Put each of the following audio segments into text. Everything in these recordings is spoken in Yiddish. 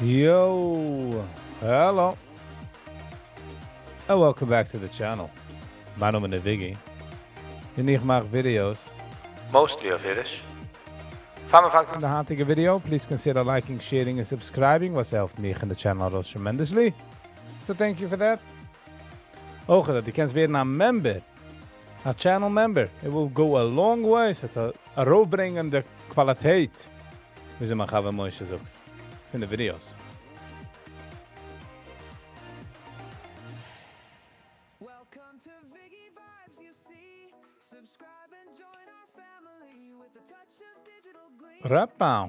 Yo, hello, and welcome back to the channel. מיין נאמען איז Viggy, און איך מאך videos mostly אויף אידיש. פאר מיר פאנגט אן די היינטיגע video, please consider liking, sharing און subscribing, וואס העלפט מיך און די channel ארויס tremendously. So thank you for that. אויך אז דו קענסט ווערן א member, א channel member, it will go a long way, ס'וועט ארויפברענגען די קוואליטעט, וויאזוי מיין חבר משה זאגט, פון די videos. רעפאו.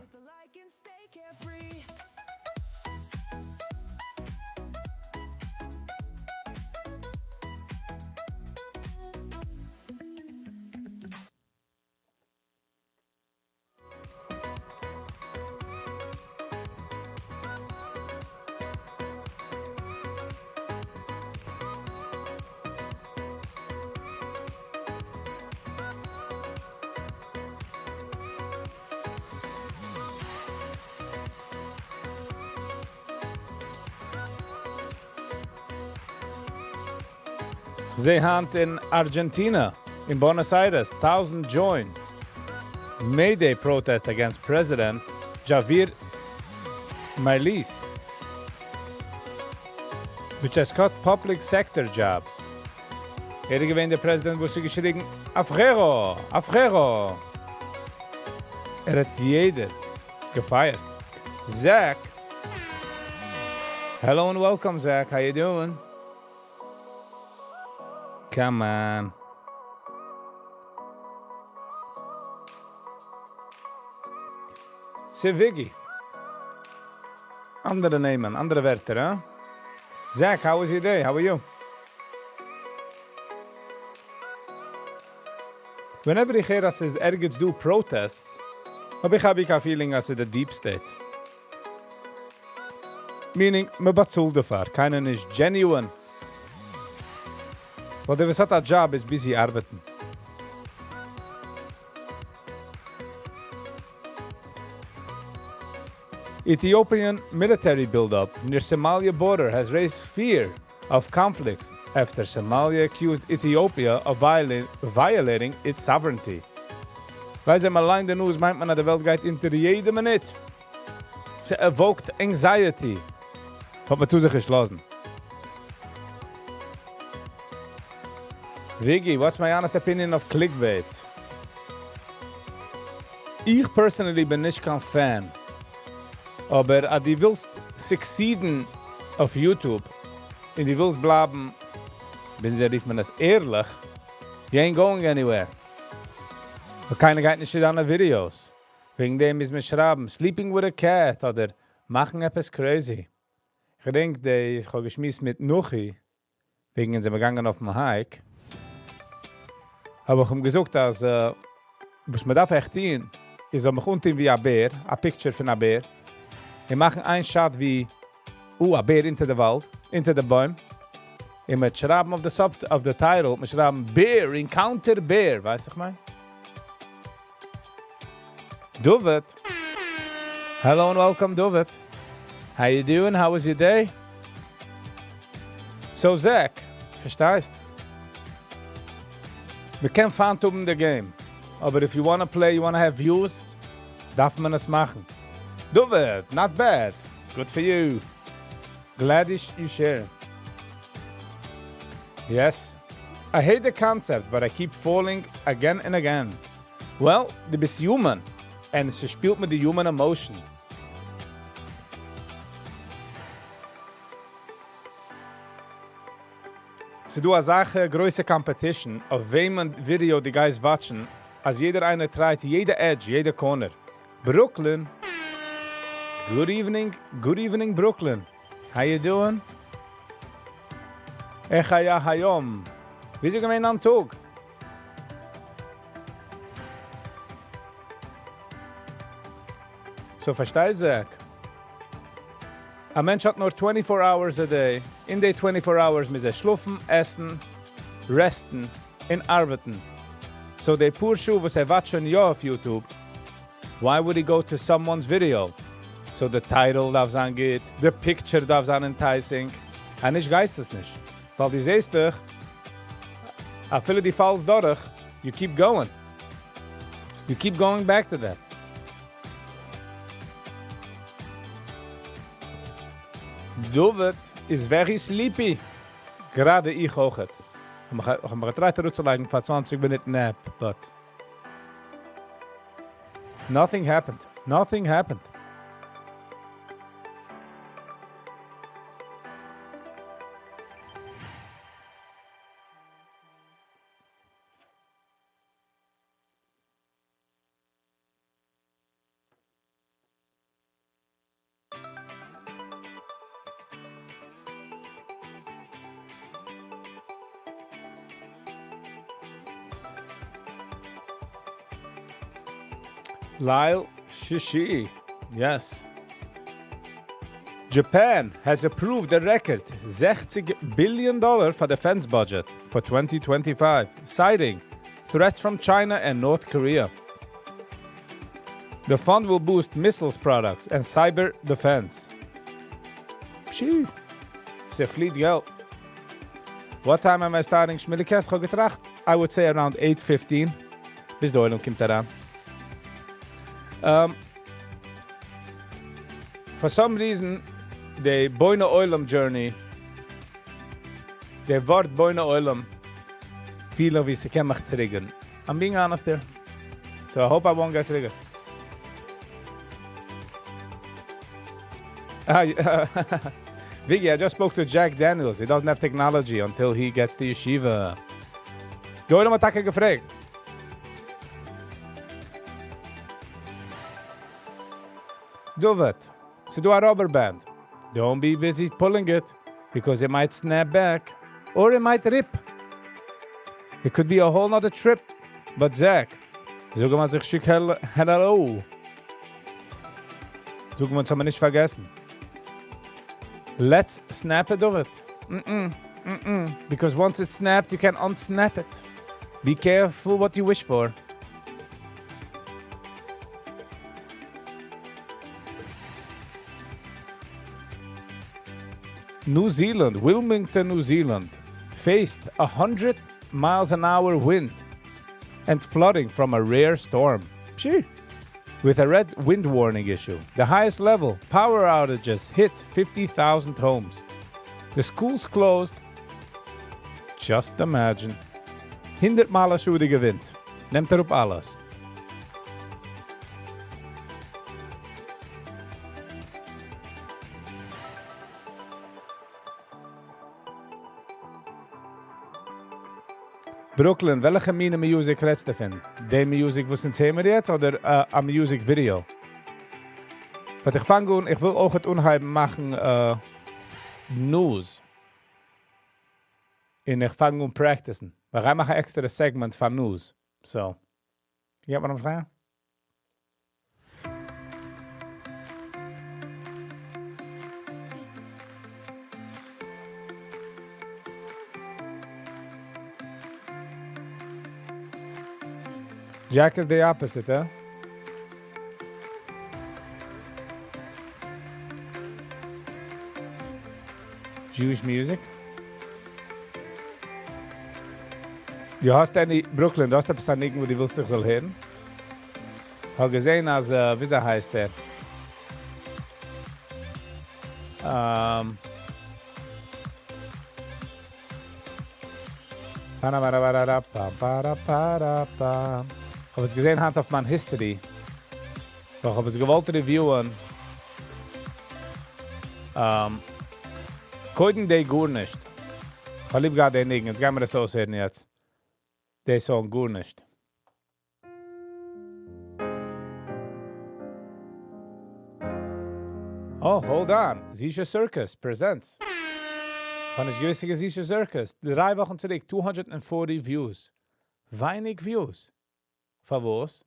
זעה היינט אין ארגענטינא, אין בוענאס איירעס, טויזנט join May Day protest against President Javier Milei, which has cut public sector jobs. ער איז געווען דער פרעזידענט וואס האט געשריגן Afuera! Afuera! ער האט יעדער געפייערט. Zach! Hello and welcome Zach, how you doing? Come on. ס'Viggy. אנדערע נעמען, אנדערע ווערטער, הא? Zach, how was your day? How are you? Whenever איך הער אז ס'איז ערגעץ דא protests, האב איך האב איך א feeling אז ס'איז די deep state. Meaning, מען באצאלט דערפאר, קיינער נישט genuine. ווייל דער וואס האט א job איז busy ארבעטן. Ethiopian military buildup near Somalia border has raised fear of conflicts after Somalia accused Ethiopia of violating its sovereignty. ווייל אז מען ליינט די news מיינט מען אז די וועלט גייט אונטער יעדע מינוט. ס'evoked anxiety. האט מען צו זיך געשלאסן. Viggy, what's my honest opinion of clickbait? איך personally בין נישט קיין fan. אבער אז דו ווילסט succeed ן אויף YouTube און דו ווילסט בלייבן, ווי רופט מען עס, ערליך, you ain't going anywhere. ווייל קיינער גייט נישט צו דיינע videos. וועגן דעם מוז מען שרייבן, sleeping with a cat אדער מאכן עפעס crazy. איך געדענק, די, איך האב געשמועסט מיט Nuchi, וועגן אונז זענען געגאנגען אויפן hike, האב איך אים געזאגט, אז וואס מען דארף עכט טון, איז זאל מיך אנטון ווי א בער, א picture פון א בער, און מאכן איין shot ווי, א בער אונטער די וואלד, אונטער די בוים, און מיר שרייבן אויף די sub, אויף די title, מיר שרייבן Bear, Encounter Bear, ווייסט איך מיין? David. Hello and welcome, David. How you doing? How was your day? So, Zach, פארשטייסט? מען קען פיינט האבן די game. אבער if you wanna play, you wanna have views, דארף מען עס מאכן. David, not bad. Good for you. Glad you share. Yes. I hate the concept, but I keep falling again and again. Well, דו ביסט human. און עס שפילט מיט די human emotion. ס'דא אזא גרויסע competition אויף וועמען video דו גייסט watch ן, אז יעדער איינער try ט יעדע edge, יעדע corner. Brooklyn. Good evening, good evening Brooklyn. How you doing? איך היה היום. ווי איז געווען דיין טאג? So פארשטיי Zach. א מענטש האט נאר 24 hours a day. אין די 24 hours מוז ער שלאפן, עסן, rest ן און ארבעטן. So די פאר שעה וואס ער watch ט שוין יא אויף YouTube, why would he go to someone's video? So די title דארף זיין גוט, די picture דארף זיין enticing, אנישט גייסט עס נישט. ווייל דו זעסט דאך, אפילו דו פאלסט דורך, you keep going. You keep going back to that. דוד איז very sleepy. גראדע איך אויכעט. איך האב מיך געטרייט אראפצולייגן פאר 20 מינוט nap, but nothing happened. Nothing happened. ליל שישי. Yes. Japan has approved a record 60 billion dollar for defense budget for 2025, citing threats from China and North Korea. The fund will boost missiles products and cyber defense. פשי. ס'פליט געלט. What time am I starting? שמיליקעס, כ'האב געטראכט, I would say around 8:15, ביז די עולם קומט אריין. For some reason, די בונה עולם journey, די ווארט בונה עולם, פיל איך ווי ס'קען מיך trigger ן. I'm being honest here. So I hope I won't get triggered. Viggy, I just spoke to Jack Daniels. He doesn't have technology until he gets to yeshiva. די עולם האט טאקע געפרעגט. דוד, ס'דא א rubber band. Don't be busy pulling it, because it might snap back, or it might rip. It could be a whole nother trip. But Zach, זאג אים אז איך שיק hello. זאג אים אונז האבן נישט פארגעסן. Let's snap it, David. Mm-mm, mm-mm. Because once it's snapped, you can unsnap it. Be careful what you wish for. New Zealand, Wilmington, New Zealand, faced a 100 miles an hour wind and flooding from a rare storm. Phew. With a red wind warning issue. The highest level, power outages hit 50,000 homes. The schools closed. Just imagine. 100 מייל א שעה'דיגע ווינט. נעמט אראפ אלעס. Brooklyn, וועלכע מינע music רעדסטו פון? די music וואס אונז הערן מיר יעצט אדער א music video? But איך פאנג אן, איך וויל אויך אנהייבן מאכן news. און איך פאנג אן practice ן. ווייל איך מאך א עקסטערע segment פאר news. So, you get what I'm saying? Jack is the opposite, eh? Jewish music? דו האסט any, Brooklyn, דו האסט עפעס א ניגון וואס דו ווילסט איך זאל הערן? האב געזען אז, וויאזוי הייסט ער? האב עס געזען היינט אויף מיין history. איך האב עס געוואלט review ען. קודם די גארנישט. איך האב ליב געהאט די ניגון. יעצט גייען מיר עס אויסהערן יעצט. די song גארנישט. Oh, hold on. Zisha Circus presents. האב נישט געוואוסט אז Zisha Circus. 3 וואכן צוריק, 240 views. ווייניג views. פארוואס?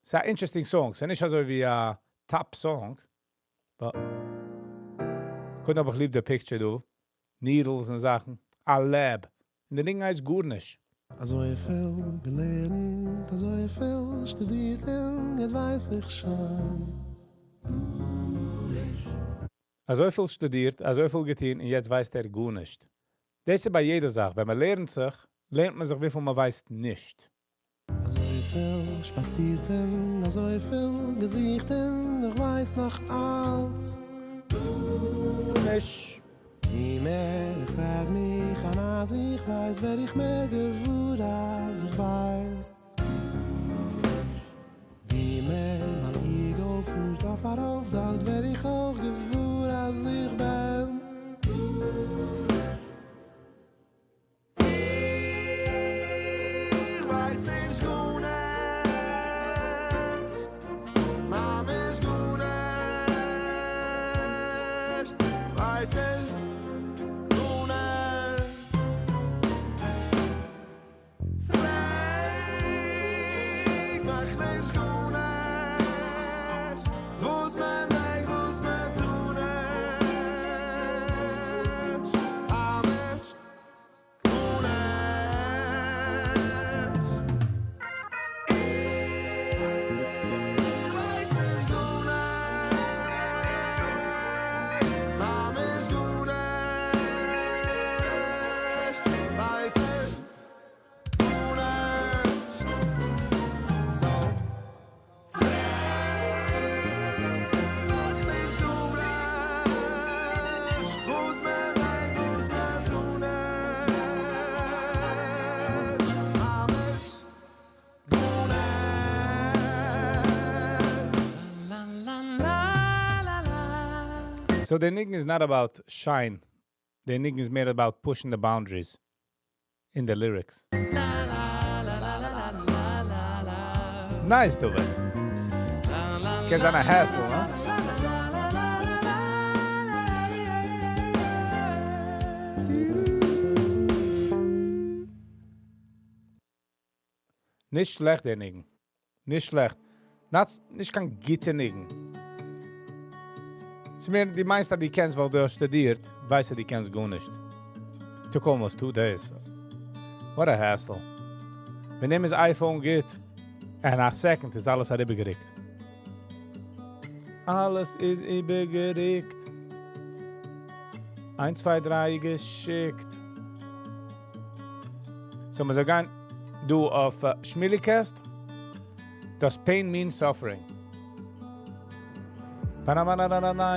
ס'איז א interesting song. ס'איז נישט אזוי ווי א top song. But קודם האב איך ליב די picture דא. Needles און זאכן. א lab. און די ניגון הייסט גארנישט. אזוי פיל געלערנט, אזוי פיל שטודירט, און יעצט ווייס איך שוין. אזויפיל שטודירט, אזויפיל געטון, און יעצט ווייסט ער גארנישט. דאס איז ביי יעדע זאך. ווען מען לערנט זיך, לערנט מען זיך, וויפיל מען ווייסט נישט. אזויפיל שפאצירט און אזויפיל געזוכט און איך ווייס נאך אלץ. נישט. ווי מער איך רעד מיך איין אז איך ווייס ווער איך מער געוואר אז איך ווייס. ווי מער מיין ego פארט אויף ארויף דארט ווער איך אויך געוואר אז איך בין. איך ווייס נישט גארנישט, ממש גארנישט, ווייס נישט גארנישט. פרעג מיך נישט גארנישט, וואס מען מעג, וואס מען טאר נישט, ממש גארנישט. איך ווייס נישט גארנישט, ממש גארנישט, ווייס נישט גארנישט. So, פרעג מיך נישט גארנישט, וואס מען מעג, וואס מען טאר נישט, ממש גארנישט. So the ניגון is not about shine. The ניגון is more about pushing the boundaries in the lyrics. Nice, David. קען זיין א hassle, huh? נישט שלעכט, דער ניגון. נישט שלעכט. Not, נישט קיין גוטע ניגון. ס'איז מער, די מיינסט, אז דו קענסט, ווייל דו האסט שטודירט, ווייסט דו, דו קענסט גארנישט. Took almost 2 days. What a hassle. ווען דעם איז iPhone גייט, אין א second איז אלעס אריבערגעריקט. אלעס איז איבערגעריקט. איינס, צוויי, דריי, געשיקט. So, מיר זאגן, דא אויף Shmilicast, does pain mean suffering? Pa-na-ma-na-na-na-na.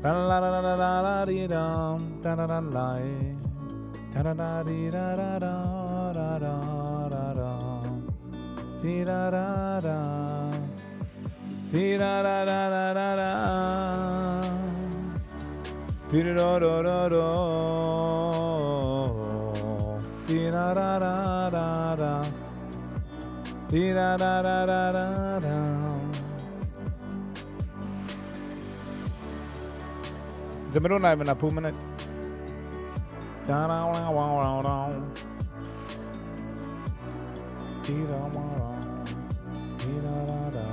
Pa-la-la-la-la-la-di-dum, ta-da-da-lai. Ta-da-da-di-da-da-da-da-da-da. Di-da-da-da. Di-da-da-da-da-da-da. Di-da-da-da-da. Di-da-da-da-da-da. Di-da-da-da-da-da-da. זענען מיר אנהייבן א פאר מינוט. Da-da-da-da-da-da. Di-da-da-da. Di-da-da-da.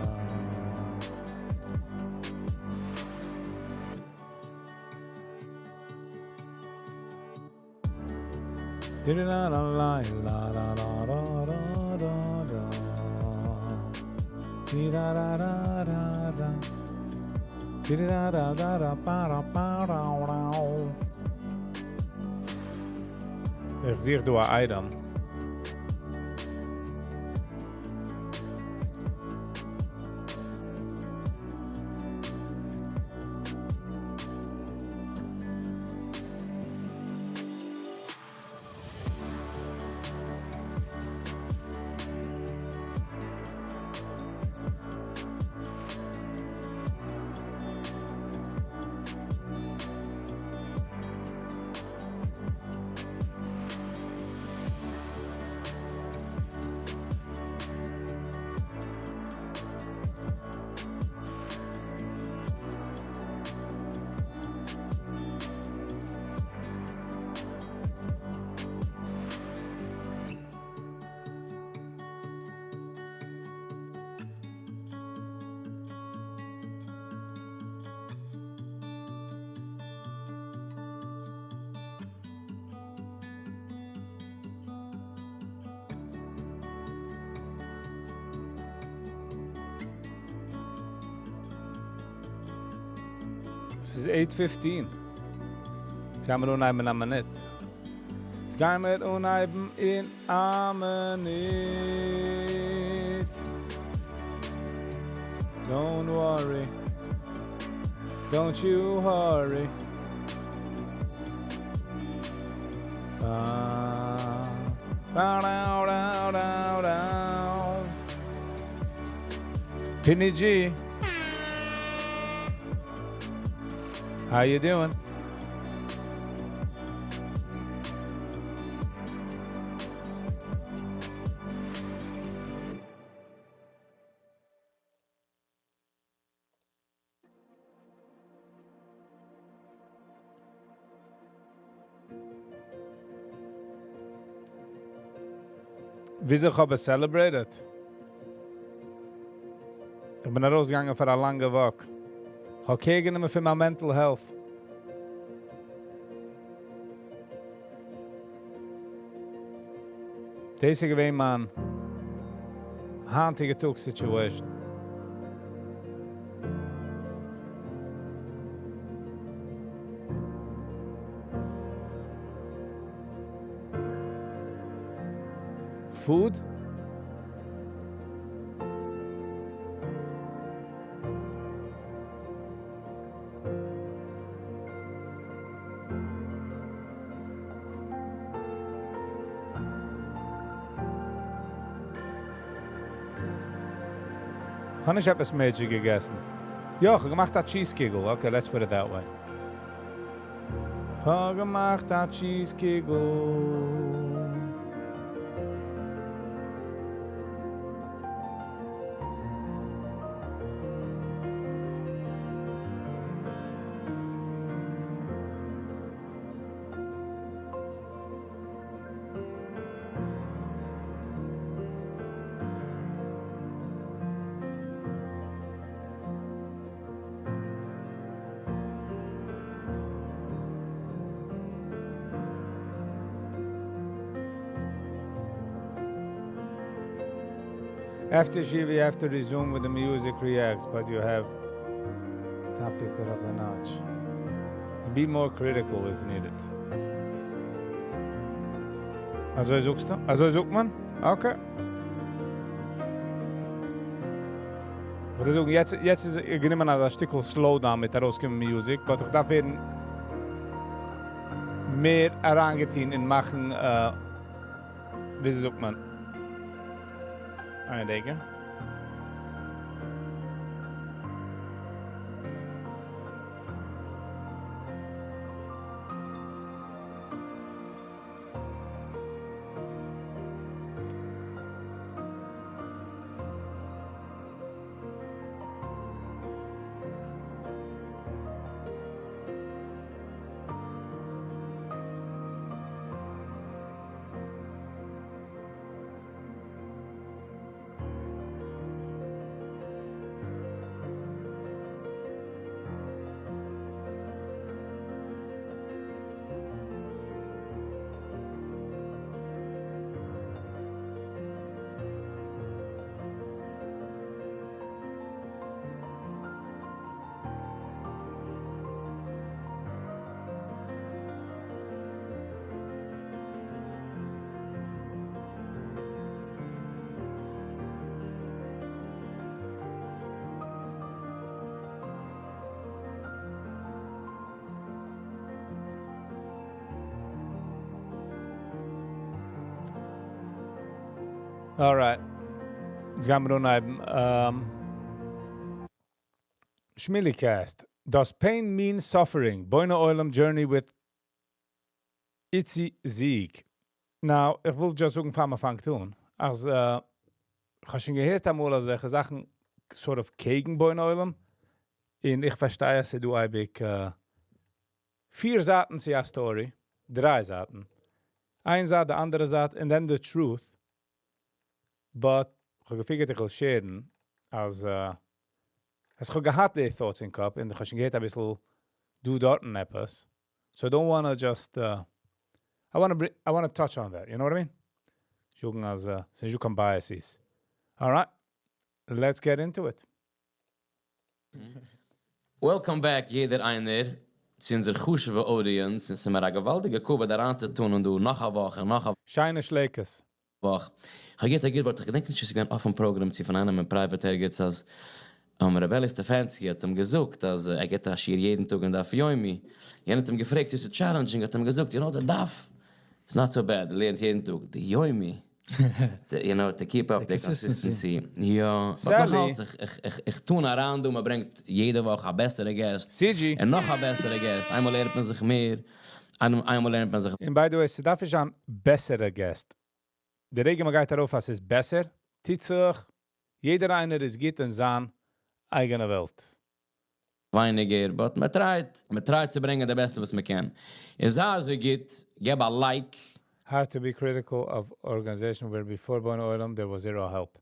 Di-da-da-da-la-la-da-da-da-da-da. Di-da-da-da-da-da. Di-da-da-da-da-ba-da-ba-da-da. איך זוך דא א item. ס'איז eight fifteen. יעצט גיימיר אנהייבן אין א מינוט. יעצט גיימיר אנהייבן אין א מינוט. Don't worry. Don't you hurry. Pinny G. How you doing? וויאזוי איך האב עס celebrated? איך בין ארויסגעגאנגען פאר א לאנגע walk. איך האב care גענומען פון מיין mental health. דאס איז געווען מיין היינטיגע טאג situation. Food? כ'האב נישט עפעס major געגעסן. יא, כ'האב געמאכט א cheese קיגל. Okay, let's put it that way. כ'האב געמאכט א cheese קיגל. After Shiva, you have to resume with the music reacts, but you have to pick it up a notch. Be more critical if needed. אזוי זאגסטו? אזוי זאגט מען? Okay. איך וואלט זאגן, יעצט, יעצט איז גענומען א שטיקל slow down מיט ארויסקומען music, but איך דארף ווערן מער אריינגעטון אין מאכן, ווי זאגט מען? איין רגע. Alright. יעצט גיימיר אנהייבן. Shmilicast. Does pain mean suffering? בונה עולם journey with Itzy Sieg. Now, איך וויל just זאגן, פאר מ'פאנגט אן. אז, איך האב שוין געהערט אמאל אזעלכע זאכן sort of קעגן בונה עולם. און איך פארשטיי, אז דא אייביג פיר זייטן צו א story, דריי זייטן. איין זייט, די אנדערע זייט, and then the truth. But איך האב גע figured איך וויל share ן, אז אז איך האב געהאט די thoughts אין קאפ, און איך האב שוין געהערט א ביסל דא דארטן עפעס. So I don't wanna just, I wanna touch on that, you know what I mean? זאגן אז, ס'איז נישטא קיין biases. Alright, let's get into it. Welcome back יעדער איינער צו אונזער חשוב'ע audience, און ס'איז מיר א געוואלדיגע כבוד אריינצוטאן דא נאך א וואך און נאך א שיינע שלייקעס. וואך. איך האב געהערט א גוט ווארט, איך געדענק נישט צו ס'איז געווען אויפן program צו פון איינעם אין private ערגעץ, אז ר' אלי סטעפאנסקי האט אים געזאגט אז ער גיבט א שיעור יעדן טאג אין דף יומי, יענער האט אים געפרעגט צו ס'איז challenging, האט ער אים געזאגט, you know, די דף איז not so bad, ער לערנט יעדן טאג, די יומי, you know, to keep up די consistency, יא, but נאך אלץ, איך טון אריין דא, מ'ברענגט יעדע וואך א בעסערע guest, און נאך א בעסערע guest, איינמאל לערנט מען זיך מער, איינמאל לערנט מען זיך. און by the way, ס'דארף נישט זיין בעסערע guest. די רגע מ'גייט ארויף אז ס'איז בעסער, טוט זיך, יעדער איינער איז גוט אין זיין אייגענע וועלט. ווייניגער, but מ'טרייט, מ'טרייט צו ברענגען די בעסטע וואס מ'קען. איז זיי אזוי גוט, געב א like. Hard to be critical of organization where before בונה עולם there was zero help.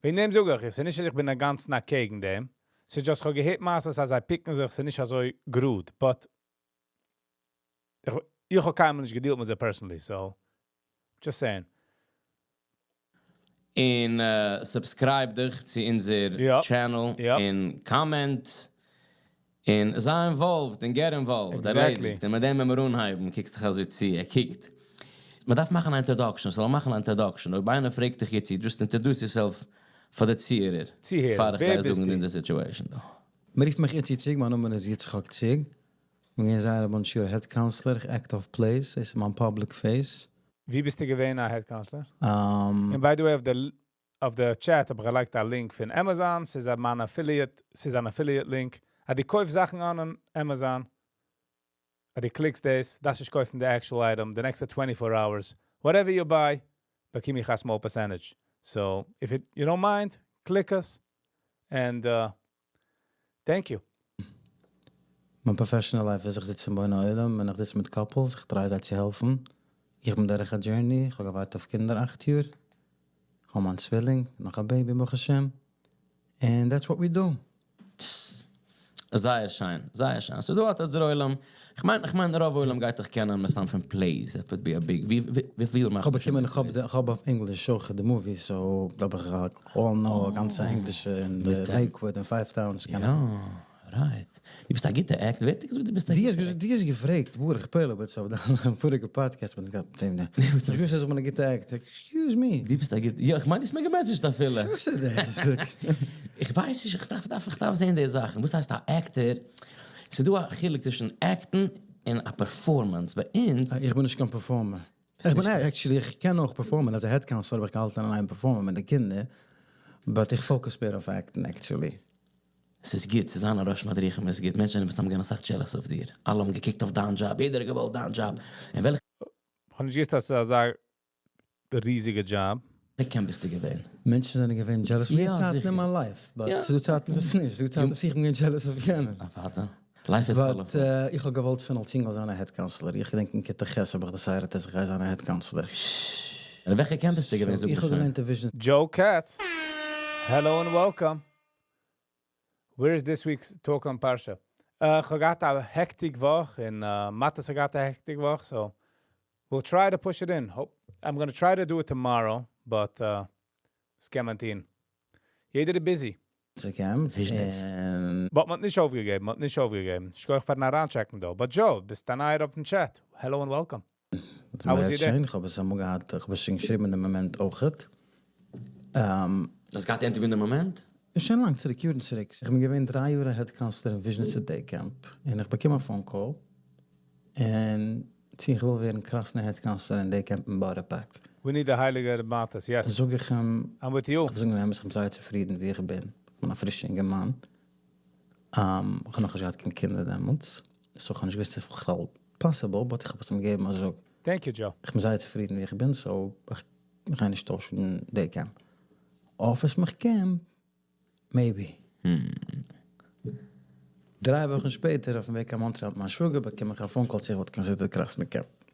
וועגן דעם זאג איך, עס איז נישט אז איך בין אינגאנצן אקעגן דעם. ס'איז just כ'האב געהערט מעשות אז זיי פיקן זיך, ס'איז נישט אזוי גראד, but איך האב קיינמאל נישט געדילט מיט זיי personally, so just saying. און subscribe דיך צו אונזער channel און comment און זיי involved און get involved, ערלעדיגט, און מיט דעם וועלן מיר אנהייבן, קוקסט דיך אזוי צו, ער קוקט. מען דארף מאכן א introduction, ס'זאל מאכן א introduction, אויב איינער פרעגט דיך יעצט, just introduce yourself פאר די צוהערער, פאר איך גיי זאגן אונזער situation דא. מען רופט מיך איצי ציג, מיין נאמען איז יצחק ציג, כ'בין געווען זייער א bunch יאר head counselor, איך act אויף plays, דאס איז מיין public face. ווי ביסטו געווען א head counselor? און by the way, אויף די chat האב איך געלייגט א link פון Amazon, ס'איז א מיין affiliate, ס'איז אן affiliate link. אז דו קויפסט זאכן אן Amazon, אז דו קליקסט דאס, דארפסט נישט קויפן די actual item, the next 24 hours, whatever you buy, באקום איך א small percentage. So, if you don't mind, click us, and thank you. מיין professional life איז איך זיץ אין בונה עולם און איך זיץ מיט couples, איך try זיי צו העלפן. איך בין דורך א journey, איך האב געווארט אויף קינדער 8 יאר. איך האב מיין צווילינג, נאך א baby ברוך השם. And that's what we do. זייער שיין, זייער שיין. So דא האט דער עולם, איך מיין רוב עולם גייט דיך קענען מסתם פון plays, that would be a big, ווי פיל מאכסט איך האב באקומען, איך האב אויף ענגליש אויך די movie, so דא האב איך all know, גאנצע ענגלישע אין Lakewood און Five Towns. יא, right. דו ביסט א גוטע actor, ווער האט דיר געזאגט דו ביסט א גוטע actor? די האסט געפרעגט, ברוך פעלער, so דיין פאריגע podcast, מיט דעם, דו האסט געוואוסט אז איך בין א גוטע actor, excuse me. דו ביסט א גוטע, יא, איך מיין דו האסט מיר געמעסעדזשט אפילו. וואס איז דאס? איך ווייס נישט, איך דארף זען די זאכן. וואס הייסט א actor? ס'איז דא א חילוק צווישן act ן און א performance. ביי אונז איך בין נישט קיין performer. איך בין actually, איך קען אויך perform ען, as a head counselor האב איך געהאלטן אין איין perform ען מיט די קינדער, but איך focus מער אויף act ן actually. ס'איז גוט צו זיין א ראש מדריכים, איז גוט. מענטשן זענען מסתם געווען אסאך jealous אויף דיר. אלע האבן געקוקט אויף דיין job, יעדער האט געוואלט דיין job. און וועלכע איך האב נישט געוואוסט אז ס'איז אזא ריזיגע job. camp ביסטו געווען? מענטשן זענען געווען jealous פון יעדע צייט אין מיין life, but ס'איז דא צייטן וואס נישט, ס'איז דא צייטן וואס איך בין געווען jealous אויף יענעם. אוודאי. Life is But איך האב געוואלט פון אלס אינגל זיין א head counselor. איך געדענק אין כיתה ח' האב איך decided אז איך גיי זיין א head counselor. אין וועלכע camp ביסטו געווען? זאג איך האב געלערנט אין Vision. Joe Katz. Hello and welcome. Where is this week's talk on Parsha? איך האב געהאט א hectic וואך און מאטעס האט געהאט א hectic וואך, so we'll try to push it in. Hope I'm going to try to do it tomorrow, but עס קען מען טון. יעדער איז busy. Camp. וויזשניץ. און But מ'האט נישט אויפגעגעבן, מ'האט נישט אויפגעגעבן. שכוח פארן אריינטשעקן דא. But Joe, ביסט א נייער אויפן chat. Hello and welcome. How was your day? איך האב עס אמאל געהאט, איך האב עס שוין געשריבן אין דעם מאמענט אויכעט. האסט געהאט interview אין דעם מאמענט? שוין לאנג צוריק, יארן צוריק. איך בין געווען 3 יאר head counselor אין וויזשניצער day camp. און איך באקום א phone call. און צו איך וויל ווערן קראסנע head counselor אין day camp אין בארא פארק. We need the הייליגער מאטעס, yes. זאג איך אים, I'm with you. איך זאג אים, איך בין זייער צופרידן ווי איך בין. איך בין א פרישער אינגערמאן. איך האב נאך נישט געהאט קיין קינדער דעמאלטס. So איך האב נישט געוואוסט צו ס'איז בכלל possible, but איך האב עס אים געגעבן א זאג. Thank you, Joe. איך בין זייער צופרידן ווי איך בין, so איך גיי נישט טוישן day camp. Offer סט מיך camp, maybe. 3 וואכן שפעטער, אויפן וועג קיין מאנטריאל מיט מיין שוואגער, באקום איך א phone call צו איך וואלט considered קראסנע camp.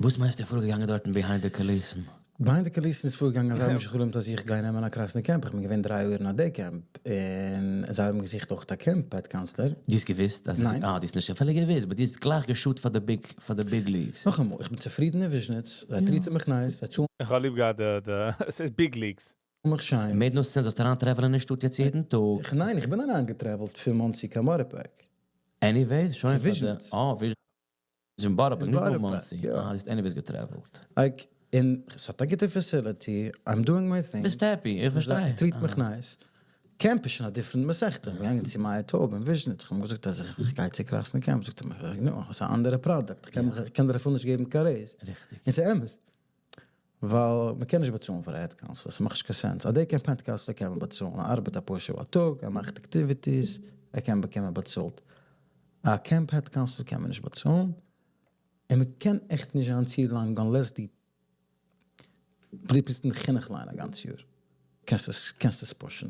וואס מיינסטו פארגעגאנגען דארטן behind the קוליסן? Behind the קוליסן איז פארגעגאנגען, זיי האבן נישט געחלומט אז איך גיי נעמען א קראסנע camp. איך בין געווען 3 יאר אין א day camp. און זיי האבן געזוכט אויך א camp head counselor. דו האסט געוואוסט? אז ניין. אה, דו האסט נישט אפילו געוואוסט, but דו האסט גלייך געשוט פאר די big leagues. נאכאמאל, איך בין צופרידן אין וויזשניץ, זיי treat ן מיך nice, זיי צאלן איך האב ליב געהאט די, עס איז big leagues. מיך שיין. Made no sense, זאלסט אריין travel ען אין שטאט יעצט יעדן טאג. איך ניין, איך בין אריין גע travel ט פון מאנסי קיין בארא פארק. Anyways, שוין צו וויזשניץ. אה, וויזשניץ אין בארא פארק, נישט נאר מאנסי. יא. אה, האסט anyways גע travel ט. Like, און ס'האט א גוטע facility, I'm doing my thing. ביסט happy, איך פארשטיי. Treat מיך nice. Camp איז שוין א different מסכתא. געגאנגען צו מאיר טויב אין וויזשניץ, איך האב אים געזאגט אז איך גיי צו קראסנע camp, זאגט ער מיר, נו, ס'איז א אנדערע product, איך קען דיר אפילו נישט געבן קיין raise. ריכטיג. און ס'איז אמת. ווייל מ'קען נישט באצאלן פאר א head counselor, ס'מאכט נישט קיין sense. א day camp head counselor קען מען באצאלן, ער ארבעט אפאר שעה א טאג, ער מאכט activities, ער קען באקומען באצאלט. א camp head counselor קען מען נישט באצאלן, און מ'קען עכט נישט זיין צו לאנג unless דו בלייבסט אין די חינוך line א גאנץ יאר, קענסט עס קענסט עס push ן.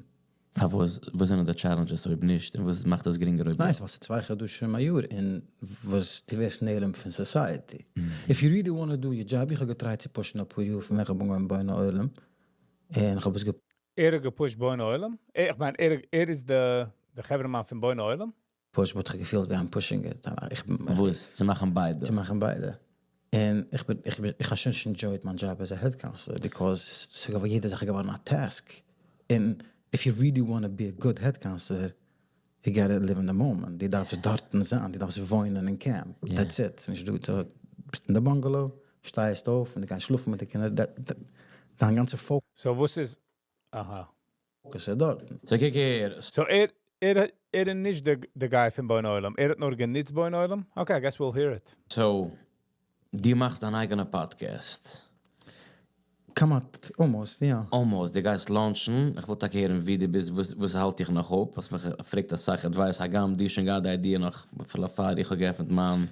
פארוואס? וואס זענען די challenges אויב נישט? און וואס מאכט עס גרינגער אויב יא? ניין, ס'ווייל ס'איז 2 חדשים א יאר און וואס דו ווערסט נעלם פון society. If you really wanna do your job, איך האב גע try ט צו push ן אפאר יאר פון ווען איך האב אנגעהויבן בונה עולם, און איך האב עס ער האט גע push ט בונה עולם? איך מיין, ער איז די חברה'מאן פון בונה עולם? Push, but איך האב געפילט ווי I'm pushing it. איך בין וואס? צו מאכן ביידע? צו מאכן ביידע. און איך בין, איך בין, איך האב שוין נישט enjoyed מיין job as a head counselor, because ס'איז געווארן, יעדע זאך איז געווארן א task. און if you really wanna be a good head counselor, you gotta live in the moment. דו דארפסט דארטן זיין, דו דארפסט וואוינען אין camp. That's it. ס'נישט דא, דו ביסט אין די bungalow, שטייסט אויף און דו גייסט שלאפן מיט די קינדער. דיין גאנצע So וואס איז, אהא. focus איז דארטן. So קוק הער. So ער איז נישט די guy פון בונה עולם. ער האט נאר גענוצט בונה עולם? Okay, I guess we'll hear it. So, דו מאכסט דיין אייגענע podcast. כמעט, almost, יא. Almost, דו גייסט launch ן. איך וויל טאקע הערן ווי דו ביסט, וואס האלט דיך נאך אפ, האסט מיך געפרעגט א סאך advice, הגם דו שוין געהאט די idea נאך פאר איך האב געעפנט מיין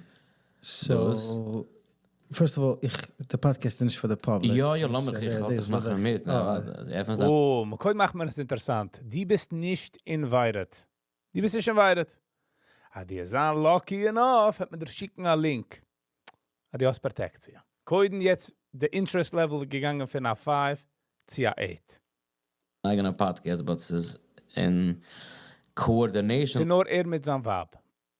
So, first of all, איך, די podcast איז נישט פאר די public. יא, לאמיך, איך האב דאס מאכן מיט. עפן זיין. Oh, קודם מאכט מען עס אינטערעסאנט. דו ביסט נישט invited. דו ביסט נישט invited. אה, דו זיין lucky enough, וועט מען דיר שיקן א link. אה, דו האסט פראטעקציע. קודם יעצט, די interest level געגאנגען פון א 5 צו א 8. אייגענע podcast, but ס'איז in coordination. ס'איז נאר ער מיט זיין ווייב.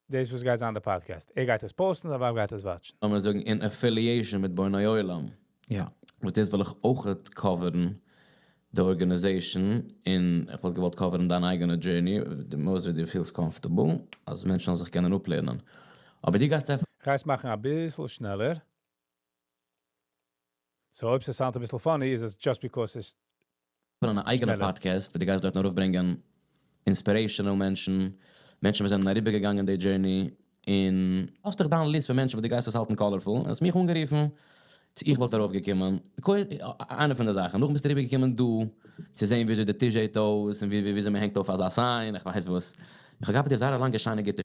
דאס וואס גייט זיין די podcast. ער גייט עס post ן, זיין ווייב גייט עס watch ן. לאמיר זאגן, in affiliation מיט בונה עולם. יא. וואס דאס וויל איך אויך cover ן, די organization, און איך וואלט געוואלט cover ן דיין אייגענע journey, the most ווי דו פילסט comfortable, אז מענטשן זאלן זיך קענען אפלערנען. אבער דו גייסט איך גיי עס מאכן א ביסל שנעלער. So, אויב עס sound א ביסל funny, איז עס just because it's אן אייגענע שנעלער. podcast, וואו דו גייסט דארט נאר ארויפברענגען inspirational מענטשן, מענטשן וואס זענען אריבערגעגאנגען די journey, און האסט דאך דיין list פון מענטשן, וואס דו גייסט עס האלטן colorful. האסט מיך אנגערופן, איך וואלט ארויפגעקומען. איינע פון די זאכן. נאך ביסטו אריבערגעקומען דא, צו זען, ווי אזוי די טיש זעט אויס, און ווי אזוי מען הענגט אויף אזא sign, איך ווייס וואס. איך האב געהאט מיט דיר זייער א לאנגע, שיינע, גוטע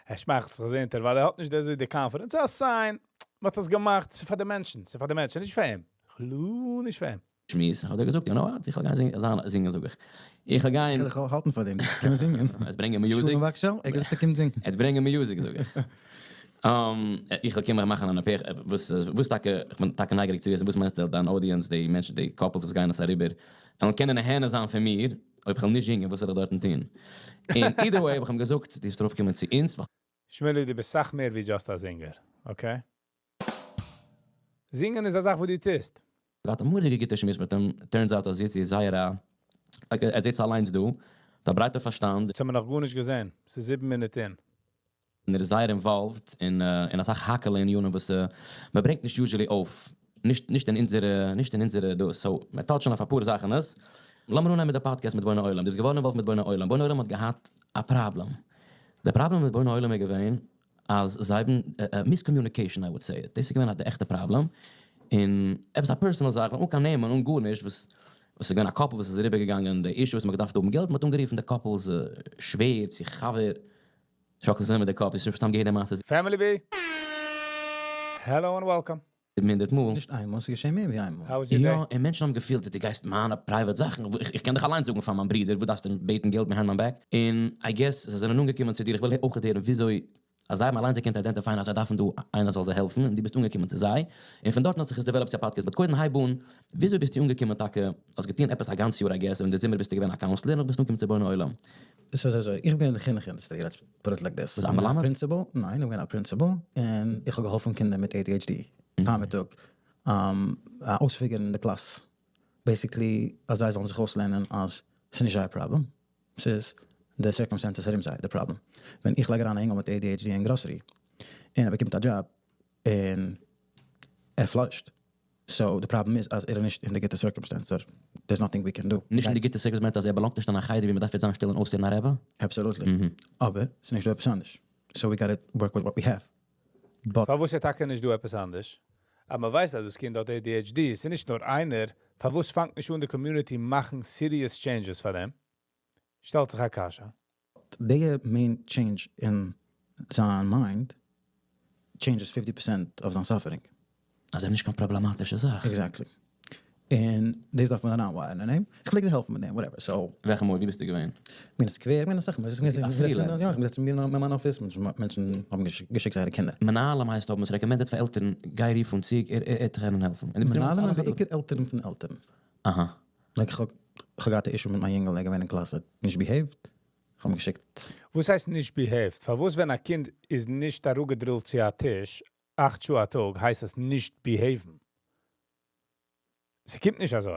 ער שמייכלט זיך אזוי אונטער, ווייל ער האט נישט אזוי די confidence. א sign, מ'האט דאס געמאכט, ס'איז פאר די מענטשן, ס'איז פאר די מענטשן, נישט פאר אים. חלילה נישט פאר אים. שמועס. האט ער געזאגט, you know what, איך וויל גיין זינגען, זינגען זאג איך. איך וויל גיין. איך וויל האלטן פאר דעם, איך קען זינגען. עס ברענגען music. שלום וואקשעל, איך וויל קומען זינגען. עס ברענגען music, זאג איך. איך וויל קומען מאכן אן אפער, וואס טאקע, איך בין טאקע נייגעריג צו וויסן, וואס מיינסטו, דיין audience, די מענטשן, די couples, וואס גייען עס אריבער, און קענען נהנה זיין פון מיר, אויב איך וויל נישט זינגען, וואס זאל איך דארטן טון? און either way, האב איך אים געזאגט, דו זאלסט ארויפקומען צו אונז, שמילי, דו ביסט סאך מער ווי just א singer, okay? זינגען איז א זאך, וואס דו טוסט. געהאט א מורא'דיגע גוטע שמועס מיט אים. Turns out, אז יעצט איז זייער א, like, ער זעט אליינס דא, דער ברייטער פארשטאנד. דאס האבן מיר נאך גארנישט געזען. ס'איז 7 מינוט אין. און ער איז זייער involved אין א סאך האקעלע ענינים, וואס מען ברענגט נישט usually אויף. נישט אין אונזערע דאס. So, מען touch ט שוין אויף א פאר זאכן עס. לאמיר אנהייבן מיט דער podcast מיט בונה עולם. דו ביסט געווארן involved מיט בונה עולם. בונה עולם האט געהאט א problem. דער problem מיט בונה עולם איז געווען, אז זיי האבן miscommunication, I would say it. דאס איז געווען די עכטע problem. און עפעס א personal זאך, אן קיין נעמען, אן גארנישט, וואס איז געווען א couple וואס איז אריבערגעגאנגען, די issue וואס מ'האט געדארפט האבן געלט, מ'האט אנגערופן די couple's שווער, צו חבר. שאקלט זיך מיט די קאפ, איך פארשטיי געהערט די מעשה. Family B. Hello and welcome. הונדערט מאל. נישט איינמאל, ס'איז געשען מער ווי איינמאל. How was your יא, day? און מענטשן האבן געפילט, דו גייסט מיינע private זאכן. איך קען דיך אליין זאגן פאר מיין ברודער, וואס דארפסטו בעטן געלט behind my back? און I guess, זיי זענען אנגעקומען צו דיר, איך וויל אויך הערן, וויאזוי, אז זיי האבן אליין געקענט identify ען, אז זיי דארפן דא איינער זאל זיי העלפן, און דו ביסט אנגעקומען צו זיי. און פון דארט האט זיך עס developed צו א podcast. But קודם הייב אן, וויאזוי ביסטו אנגעקומען טאקע, האסט געטון עפעס א גאנץ יאר, I guess, אין די זומער ביסטו געווען א counselor, נאך ביסטו אנגעקומען צו בונה עולם. So, so, so, איך בין אין די חינוך industry, let's put it like this. ביסט א מלמד? Principal, ניין, איך בין א principal, און איך האב געהאלפן קינדער מיט ADHD. פארמיטאג, אויספיגערן אין די קלאס. Basically אז זיי זאלן זיך אויסלערנען אז ס'איז נישט זייער פראבלעם, ס'איז די circumstances ארום זיי די פראבלעם. ווען איך לייג אריין א אינגל מיט ADHD אין גראסערי און ער באקומט א דזשאב און ער flourish ט, so די פראבלעם איז אז ער איז נישט אין די גוטע circumstance, there's nothing we can do. נישט אין די גוטע circumstance מיינט אז ער belong ט נישט אין א חדר ווי מ'דארף יעצט זיין שטיל און אויסהערן א רבי? Absolutely. אבער ס'איז נישט דא עפעס אנדערש, so we gotta work with what we have. But. פארוואס איז טאקע נישט דא עפעס אנדערש? אז מען ווייסט אז דאס קינד האט ADHD, ס'איז נישט נאר איינער, פארוואס פאנגט נישט אן די community מאכן serious changes פאר דעם? שטעלט זיך א קשיא. די main change אין זיין mind changes 50% אויף זיין suffering. אז ער איז נישט קיין פראבלעמאטישע זאך. Exactly. און דאס דארף מען אריינ wire ן אין אים. איך פלעג דיר העלפן מיט דעם, whatever, so. וועלכע מאל? ווי ביסטו געווען? כ'בין אין סקווער, כ'בין אסאך מאל. א freelance. יא, כ'בין געזעצן אין מיין אפיס, מענטשן האבן געשיקט זייערע קינדער. מנהלים הייסט האבן עס recommended פאר עלטערן, גיי רוף אן ציג, ער וועט דיך קענען העלפן. און דו ביסט מנהלים און בעיקר עלטערן פון עלטערן. אהא. Like איך האב געהאט א issue מיט מיין יונגעל, ער איז געווען אין קלאס, ער האט נישט behaved, איך האב אים געשיקט. וואס הייסט נישט behaved? פארוואס ווען א קינד איז נישט אראפגעדרילט צו א טיש 8 שעה א טאג הייסט עס נישט behave ן? ס'קומט נישט אזוי.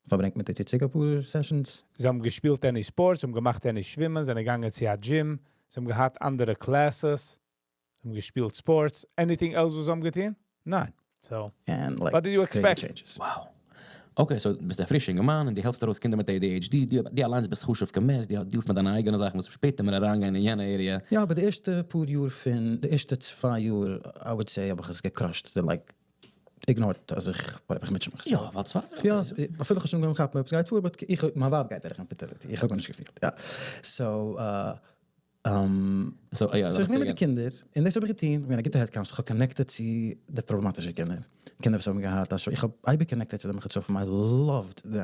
פארברענגט מיט די צו אפאר sessions. זיי האבן געשפילט any sports, זיי האבן געמאכט any שווימען, זענען געגאנגען צו א gym, זיי האבן געהאט אנדערע classes, זיי האבן געשפילט sports, anything else וואס זיי האבן געטון? ניין. So, And like what did you crazy expect? changes. Wow. Okay, so ביסט א פרישער אינגערמאן און דו העלפסט ארויס קינדער מיט ADHD, דו אליינס ביסט חשוב כמת, דו deal סט מיט דיינע אייגענע זאכן, וואס שפעטער מיר אריינגיין אין יענע area. יא, אבער די ערשטע פאר יאר פון, די ערשטע 2 יאר, I would say, האב איך עס גע crush ט, like, ignored, אז איך, whatever, איך מוטשע מיך. יא, וואס וואר? יא, אפילו איך האב שוין געכאפט, עפעס גייט פאר, but איך, מיין ווייב גייט דורך infertility, איך האב גארנישט געפילט, יא. So, So, יא, So איך נעם מיט די קינדער, און דאס האב איך געטון, איך בין א גוטע head counselor, איך האב connected צו די פראבלעמאטישע קינדער. קינדער וואס האבן געהאט, also איך האב אייביג connected צו די מחוצפים, I loved them. זיי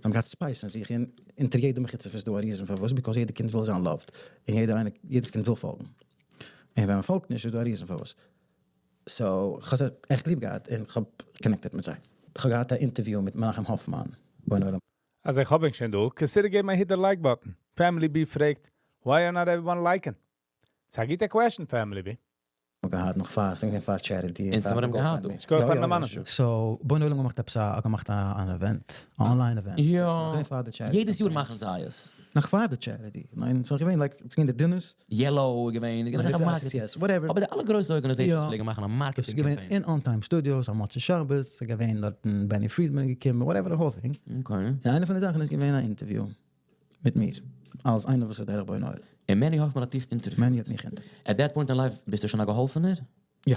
האבן געהאט spice אין זיך, און אונטער יעדע מחוצף איז דא א reason פארוואס, because יעדע קינד וויל זיין loved. און יעדע איינע, יעדעס קינד וויל פאלגן. און ווען מען פאלגט נישט, איז דא א reason פארוואס. So, איך האב זיי עכט ליב געהאט, און איך האב connected מיט זיי. איך האב געהאט אן interview מיט מנחם האפמאן. בוני עולם. אז איך האב שוין דא, consider געבן hit the like button. Family B פרעגט, why are not everyone liking? ס'איז א גוטע question, Family B. געהאט נאך פאר, ס'איז פאר charity. און ס'האבן אים געהאט, דא. איך געהאט פאר מאן. So, בוני עולם געמאכט עפעס א, געמאכט אן event, online event. יא. פאר די charity. יעדעס יאר מאכן זיי עס. נאך פאר די charity. ניין, ס'איז געווען, like, ס'איז געווען די dinners. Yellow געווען, געווען א marketing. Yes, whatever. אבער די אלע גרויסע organizations פלעגן מאכן א marketing געווען campaign. אין On Time Studios, א מוצאי שבת, ס'איז געווען דארט Benny Friedman געקומען, whatever, the whole thing. Okay. און איינע פון די זאכן איז געווען אן interview מיט מיר. אלס איינער וואס איז דורך בוני עולם. און Manny Hoffman האט דיך interviewed. Manny האט מיך interviewed. At that point in life ביסטו שוין א געהאלפענער? יא.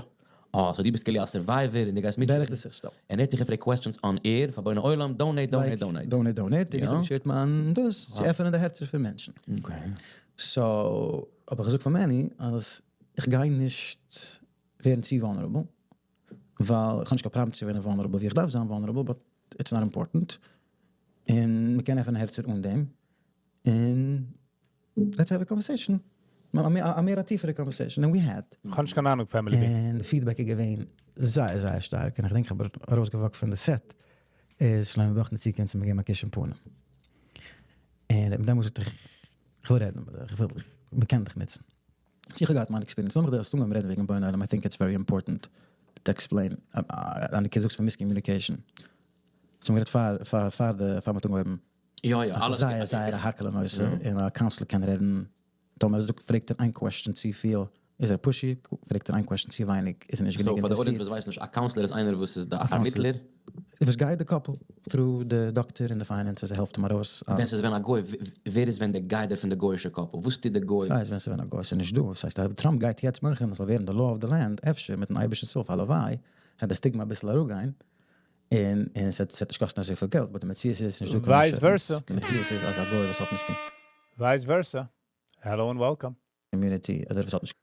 Oh, so דו ביסט כאילו א survivor און דו גייסט מיט. דורך די system. און ער האט דיך געפרעגט questions on air, פאר בוני עולם, donate, donate, donate. Donate, donate. יא. איך האב גע share ט מיין דאס, צו עפענען די הערצער פון מענטשן. Okay. So, האב איך געזאגט פאר Manny, אז איך גיי נישט ווערן צו vulnerable, ווייל איך האב נישט קיין פראבלעם צו ווערן vulnerable, ווי איך דארף זיין vulnerable, but it's not important. און מיר קענען עפענען הערצער אן דעם. און let's have a conversation. א מער א טיפערע conversation than we had. איך האב נישט קיין אהנונג, Family B. און די feedback איז געווען זייער, זייער שטארק. און איך דענק, איך האב ארויסגע walk ט פון די set, איז שלמה באכנער צוגעקומען צו מיר געבן א קוש אין פנים. און מיט דעם געזאגט, איך וויל רעדן מיט דיר, איך וויל, מען קען דיך נוצן. איך האב געהאט מיין experience. לאמיך דיר דאס טון, רעדן וועגן בוני עולם. I think it's very important to explain. און איך זאג פון miscommunication. So, מיר רעדט פאר די, פאר מיר טון געבן. יא, אלעס אלעס. זייער, זייער האקעלע נושא. און א counselor קען רעדן. טאמער זאגט, פרעגט ער איין question צו פיל, איז ער pushy, פרעגט ער איין question צו ווייניג, איז ער נישט So, גענוג פאר די audience אינטערעסירט. וואס ווייסט נישט, א counselor איז איינער וואס איז דער א counselor. פארמיטלער. וואס guide the couple through the doctor and the finances, ער העלפט אים ארויס. ווען ס'איז ווען א גוי, ווער איז ווען דער guider פון די גוי'אישע couple? וואס טוט דער גוי? ס'הייסט, ווען ס'איז ווען א גוי, ס'איז נישט דא. ס'הייסט, טראמפ גייט יעצט מאכן, עס זאל ווערן the law of the land, אפשר מיט'ן אייבערשטנ'ס הילף, הלוואי, וועט די stigma א ביסל אראפגיין. און עס וועט נישט קאסטן אזוי פיל געלט, but די מציאות איז נישט דא קיין Vice insurance. versa. די מציאות איז, אז א גוי, וואס האט נישט קיין Vice versa. Hello and welcome. community, אדער וואס האט נישט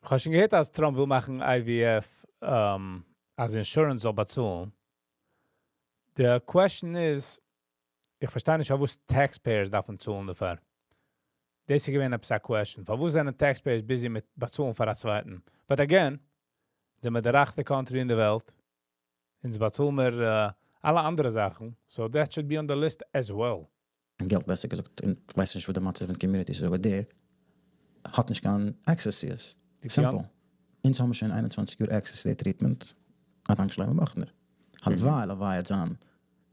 איך האב שוין געהערט, אז טראמפ וויל מאכן IVF, אז insurance זאל באצאלן. The question is, איך פארשטיי נישט, וואס taxpayers דארפן צאלן דערפאר. דאס איז געווען א question. פארוואס זענען taxpayers busy מיט באצאלן פאר א צווייטן? But again, זענען מיר די רייכסטע country אין דער וועלט. אונז באצאלן מיר אלע אנדערע זאכן. So that should be on the list as well. געלט, בעסער געזאגט, און איך ווייס נישט, וואו דער מצב אין community איז, אבער דער האט נישט קיין access צו עס. Simple. אונז האבן שוין 21 יאר access צו די treatment. א דאנק שלמה באכנער. הלוואי, הלוואי, וועט זיין.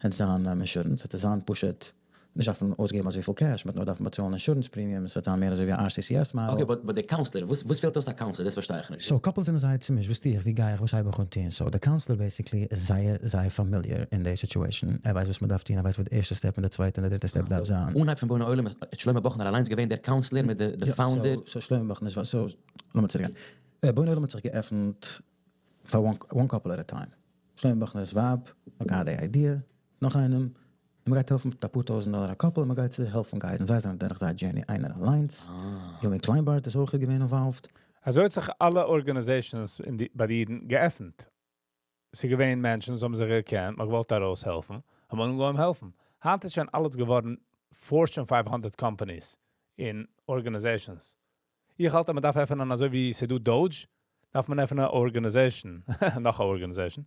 העט זיין insurance, העט עס זיין פשוט נישט דארפן אויסגעבן אזויפיל cash, מ'וועט נאר דארפן באצאלן insurance premium, עס וועט זיין מער אזוי ווי א RCCS model. Okay, but די counselor, וואס פעלט אויס א counselor? דאס פארשטיי איך נישט. So couples זענען זייער צומישט, וואס טו איך, ווי גיי איך, וואס הייב איך אן טון, so די counselor basically איז זייער זייער familiar אין די situation, ער ווייסט וואס מ'דארף טון, ער ווייסט וואס די ערשטע step און די צווייטע און די דריטע step דארף זיין. אנהייב פון בונה עולם האט שלמה באכנער אליינס געווען דער counselor מיט די founder? So שלמה באכנער איז, so לאמיר צוריק גיין, בונה עולם האט זיך געעפנט פאר one couple at a time, שלמה באכנער'ס ווייב האט געהאט די idea, נאך איינעם, און מ'גייט העלפן מיט אפאר טויזנט דאלער א couple, און מ'גייט צו העלפן guide ן, זיי זענען דורך זייער journey איינער אליינס, יומי קליינבארט איז אויך געווען involved. אזוי האט זיך אלע organizations אין די, ביי די אידן געעפנט. ס'איז געווען מענטשן, וואס האבן זיך געקענט, מ'האט געוואלט ארויסהעלפן, האבן אנגעהויבן העלפן. היינט איז שוין אלעס געווארן Fortune 500 companies און organizations. איך האלט, אז מען דארף עפענען אזוי ווי ס'דא DOGE, דארף מען עפענען א organization, נאך א organization,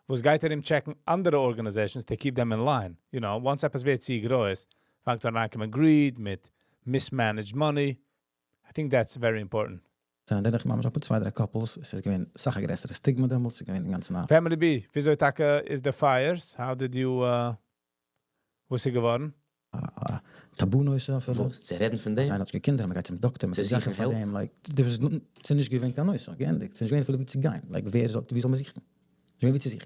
וואס גייט ארום check ן אנדערע organizations to keep them in line. Once עפעס ווערט צו גרויס, פאנגט אן אריינקומען greed מיט mismanaged money. I think that's very important. זענען דורך ממש אפאר צוויי דריי couples, עס איז געווען סאך א גרעסערע stigma דעמאלטס, ס'איז געווען אינגאנצן א Family B, וויאזוי טאקע איז די fires? How did you, וואס איז געווארן? א טאבו נושא אפילו. וואס? צו רעדן פון דעם? אז איינער האט שוין קינדער, מ'גייט צום דאקטער, מ'טוט צו זוכן זאכן פאר help? דעם, like, דאס איז ס'איז נישט געווען קיין נושא, געענדיגט, ס'איז נישט געווען אפילו וואו צו גיין, like, ווער זאל, וואו זאל מען זוכן? נישט געווען וואו צו זוכן.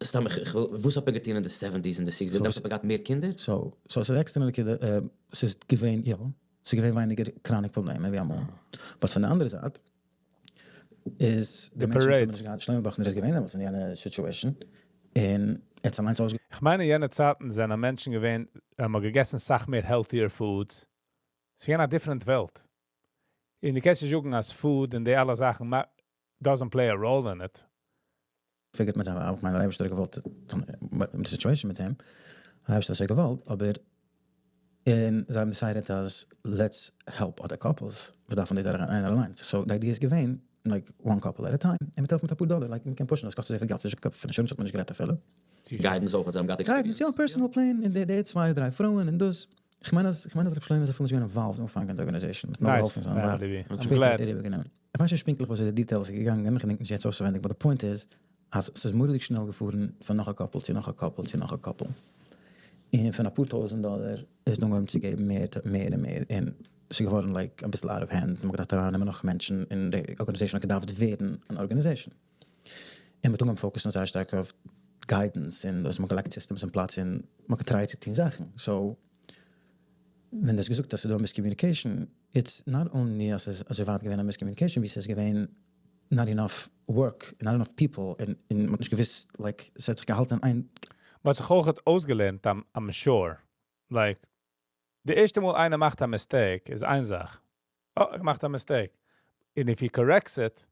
סתם, איך וויל, וואס האט מען געטון אין די seventies און די sixties? דעמאלטס האט מען געהאט מער קינדער? So, ס'איז עקסטערע נקודה, ס'איז געווען, יא, ס'איז געווען ווייניגער chronic פראבלעמען ווי אמאל, but פון די אנדערע זייט, איז די מענטשן וואס האבן נישט געהאט, שלמה באכנער איז געווען דעמאלטס אין יענע situation, און ער האט אליינס אויסגע. איך מיין אין יענע צייטן זענען מענטשן געווען, האבן געגעסן סאך מער healthier foods, ס'איז געווען א different וועלט. און דו קענסט נישט זאגן אז food און די אלע זאכן doesn't play a role in it. figure ט מיט זיין ווייב, איך מיין דער אייבערשטער האט געוואלט די situation מיט אים, דער אייבערשטער האט אזוי געוואלט, אבער און זיי האבן decided אז let's help other couples וואס דארפן דאס דורך איינער אליינס, so די idea איז געווען like one couple at a time, און מ'העלפט מיט אפאר דאלער, like מ'קען push ן, עס קאסט אזויפיל געלט, ס'נישט פון insurance האט מען נישט גערעדט אפילו. Guidance אויך, זיי האבן געהאט experience. Guidance יא, personal plan, און די צוויי דריי פרויען און דאס, כ'מיין אז כ'מיין אז ר' שלמה איז אפילו נישט געווען involved אנפאנג אין די organization, מ'האט נאר געהאלפן זיין ווייב, שפעטער האט ער איבערגענומען. כ'ווייס נישט פונקטליך וואס די details איז געגאנגען, כ'געדענק נישט יעצט אויסעווענדיג, but די point איז אז ס'איז מורא'דיג שנעל געפארן פון נאך א couple צו נאך א couple צו נאך א couple, און פון אפאר טויזענט דאלער איז אנגעהויבן צו געבן מער מער און מער, און ס'איז געווארן like אביסל out of hand, מ'האט געדארפט ארייננעמען נאך מענטשן, און די organization האט געדארפט ווערן אן organization, און מ'האט אנגעהויבן focus ן זייער שטארק אויף guidance, און דאס מ'האט געלייגט systems אין פלאץ, און מ'האט געטרייט צו טון זאכן, so ווען דו האסט געזאגט אז ס'איז דא א miscommunication, it's not only אז ס'איז אזוי ווייט געווען א miscommunication ווי ס'איז געווען not enough work, not enough people, און מ'האט נישט געוואוסט, like, ס'האט זיך געהאלטן אין איין. מ'האט זיך אויך אויסגעלערנט, I'm sure. Like, די ערשטע מאל איינער מאכט א mistake איז איין זאך. Oh, ער מאכט א mistake. And if he corrects it,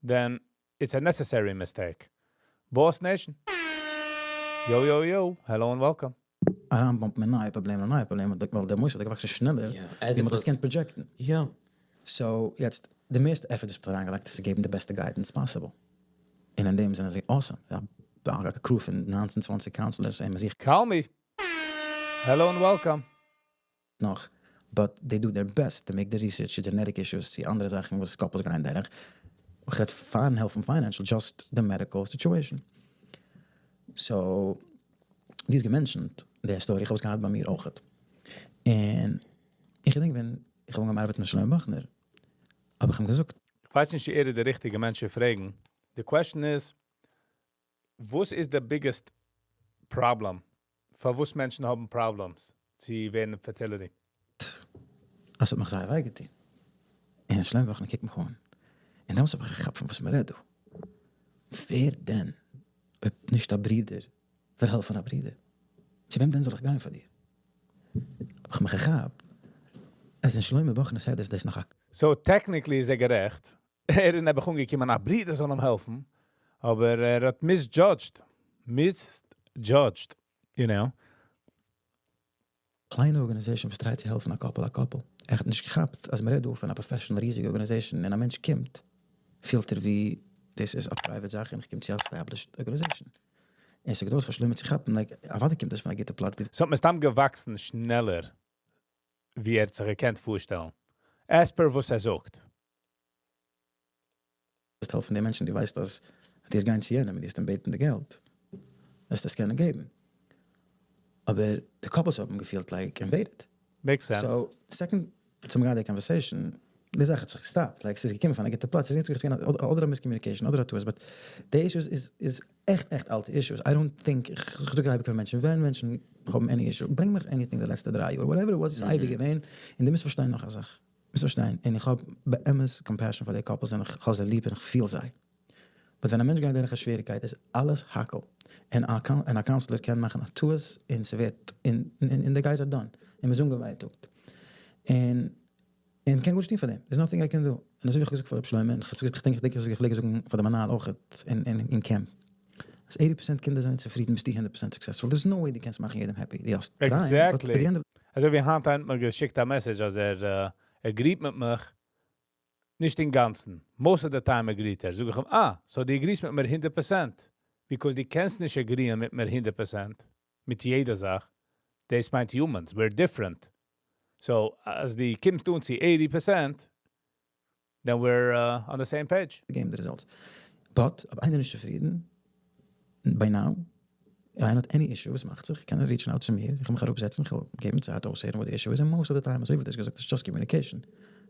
then it's a necessary mistake. Boss Nation. Yo, yo, yo. Hello and welcome. אריינ bump ן מיט נייע פראבלעמען און נייע פראבלעמען, ווייל דער מוסד האט געוואקסן שנעלער ווי מ'האט עס געקענט project ן. So, יעצט, די מערסטע effort וואס מ'האט אריינגעלייגט איז צו געבן די בעסטע guidance possible. און אין דעם זענען זיי awesome. א crew פון 19, 20 counselors און מ'זוכט Call me. Hello and welcome. נאך, but they do their best to make the research צו genetic issues, צו אנדערע זאכן וואס couples גייען דורך. איך רעד פארן העלפן financial, just די medical situation. So, דו האסט גע mention ט די story, איך האב עס געהאט ביי מיר אויכעט. און איך געדענק ווען איך האב אנגעהויבן ארבעטן מיט שלמה באכנער, האב איך אים געזאגט. איך ווייס נישט צו ער איז דער ריכטיגער מענטש צו פרעגן. The question is, וואס איז the biggest problem? פארוואס מענטשן האבן problems צו ווערן fertility? עס האט מיך זייער וויי געטון. און שלמה באכנער קוקט מיך אן. און דעמאלטס האב איך געכאפט פון וואס מען רעדט דא. ווער דען אויב נישט א ברודער וויל העלפן א ברודער? צו וועם דען זאל איך גיין פאר דיר? האב איך מיך געכאפט אז אין שלמה באכנער'ס head איז דאס נאך א. So technically איז ער גערעכט. ער איז נעבעך אנגעקומען א ברודער זאל אים העלפן, אבער ער האט misjudged. Misjudged, you know. קליינע organization וואס try ט צו העלפן א couple א couple. ער האט נישט געכאפט אז מ'רעדט דא פון א professional ריזיגע organization און א מענטש קומט פילט ער ווי דאס איז א private זאך און איך קום צו א established organization. און ס'האט געדויערט פאר שלמה צו כאפן like אוודאי קומט דאס פון א גוטע פלאץ. ס'האט מסתם געוואקסן שנעלער ווי ער האט זיך געקענט פארשטעלן. As per וואס ער זאגט. ווילסט העלפן די מענטשן, דו ווייסט אז דו וועסט גיין צו יענעם און דו וועסט אים בעטן די געלט, וועסטו עס קענען געבן. אבער די couples האבן געפילט like invaded. Makes sense. So, second צו מ'געהאט די conversation, די זאך האט זיך געסטאפט, like ס'איז געקומען פון א גוטע פלאץ, ס'איז נישט געווען אדער א miscommunication אדער א טעות, but די issues איז איז עכט עכט אלטע issues, I don't think, איך זאג אייביג פאר מענטשן, ווען מענטשן האבן any issue, ברענג מיך anything די לעצטע 3 יאר, whatever it was, איז אייביג געווען, און דו מוזט פארשטיין נאך א זאך, מוזט פארשטיין, און איך האב באמת compassion פאר די couples און איך האב זיי ליב און איך פיל זיי, but ווען א מענטש גייט דורך א שוועריקייט איז אלעס האקל, און א counselor קען מאכן א טעות און ס'ווערט און די guys are done, און מ'איז אנגעווייטאגט, און און מ'קען גארנישט טון פאר דעם, there's nothing I can do, און אזוי ווי איך האב געזאגט פאר ר' שלמה, און איך דענק איך פלעג עס זאגן פאר די מנהל אויך אין קעמפ, אז 80% קינדער זענען צופרידן ביסטו 100% successful, there's no way דו קענסט מאכן יעדעם happy, דו האסט try ען, but at the end of. אזוי ווי היינט האט מיר געשיקט א message אז ער agree ט מיט מיך, נישט אינגאנצן, most of the time agree ט ער, זאג איך אים, אה, so דו agree סט מיט מיר 100%, because דו קענסט נישט agree ען מיט מיר 100%, מיט יעדע זאך, דאס מיינט humans, we're different. So, אז דו קומסט אן צו 80%, then we're on the same page. געבן די results. But, אויב איינער איז נישט צופרידן, by now, אויב איינער האט any issue וואס מאכט זיך, קען ער reach ן out צו מיר, איך וועל מיך אראפזעצן, איך וועל געבן צייט אויסהערן וואס די issue איז, און most of the time, אזוי ווי דו האסט געזאגט, איז just communication.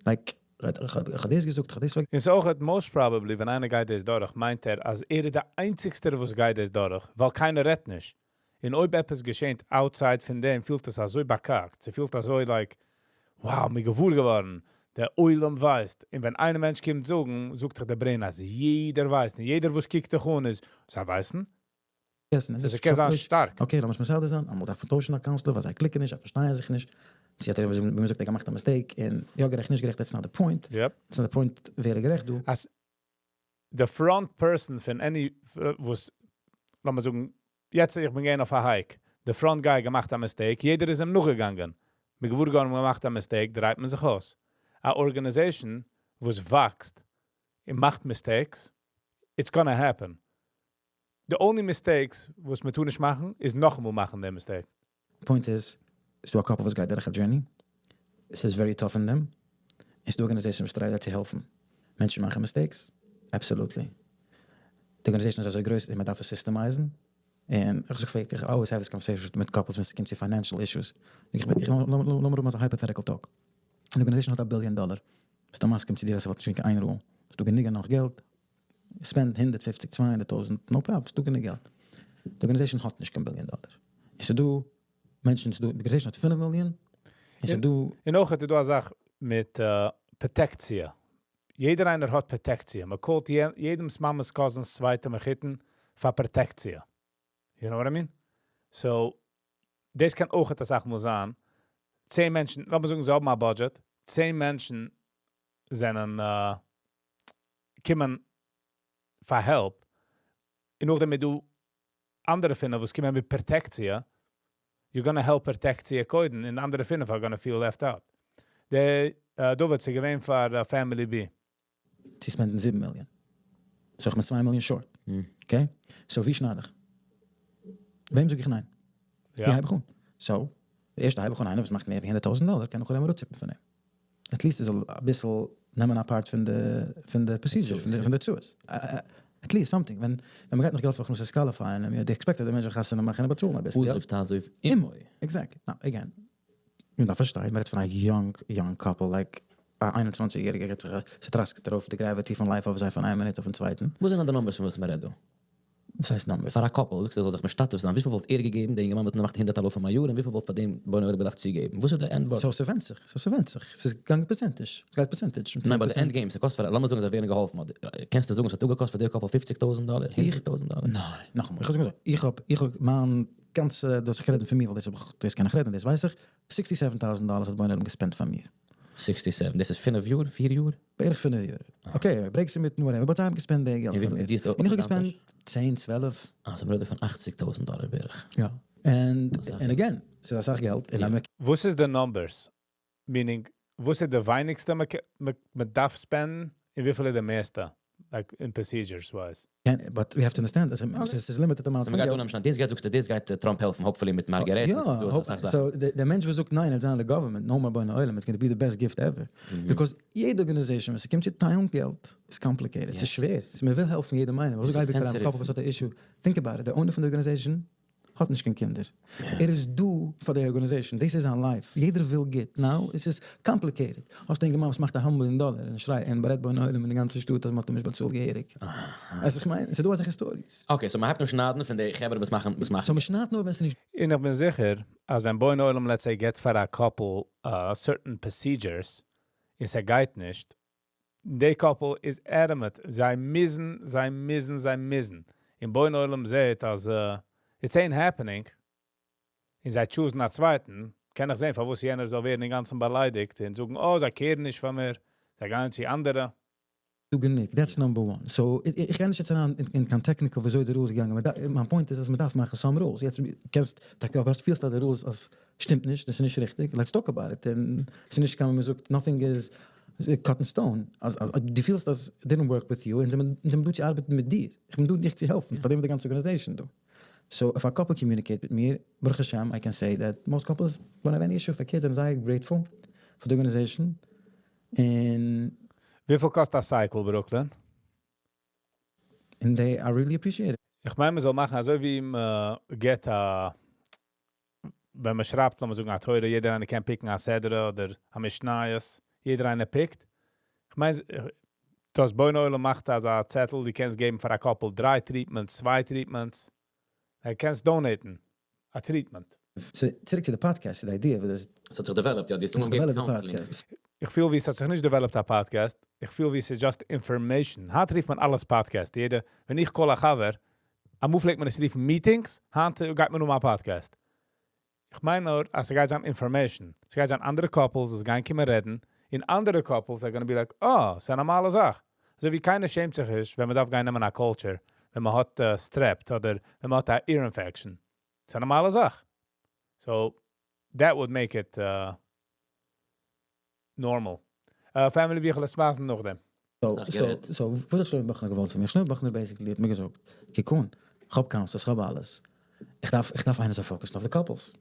Like, איך האב דאס געזאגט, איך האב דאס. און ס'אויך most probably, ווען איינער גייט דאס דורך, מיינט ער, אז ער איז דער איינציגסטער, וואס גייט דאס דורך, ווייל קיינער רעדט נישט. און אויב עפעס געשעט outside פון דעם, פילט עס אזוי באקאקט. ס'פילט אזוי like, wow, מיר געוואר געווארן, דער עולם ווייסט. און ווען איין מענטש קומט זאגן, זאגט דער brain, אז יעדער ווייסט. און יעדער, וואס קוקט דיך אן, איז, זיי ווייסן? Yes, און דאס קען זיין שטארק. Okay, לאמיר מסדר זיין, אמאל דארף מען טוישן א counselor, ווייל זיי click ן נישט, זיי פארשטייען זיך נישט. זי האט ווי מען זאגט, ער געמאכט א mistake, און יא גערעכט, נישט גערעכט, that's not the point. Yep. That's not the point, ווער איז גערעכט דא. אז the front person פון any, וואס, לאמיר זאגן, יעצט איך בין געווען אויף א hike, the front guy געמאכט א mistake, יעדער איז אים נאכגעגאנגען. מיר געוואר געווארן, געמאכט א mistake, דרייט מען זיך אויס. א organization, וואס וואקסט, און מאכט mistakes, it's gonna happen. The only mistakes, וואס מען טאר נישט מאכן, איז נאכאמאל מאכן דעם mistake. Point איז, ס'דא א couple וואס גייט דורך א journey, עס איז very tough אין דעם, און ס'דא organization וואס try ט זיי צו העלפן. מענטשן מאכן mistakes? Absolutely. די organization איז אזוי גרויס, אז מען דארף עס systemize ן. און איך זאג פאר, איך always have this conversation מיט couples ווען ס'קומט צו financial issues. איך בין, איך, לאמיר האבן אזא hypothetical talk. אן organization האט א ביליאן דאלער. ביסטו מסכים צו דיר אז ס'וואלט נישט געווען קיין איין rule. ס'דא גענוג און נאך געלט. Spend 150, 200,000, no problem, ס'דא גענוג געלט. די organization האט נישט קיין ביליאן דאלער. און ס'דא מענטשן, ס'דא, די organization האט 5 מיליאן, און ס'דא. און אויך האט דא א זאך מיט פראטעקציע. יעדער איינער האט פראטעקציע. מען call ט יעדעמס מאמע'ס cousins צווייטע מחותן פאר פראטעקציע. You know what I mean? So, דאס קען אויך א זאך מוז זיין. 10 מענטשן, לאמיר זאגן, זיי האבן א budget. 10 מענטשן זענען קומען פאר help. און נאכדעם דא אנדערע פינף, וואס קומען מיט פראטעקציע, you're gonna help פראטעקציע קודם, און אנדערע פינף are gonna feel left out. דער דוד איז געווען פאר Family B. זיי spend ן 7 מיליאן. So איך בין 2 מיליאן short. Okay? So ווי שנייד איך? וועם זאג איך ניין? ווי הייב איך אן? So, די ערשטע הייב איך אן איינער וואס מאכט מער ווי 100,000 דאלער, קען איך אויך אראפציפן פון אים. At least ער זאל אביסל נעמען א part פון די procedure, פון די הוצאות. At least something. ווען מען גייט נאך געלט פאר הכנסת כלה פאר איינעם, יא, די expect אז דער מענטש זאל חתונה מאכן און באצאלן אביסל, יא. עזוב תעזוב עמו. Exactly. Now, again, מען דארף פארשטיין, מען רעדט פון א young, young couple, like א 21 יעריגער גייט זיך, ס'טראסקעט ארויף די gravity פון life אויף זיי פון איין מינוט אויפן צווייטן. וואס זענען די numbers פון וואס מען רעדט דא? וואס הייסט numbers? פאר א couple, זאגסטו ער זאל זיך משתתף זיין, וויפיל וואלט ער געגעבן, דער אינגערמאן וואלט געמאכט 100 אלפים א יאר, און וויפיל וואלט פאר דעם בונה עולם געדארפט צוגעבן? וואס איז די end So ס'ווענדט זיך, so ס'ווענדט זיך, ס'איז געגאנגען percentage, ס'גייט percentage. ניין, but די end game, ס'קאסט פאר, לאמיר זאגן זיי ווערן געהאלפן, קענסטו זאגן ס'האט אפגעקאסט פאר די couple 50,000 דאלער, 100,000 דאלער? ניין, נאכאמאל, איך האב געזאגט, איך האב מיין גאנצע, דאס איך רעדן פון מיר, ווייל דאס האב איך, דאס קען איך רעדן, דאס ווייס איך, 67,000 דאלער האט בונה עולם גע spend ט פאר מיר. 67, דאס איז 5 יאר, 4 יאר? בערך 5 יאר. Okay, breaks מיט whatever, but זיי האבן גע spend ט די געלט פאר מיר. און איך האב גע spend ט 10, 12. אה, so מ'רעדט פון 80,000 דאלער בערך. יא. And again, ס'איז אסאך געלט. און וואס איז די numbers? Meaning, וואס איז די ווייניגסטע מען דארף spend ן און וויפיל איז די מערסטע? Like in procedures wise. But we have to understand, עס איז limited amount פון געלט. מ'גייט אנהייבן, דאס גייט זאגסטו, דאס גייט טראמפ העלפן, hopefully מיט מארגארעט. יא, so דער מענטש וואס זאגט ניין, ער זיין די government, no more בונה עולם, it's gonna be the best gift ever. Because יעדע organization, ווען ס'קומט צו טיילן געלט, איז complicated, ס'איז שווער, מען וויל העלפן יעדעם איינעם. איך זאג אייביג פאר א couple וואס האט א issue, think about it, דער owner פון די organization. האט נישט קיין קינדער, ער איז דא פאר די organization, דאס איז זיין life, יעדער וויל גוט, now עס איז complicated, האסט א אינגערמאן וואס מאכט א האלב מיליאן דאלער און שרייט און בארעדט בוני עולם אין די גאנצע שטאט אז מען האט אים נישט באצאלט געהעריג, אז איך מיין, ס'איז דא אזעלכע stories. Okay, so מ'הייבט אן שניידן פון די חברה וואס מאכן וואס מאכן. So מ'שניידט נאר ווען ס'איז נישט. און איך בין זיכער אז ווען בוני עולם, let's say, געט פאר א couple certain procedures און ס'גייט נישט, די couple איז adamant, זיי מוזן, זיי מוזן, זיי מוזן. און בוני עולם זעט אז it ain't happening, און זיי choose ן א צווייטן, קען איך זען פארוואס יענער זאל ווערן אינגאנצן באליידיגט און זאגן, "Oh, זיי care ן נישט פאר מיר, זיי גייען צו אנדערע." דא גענוג, that's number one. So, איך גיי נישט יעצט אריין אין קיין technical וויאזוי די rules געגאנגען, מיין point איז אז מ'דארף מאכן some rules. יעצט קענסט טאקע אויב האסט פילסט אז די rules אז שטימט נישט, דאס איז נישט ריכטיג, let's talk about it. און ס'איז נישט קיין ווי מ'זאגט nothing is cut in stone. אז דו פילסט אז it didn't work with you, אונז זעמיר דא צו ארבעטן מיט דיר. איך בין דא דיך צו העלפן, פאר דעם איז די גאנצע organization דא. So if א couple communicate מיט מיר, ברוך השם I can say that most couples don't have any issue פאר kids זענען זייער grateful פאר די organization, און. וויפיל קאסט א cycle, Brooklyn? און they are really appreciate. איך מיין, מ'זאל מאכן אזוי ווי מ'געט א, ווען מ'שרייבט, לאמיר זאגן, א תורה, יעדער איינער קען pick ן א סדרה אדער א משניות, יעדער איינער pick ט. איך מיין, דאס בוני עולם מאכט אזא צעטל, דו קענסט געבן פאר א couple דריי treatments, צוויי treatments. דו קענסט donate ן א treatment. So, צוריק צו די פאדקעסט, צו די idea, וואס דאס. ס'האט זיך developed, יא, דו האסט אנגעגעבן counseling. איך פיל ווי ס'האט זיך נישט developed א פאדקעסט, איך פיל ווי ס'איז just information. היינט רופט מען אלעס פאדקעסט. יעדער, ווען איך call א חבר, אמאל פלעגט מען עס רופן meetings, היינט גייט מען אום א פאדקעסט. איך מיין נאר, אז ס'גייט זיין information. ס'גייט זיין אנדערע couples, וואס גייען קומען רעדן, און אנדערע couples are gonna be like, "Oh, ס'איז א נארמאלע זאך." אזוי ווי קיינער שעמט זיך נישט, ווען מען דארף גיין נעמען א culture, ווען מען האט strep אדער ווען מען האט א ear infection. ס'איז א נארמאלע זאך. So, that would make it normal. Family ביכל עס ווייזן נאכדעם. So, וואס האט שלמה באכנער געוואלט פון מיר? שלמה באכנער basically האט מיר געזאגט, קוק אן, איך האב counselors, איך האב אלעס. איך דארף איינער זאל focus ן אויף די couples.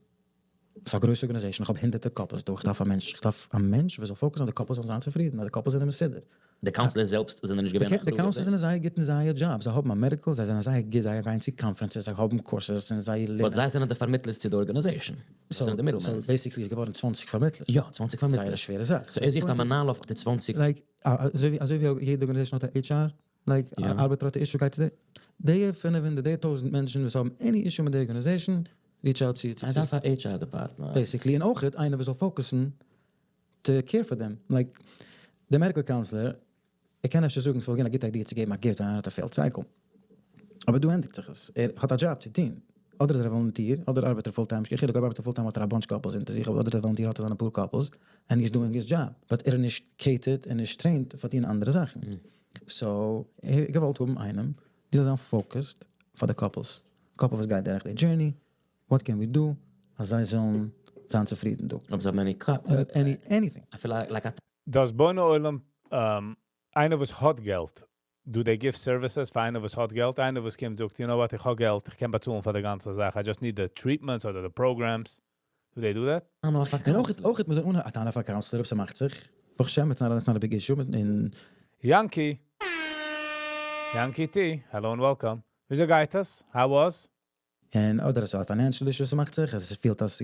ס'איז א גרויסע organization, איך האב הונדערטער couples דא, איך דארף א מענטש וואס זאל focus ן אז די couples זאלן זיין צופרידן, אז די couples זענען מסודר. די counselors זעלבסט זענען נישט געווען די counselors זענען זייער גוט אין זייער דזשאב, זיי האבן א medical, זיי זענען זייער גוט, זיי גייען צו conferences, זיי האבן courses און זיי לערנען. But זיי זענען די פארמיטלערס צו די organization. זיי זענען די middlemen. So basically איז געווארן 20 פארמיטלער. יא, 20 פארמיטלער. זייער א שווערע זאך. So ער זוכט א מנהל אויף די 20. Like, אזוי ווי יעדע organization האט א HR, like, ארבעטער האט א issue גייט צו די, די 500, די 1000 מענטשן וואס האבן any issue מיט די organization, reach out צו ער דארף א HR department. Basically, און אויך איינער וואס זאל focus ן to care for them. Like, דער medical counselor, ער קען אפשר זאגן, ס'וואלט געווען א גוטע idea צו געבן א gift ווען איינער האט א failed cycle. אבער דא ענדיגט זיך עס. ער האט א דזשאב צו טון. אדער איז ער א volunteer, אדער ארבעט ער full time. נישט קיין חילוק, אויב ארבעט ער full time האט ער א bunch couples אונטער זיך, אבער אדער איז ער volunteer האט ער זיינע פאר couples, and he's doing his job. But ער איז נישט catered און נישט trained פאר טון אנדערע זאכן. So, ער האט געוואלט האבן איינעם, די זאל זיין focused פאר די couples. Couple וואס גייט דורך די journey, what can we do, אז זיי זאלן זיין צופרידן דא. אויב זיי האבן any Anything. I feel like a דאס בוני עולם, איינער וואס האט געלט, do they give services פאר איינער וואס האט געלט? איינער וואס קומט זאגט, "You know what, איך האב געלט, איך קען באצאלן פאר די גאנצע זאך, I just need the treatments אדער the programs." Do they do that? אן אויף א און אויך מוז אן א אויף א counselor, אויב ס'מאכט זיך. ברוך השם, it's not a big issue מיט אין Yankee. Yankee T, hello and welcome. וויאזוי גייט עס? How was? און אדער עס האט financial issues מאכט זיך, עס פילט אז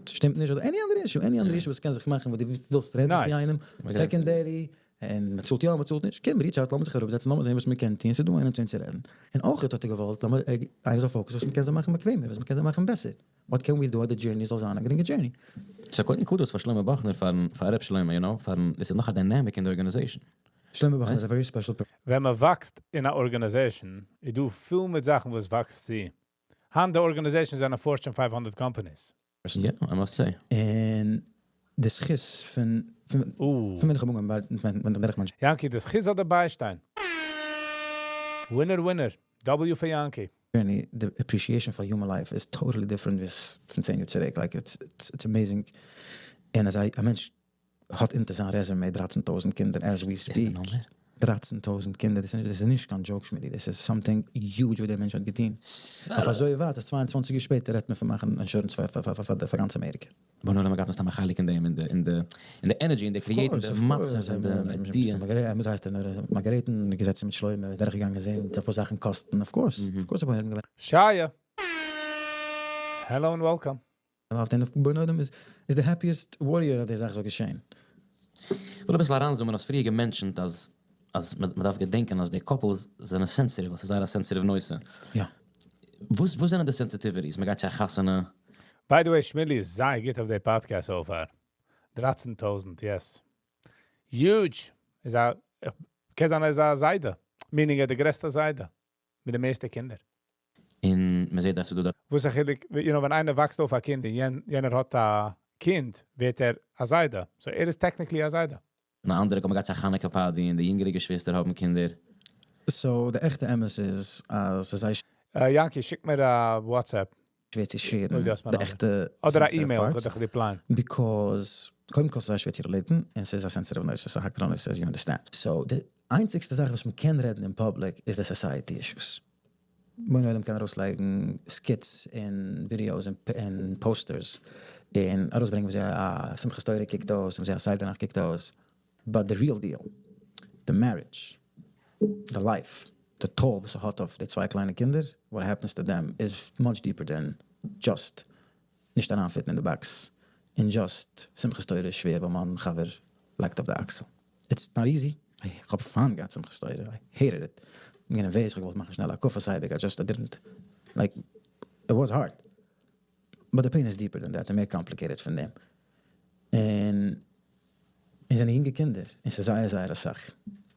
שטימט נישט, אדער any other issue, any other issue וואס קען זיך מאכן, וואס דו ווילסט רעדן צו Nice. איינעם, secondary, און מען צאלט יא, מען צאלט נישט, קום, reach out, לאמיר זיך אראפזעצן, לאמיר זען וואס מען קען טון, ס'איז דא איינעם צו אים צו רעדן. און אויך האט ער געוואלט, לאמיר, איינער זאל focus ן וואס מען קען זיי מאכן באקוועמער, וואס מען קען זיי מאכן בעסער. What can we do אז די journey זאל זיין א גרינגע journey? So קודם kudos פאר שלמה באכנער פאר רב שלמה, you know, פארן, דאס איז נאך א dynamic אין די organization. שלמה באכנער איז a very special person. ווען מען וואקסט אין א organization, איז דא פיל מיט זאכן וואס וואקסט צו. היינט די organization זענען Fortune 500 companies. Yeah, I must say. און די זכות פון ווען איך האב אנגעהויבן מיט דער מענטש. Yankee, די זכות אדער ביישטיין? Winner, winner. W for Yankee. Journey, the appreciation for human life is totally different ווי פון 10 יאר צוריק. Like, it's amazing. און אז א מענטש האט אונטער זיין resume 13.000 קינדער as we speak. 13.000 קינדער, דאס איז נישט קיין joke, שמידי. דאס איז something huge וואס דער מענטש האט געטון. אויף אזוי ווייט, אז 22 יאר שפעטער רעדט מען פון מאכן insurance פאר גאנץ אמעריקע. בוני עולם געהאט מסתם א חלק אין דעם, אין די energy, אין די creative מצב, אין די idea. וואס הייסט דען, מארגארעטן, געזעצן מיט שלמה, דורכגעגאנגען זען, וואס זאכן קאסטן, of course. Of course, שיה. Hello and welcome. אויף דעם בוני עולם איז איז the happiest warrior אז די זאך זאל געשען. כ'וויל אביסל אריינזומען, האסט פריער גע mention ט אז אז מ'דארף געדענקען אז די couples זענען sensitive, ווייל ס'איז זייער א sensitive נושא. יא. וואס זענען די sensitivities? מ'גייט צו א חתונה. By the way, Shmili איז זייער גוט אויף די podcast so far. 13.000, yes. Huge. איז א, קען זיין ער איז א זיידע. Meaning ער די גרעסטע זיידע. מיט די מערסטע קינדער. און מ'זעט אז ס'דא וואס א חילוק, ווען איינער וואקסט אויף א קינד און יענער האט א קינד, ווערט ער א זיידע. So ער איז technically א זיידע. אן אנדערע, מ'גייט צו א חנוכה party און די יונגערע געשוויסטער האבן קינדער. So, די עכטע אמת איז, אז ס'איז זייער Yanky, שיק מיר א WhatsApp. שווער צו share ן אוי, דו האסט מיין די נומבער. עכטע אדער א sensitive email, parts. איך וועל דיך reply ען. Because קודם כל ס'איז זייער שווער צו relate ן, און ס'איז א sensitive נושא, ס'איז א האקעלע נושא, as you understand. So, די איינציגסטע זאך וואס מ'קען רעדן אין public איז די society issues. בוני עולם קען ארויסלייגן skits און videos און posters און ארויסברענגען וויאזוי א שמחת תורה קוקט אויס און וויאזוי א סדר נאכט קוקט אויס, but the real deal, the marriage, the life, the toll וואס ס'האט אויף די צוויי קליינע קינדער, what happens to them is much deeper than just נישט אריינ fit ן אין די box און just שמחת תורה איז שווער ווייל מיין חבר לייגט אויף די אקסל. It's not easy, איך האב פיינט געהאט שמחת תורה, I hated it, כ'בין געווען נערוועז, כ'האב געוואלט מאכן שנעל הקפות אייביג, I just I didn't like, it was hard, but the pain is deeper than that און מער complicated פון דעם, און און זענען יונגע קינדער, און ס'איז זייער זייער אסאך,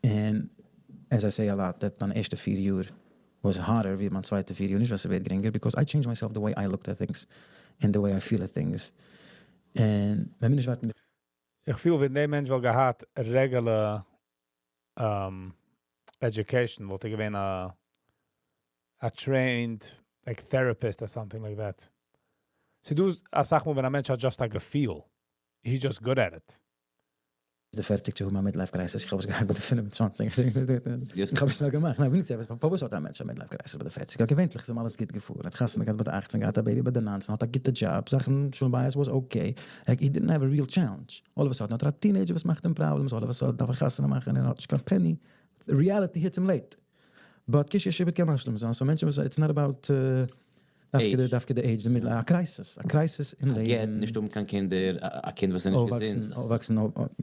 און as I say a lot that מיין ערשטע 4 יאר was harder ווי מיין צווייטע 4 יאר, נישט ווייל ס'ווערט גרינגער, because I changed myself the way I looked at things, and the way I feel at things, און ווען מיר נישט ווארטן איך פיל ווען דער מענטש וואלט געהאט regular education, וואלט ער געווען א trained like therapist or something like that. ס'דא אסאך מאל ווען א מענטש האט just א געפיל, he's just good at it. די 40 צו האבן א midlife crisis, איך האב עס געהאט ביי די 25. איך האב עס שנעל געמאכט. ניין, וויניג צו פארוואס האט א מענטש א midlife crisis ביי די 40? ווייל געווענטליך איז אים אלעס גוט געפארן, האט חתונה געהאט ביי די 18, געהאט א baby ביי די 19, האט א גוטע דזשאב, זאכן שלום בית was okay, like he didn't have a real challenge. All of a sudden האט ער א teenager וואס מאכט אים problems, all of a sudden דארף ער חתונה מאכן און ער האט נישט קיין penny. Reality hits him late. But קושיא שבט קען משלים זיין, so מענטשן וואס it's not about דווקא דווקא די age, די middle, א crisis, א crisis אין לעבן. א גט, נישט האבן קיין קינדער, א קינד וואס איז נישט געזונט. אויפוואקסן,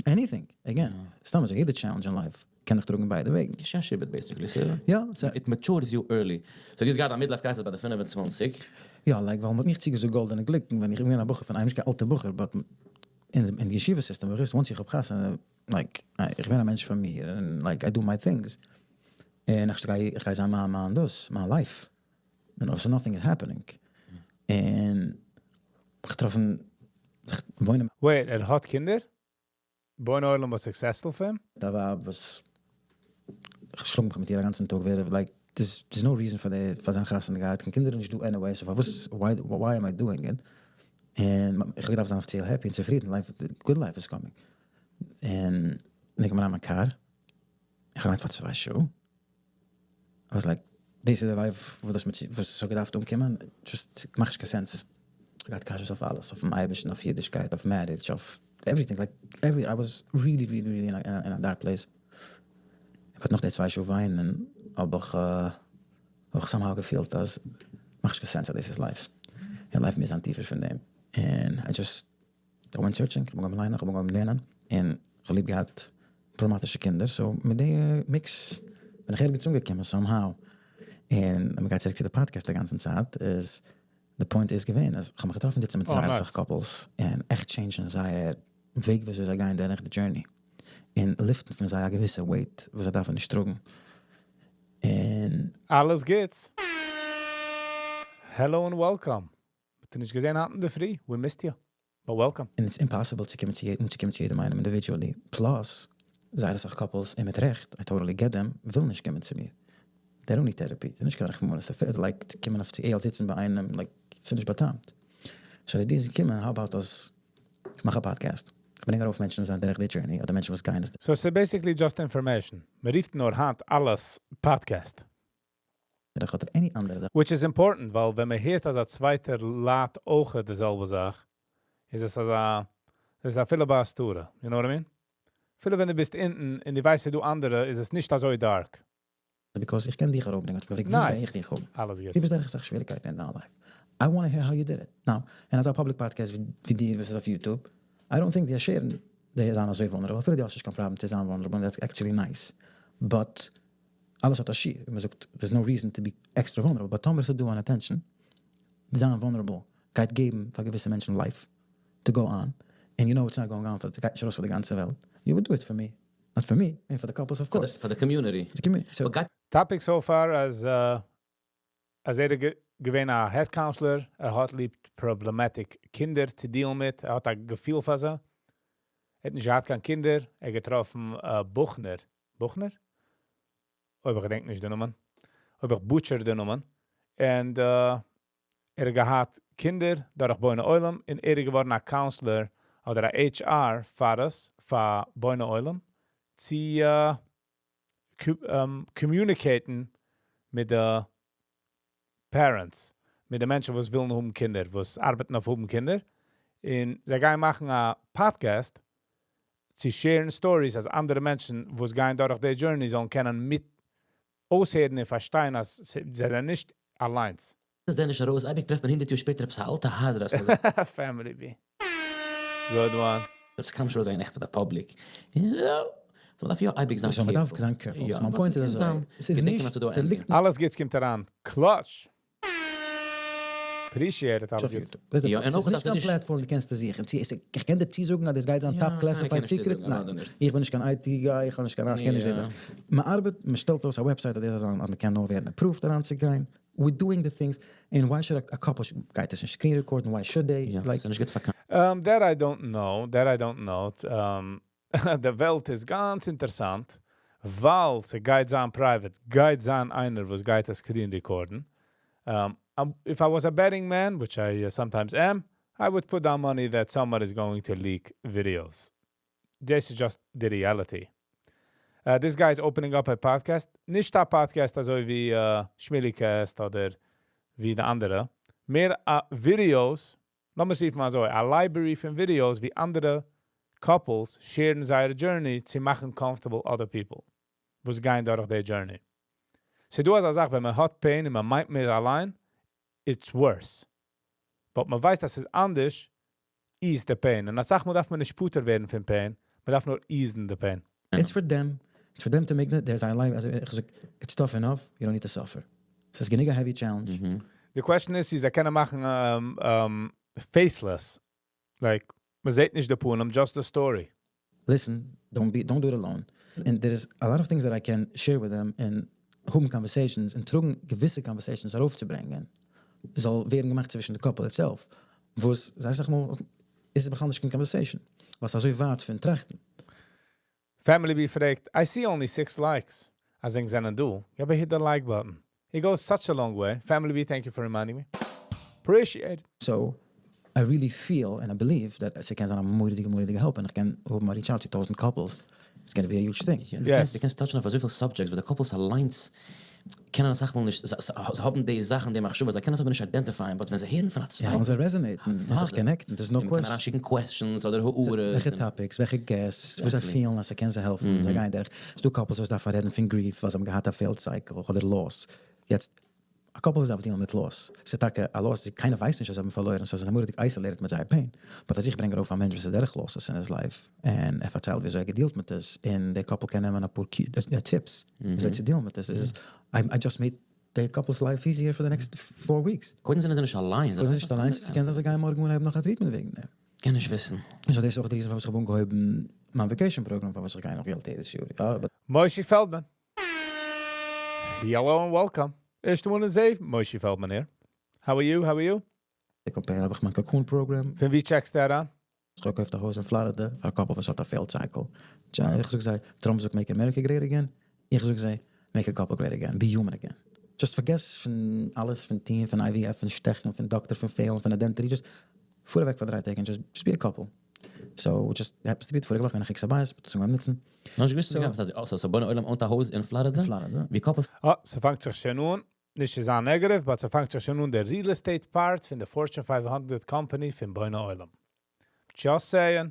anything, again, סתם אזוי, יעדע challenge אין life קען דיך טראגן ביידע וועגן. קושיא שבט basically, so. יא. It matures you early. So דו האסט געהאט א midlife crisis ביי די 25. יא, like ווייל מ'האט מיך צוגעזאגט גאלדענע גליקן ווען איך בין געווען א בחור פון איין, נישט קיין אלטע בחור, but אין די ישיבה system, איך ווייס, once איך האב חתונה, like, איך בין א מענטש פון מיר, און like, I do my things. און איך גיי, איך גיי זיין מיין, מיין דאס, מיין life. און also nothing is happening. און איך געטראפן זיך וואוינען. Wait, ער האט קינדער? בוני עולם was successful פאר אים? דא וואר וואס איך שלאג מיך מיט איר א גאנצן טאג, ווער, like, there's no reason פאר די, פאר זיין חתונה געהאט, קיין קינדער איז נישט דא anyway, so פארוואס, why, why am I doing it? און איך האב געדארפט זיין אפיציעל happy און צופרידן, life, good life is coming. און איך קום אריין אין מיין קאר, איך האב געוויינט פאר 2 שעה. I was like, דאס איז די life וואס דאס מיט וואס עס האט געדארפט אנקומען, just מאכט נישט קיין sense. איך געהאט קשיות אויף אלעס, אויפן אייבערשטן, אויף אידישקייט, אויף marriage, אויף everything, like every, I was really, really, really in a dark place. איך האב נאך די 2 שעה וויינען, האב איך, האב איך somehow געפילט אז מאכט נישט קיין sense אז דאס איז life. יא, life מוז זיין טיפער פון דעם. And I just, I went searching, איך האב אנגעהויבן ליינען, איך האב אנגעהויבן לערנען, און איך האב ליב געהאט פראבלעמאטישע קינדער, so מיט די mix בין איך ערגעץ אנגעקומען somehow. און ווען מ'גייט צוריק צו די podcast די גאנצע צייט, איז די point איז געווען, אז איך האב מיך געטראפן זיצן מיט זייער אסאך couples, און עכט change ן זייער וועג וויאזוי זיי גייען דורך די journey, און ליפטן פון זיי א געוויסע weight וואס זיי דארפן נישט טראגן. און אלעס גוטס. Hello and welcome. האט איר נישט געזען היינט אינדערפרי? We missed you. But welcome. And it's impossible צו קומען צו יעדן, צו קומען צו יעדעם איינעם individually. Plus, זייער אסאך couples, און מיט רעכט, I totally get them, ווילן נישט קומען צו מיר. They don't need therapy. זיי נישט קיין רחמנות. זיי פילן like צו קומען אפיציעל זיצן ביי איינעם, like, ס'איז נישט באטעמט. So די idea איז געקומען, how about אז איך מאך א podcast. איך ברענג ארויף מענטשן וואס זענען דורך די journey, אדער מענטשן וואס גייען עס So it's basically just information. מען רופט נאר היינט אלעס podcast. דורך אדער any אנדערע זאך. Which is important, ווייל ווען מען הערט אז א צווייטער ליידט אויך די זעלבע זאך, איז עס אזא, עס איז אפילו ביי א סתורה, you know what I mean? אפילו ווען דו ביסט אונטן און דו ווייסט דא אנדערע, איז עס נישט אזוי dark. Because איך קען דיך ארויפברענגען, איך וואס גיי איך דיך האבן? אלעס גוט. דו ביסט דורך אסאך שוועריגקייטן אין דיין life. I wanna hear how you did it. Now, אין אזא public podcast ווי דיר וואס איז אויף YouTube, I don't think די share ן די זיין אזוי vulnerable, אפילו די האסט נישט קיין פראבלעם צו זיין vulnerable, and that's actually nice, but אלעס האט א שיעור, ווי מ'זאגט, there's no reason to be extra vulnerable, but טאמער ס'איז דא אן attention, זיין vulnerable גייט געבן פאר געוויסע מענטשן life to go on, and you know it's not going on פאר, ס'גייט נישט ארויס פאר די גאנצע וועלט, you would do it for me, not for me, און פאר די couples of course. פאר די community. די community. So. Topic so far אז אז ער איז געווען א head counselor, ער האט ליב problematic קינדער צו deal ן מיט, ער האט א געפיל פאר זיי. ער האט נישט געהאט קיין קינדער, ער האט געטראפן בוכנער. בוכנער? אויב איך געדענק נישט די נאמען. אויב איך butcher די נאמען. And ער האט געהאט קינדער דורך בונה עולם און ער איז געווארן א counselor אדער א HR פאר עס, פאר בונה עולם, צו communicate ן מיט די parents, מיט די מענטשן וואס ווילן האבן קינדער, וואס ארבעטן אויף האבן קינדער. און זיי גייען מאכן א podcast צו share ן stories, אז אנדערע מענטשן וואס גייען דורך די journey זאלן קענען מיט אויסהערן און פארשטיין אז זיי זענען נישט אליינס. איז דען נישט ארויס? אייביג טרעפט מען 100 יאר שפעטער עפעס א אלטע הדרה. Family B. Good one. דאס קען נישט ארויסגיין עכט פאר די public. יא. So מ'דארף יא אייביג זיין So מ'דארף זיין careful. יא, So מיין point איז אזוי. עס איז געדענקען נישט, אז ס'דא א ס'ליגט אלעס גוטס קומט אריין. Clutch! Appreciate it, אלעס אויף גוטס. YouTube. דאס איז יא, און ס'איז אויך נישט אז קיין נישט platform דו קענסט עס זוכן. צו איך קען דיר צוזאגן אז דאס גייט זיין יא, top קיינער classified קען נישט secret? צוזאגן, ניין. אוודאי נישט. איך בין נישט קיין IT guy, איך האב נישט קיין, איך קען נישט די יא. זאכן. מ'ארבעט, מ'שטעלט אויס א website אז דאס זאל זיין אז מ'קען נאר ווערן approved אריינצוגיין. We're doing the things, and why should a couple גייט עס נישט screen record ן, why should they? יא, Like ס'איז נישט גוט פאר קיין That I don't know, that I don't know. די וועלט איז גאנץ אינטערעסאנט, ווייל ס'גייט זיין private, גייט זיין איינער וואס גייט עס screen record ן. If I was a betting man, which I sometimes am, I would put down money that someone is going to leak videos. This is just the reality. This guy is opening up a podcast. נישט א podcast אזוי ווי Shmilicast אדער ווי די אנדערע. מער videos, לאמיר זען מאל אזוי, א library פון videos ווי אנדערע couples share ן זייער journey צו מאכן comfortable other people וואס גייען דורך די journey. ס'דא אזא זאך, ווען מען האט pain און מען מיינט מען איז אליין, it's worse. But מען ווייסט, אז ס'איז אנדערש, ease the pain. און אסאך מאל דארף מען נישט פטור ווערן פון pain, מען דארף נאר ease ן the pain. It's for them. It's for them to make it. There's a life. איך זאג, it's tough enough. You don't need to suffer. ס'איז גענוג א heavy challenge. The question is, זיי קענען מאכן faceless. Like, מען זעט נישט די פנים, just the story. Listen, don't do it alone. And there is a lot of things that I can share with them and האבן conversations און טראגן געוויסע conversations ארויפצוברענגען. זאל ווערן געמאכט צווישן די couple itself. וואס, זיי זאגן מאל, איז עס בכלל נישט קיין conversation. וואס אזוי ווייט פון טראכטן. Family B פרעגט, I see only 6 likes. אז ענק זענען דא. Yeah, but hit the like button. It goes such a long way. Family B, thank you for reminding me. Appreciate it. So, I really feel and I believe that ס'קען זיין א מורא'דיגע, מורא'דיגע help. און איך קען האבן reach out to 1000 couples. It's gonna be a huge thing. יא, דו קענסט, דו קענסט touch ן אויף אזויפיל subjects, וואס די couples אליינס קענען אסאך מאל נישט, זיי האבן די זאכן, די מחשבות, זיי קענען עס אבער נישט identify ען, but ווען זיי הערן פון א צווייטן. יא, זיי resonate ן, זיי זיך connect ן, there's no און מ'קען question. אריינשיקן questions אדער הערות. וועלכע topics, וועלכע guests, וואס זיי פילן אז ס'קען זיי העלפן, זיי גייען דורך. ס'דא couples וואס דארפן רעדן פון grief, ווייל זיי האבן געהאט א failed cycle אדער loss. יעצט, א couple וואס דארף deal ן מיט loss, ס'איז טאקע א loss, קיינער ווייסט נישט אז זיי האבן פארלוירן, so זיי זענען מורא'דיג isolated מיט זייער pain. But אז איך ברענג ארויף א מענטש וואס איז דורך losses in his life, און ער פארציילט וויאזוי ער גע deal ט מיט עס, און די couple קען נעמען אפאר tips וויאזוי צו deal ן מיט עס, איז עס, I just made the couple's life easier for the next 4 weeks. קודם זענען זיי נישט אליין. קודם זענען זיי נישט אליין, ס'קען זיין זיי גייען מארגן אנהייבן נאך א treatment וועגן דעם. קען נישט וויסן. און so דאס איז אויך די reason פארוואס איך האב אנגעהויבן מיין vacation program, פארוואס איך גיי נאך געלט יעדעס יאר. יא, but Moshe Feldman. Hello and welcome. ערשטע מאל אין זיי, Moshe Feldman here. How are you? How are you? איך האב איך מיין Cocoon program. פון ווי check סטו אריין? איך האב געקויפט א הויז אין פלארידע פאר א couple וואס האט א failed cycle. טשא, איך זאג זיי, Trump זאגט make America great again. איך זאג זיי, make a couple great again. Be human again. Just פארגעס פון אלעס, פון טון, פון IVF, פון שטעכן, פון דאקטער, פון fail ן, פון identity. Just פאר אוועק פאר 3 טעג and just be a couple. So, just happens to be פאריגע וואך ווען איך איך סאבייס, צום געבן נוצן. נאר איך וויסט נישט, אז so בונה עולם own ט א הויז אין פלארידע? אין פלארידע. ווי couples אה, ס'פאנגט זיך שוין אן. נישט איז א negative, but ס'פאנגט זיך שוין אן די real estate part פון די Fortune 500 company פון בונה עולם. Just saying.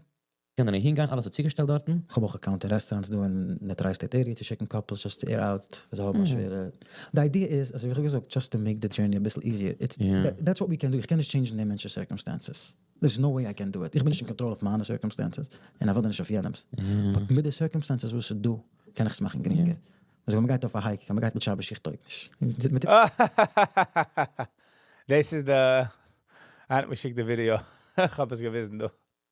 קענען אהין גיין, אלעס איז צוגעשטעלט דארטן. כ'האב אויך account אין restaurants דא אין די tri-state area צו שיקן couples just to air out ווען זיי האבן א שווערע. די idea איז אזוי ווי כ'האב געזאגט just to make the journey אביסל easier. It's that's what we can do. איך קען נישט change ן דעם מענטש'ס circumstances. There's no way I can do it. איך בין נישט אין קאנטראל אויף מיינע circumstances און אוודאי נישט אויף יענעמ'ס. But מיט די circumstances וואס איז דא קען איך עס מאכן גרינגער. אזוי ווען מ'גייט אויף א hike, ווען מ'גייט מיט שבת שיך טויג נישט. דאס איז די, איינער האט מיר געשיקט די ווידיאו, איך האב עס געוויזן דא.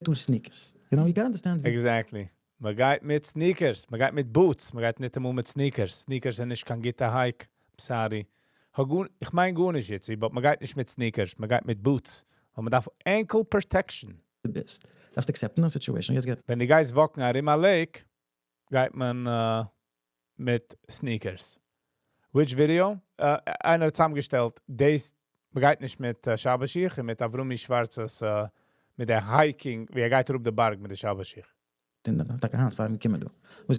טו sneakers. You know, you gotta understand ווי. Exactly. מ'גייט מיט sneakers, מ'גייט מיט boots, מ'גייט ניטאמאל מיט sneakers. Sneakers זענען נישט קיין גוטע hike. Sorry. איך מיין גארנישט יעצט, but מ'גייט נישט מיט sneakers, מ'גייט מיט boots. ווייל מ'דארף ankle protection. דו ביסט. דארפסט accept ן א situation. יעצט גייט. ווען דו גייסט walk ן ארום א lake, גייט מען מיט sneakers. Which video? איינער האט צוזאמגעשטעלט דאס, מ'גייט נישט מיט שבת שיך און מיט אברומי שווארצ'ס מיט די hiking ווי ער גייט אראפ די בארג מיט די שבת שיך. טאקע היינט פאר מיר קומען דא. וואס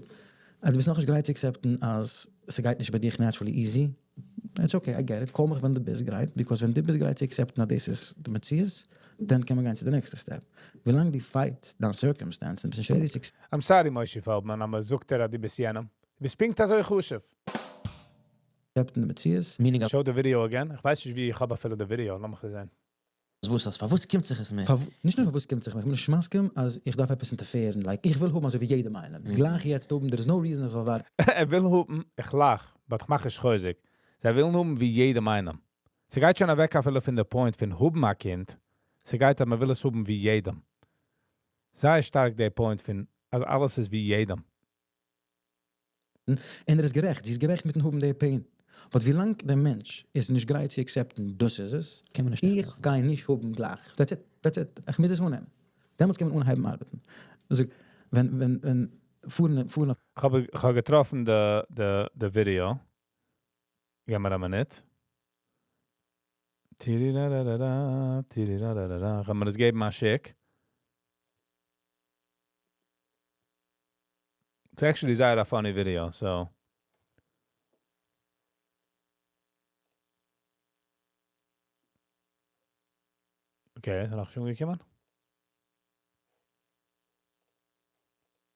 אז דו ביסט נאכנישט גרייט צו accept ן אז ס'גייט נישט ביי דיך naturally easy, it's okay I get it, call מיך ווען דו ביסט גרייט, because ווען דו ביסט גרייט צו accept ן אז דאס איז די מציאות, then קען מען גיין צו די נעקסטע step. ווילאנג דו fight סט דיין circumstance און ביסט נישט ready צו. I'm sorry מושי פעלדמאן אז מ'זאגט דיר אז דו ביסט יענעם. דו ביסט פונקט אזוי חשוב. accept ן די מציאות. Meaning אז. Show די video again, איך ווייס נישט ווי איך האב אפילו די ווידיאו, לאמיך עס זען. וואס אז פארוואס קומט זיך עס מיר? נישט נאר פארוואס קומט זיך מיר, איך בין נישט מסכים אז איך דארף עפעס interfere ן, like איך וויל האבן אזוי ווי יעדעם איינעם, גלייך יעצט האבן, there is no reason איך זאל ווארטן. ער וויל האבן, איך לאך, but כ'מאך נישט חוזק, זיי ווילן האבן ווי יעדעם איינעם. ס'גייט שוין אוועק אפילו פון די point פון האבן א קינד, ס'גייט אז מ'וויל עס האבן ווי יעדעם. זייער שטארק די point פון אז אלעס איז ווי יעדעם. און ער איז גערעכט, זי איז גערעכט מיטן האבן די pain, but ווילאנג דער מענטש איז נישט גרייט צו accept ן דאס איז עס, קען מען נישט איך גיי נישט האבן גלייך, that's it, that's it, איך מוז עס אננעמען, דעמאלטס קען מען אנהייבן ארבעטן. זאג, ווען ווען ווען פארן פארן אויף. כ'האב געטראפן די די די ווידיאו, געב מיר א מינוט. טירירארארארא טירירארארארא, כ'וועל מיר עס געבן א שיק. ס'איז actually זייער א funny video, so. Okay, ס'איז נאכנישט אנגעקומען?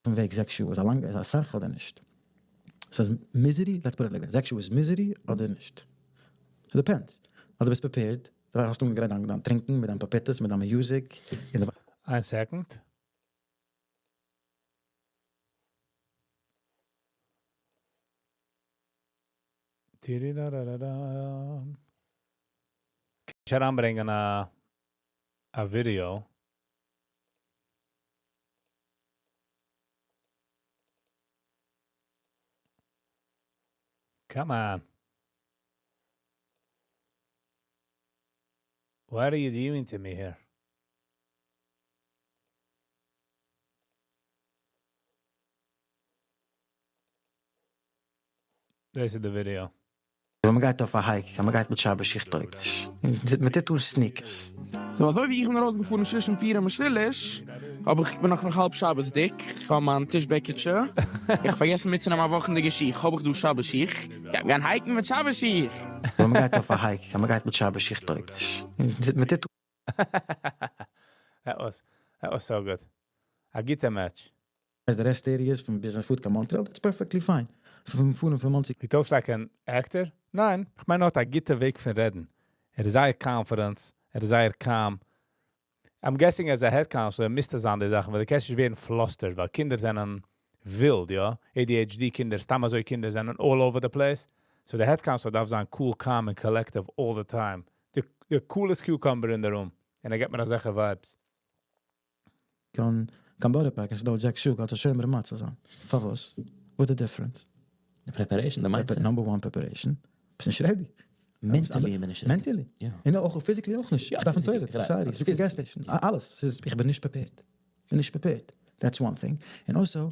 פון וועג זעקס שעה איז א לאנגע איז אסאך אדער נישט? סאיז misery? Let's put it like that, זעקס שעה איז misery אדער נישט? It depends. אז דו ביסט prepared, דו האסט אנגעגרייט דיין דיין טרינקן מיט דיין פאפיטעס מיט דיין music און די. איין second. קען נישט אריינברענגען א א ווידיאו. Come on. What are you doing to me here? דאס איז די ווידיאו. ווען מ'גייט אויף א hike, ווען מ'גייט מיט שבת שיך טויג נישט. מ'טוט אן sneakers. So אזוי ווי איך בין ארויסגעפארן שושן פורים משולש, האב איך בין נאך נאך האלב שבת'דיג, איך האב מיין טיש בעקיטשע, איך פארגעסן מיטצונעמען א וואכענדיגע שיך, האב איך דא שבת שיך, גייט מען גיין hike ן מיט שבת שיך. ווען מ'גייט אויף א hike, ווען מ'גייט מיט שבת שיך טויג נישט. מ'טוט. That was that was so good. א גוטע match. אז די rest area איז פון ביז מ'פארט קיין מאנטריאל, that's perfectly fine. פון פארן פון מאנסי. He talks like an actor? ניין, כ'מיין ער האט א גוטע וועג פון רעדן. ער איז זייער confident, ער איז זייער calm. I'm guessing as a head counselor מוזטו זיין די זאכן, ווייל דו קענסט נישט ווערן flustered, ווייל קינדער זענען ווילד, יא? ADHD קינדער, סתם אזוי קינדער זענען all over the place. So די head counselor דארף זיין cool, calm and collective all the time. The the coolest cucumber in the room. און ער געבט מיר אזעלכע vibes. קיין קיין בארא פארק, עס איז דא זעקס שעה גייט עס שומר מצה זיין. פארוואס? What's the difference? די preparation, די mindset. Number one preparation, ביסט נישט ready. Mentally בין איך נישט ready. Mentally. און אויך physically אויך נישט. איך דארף אין toilet, sorry, איך זוך א gas station, אלעס. ס'איז, איך בין נישט prepared. בין נישט prepared. That's one thing. און also,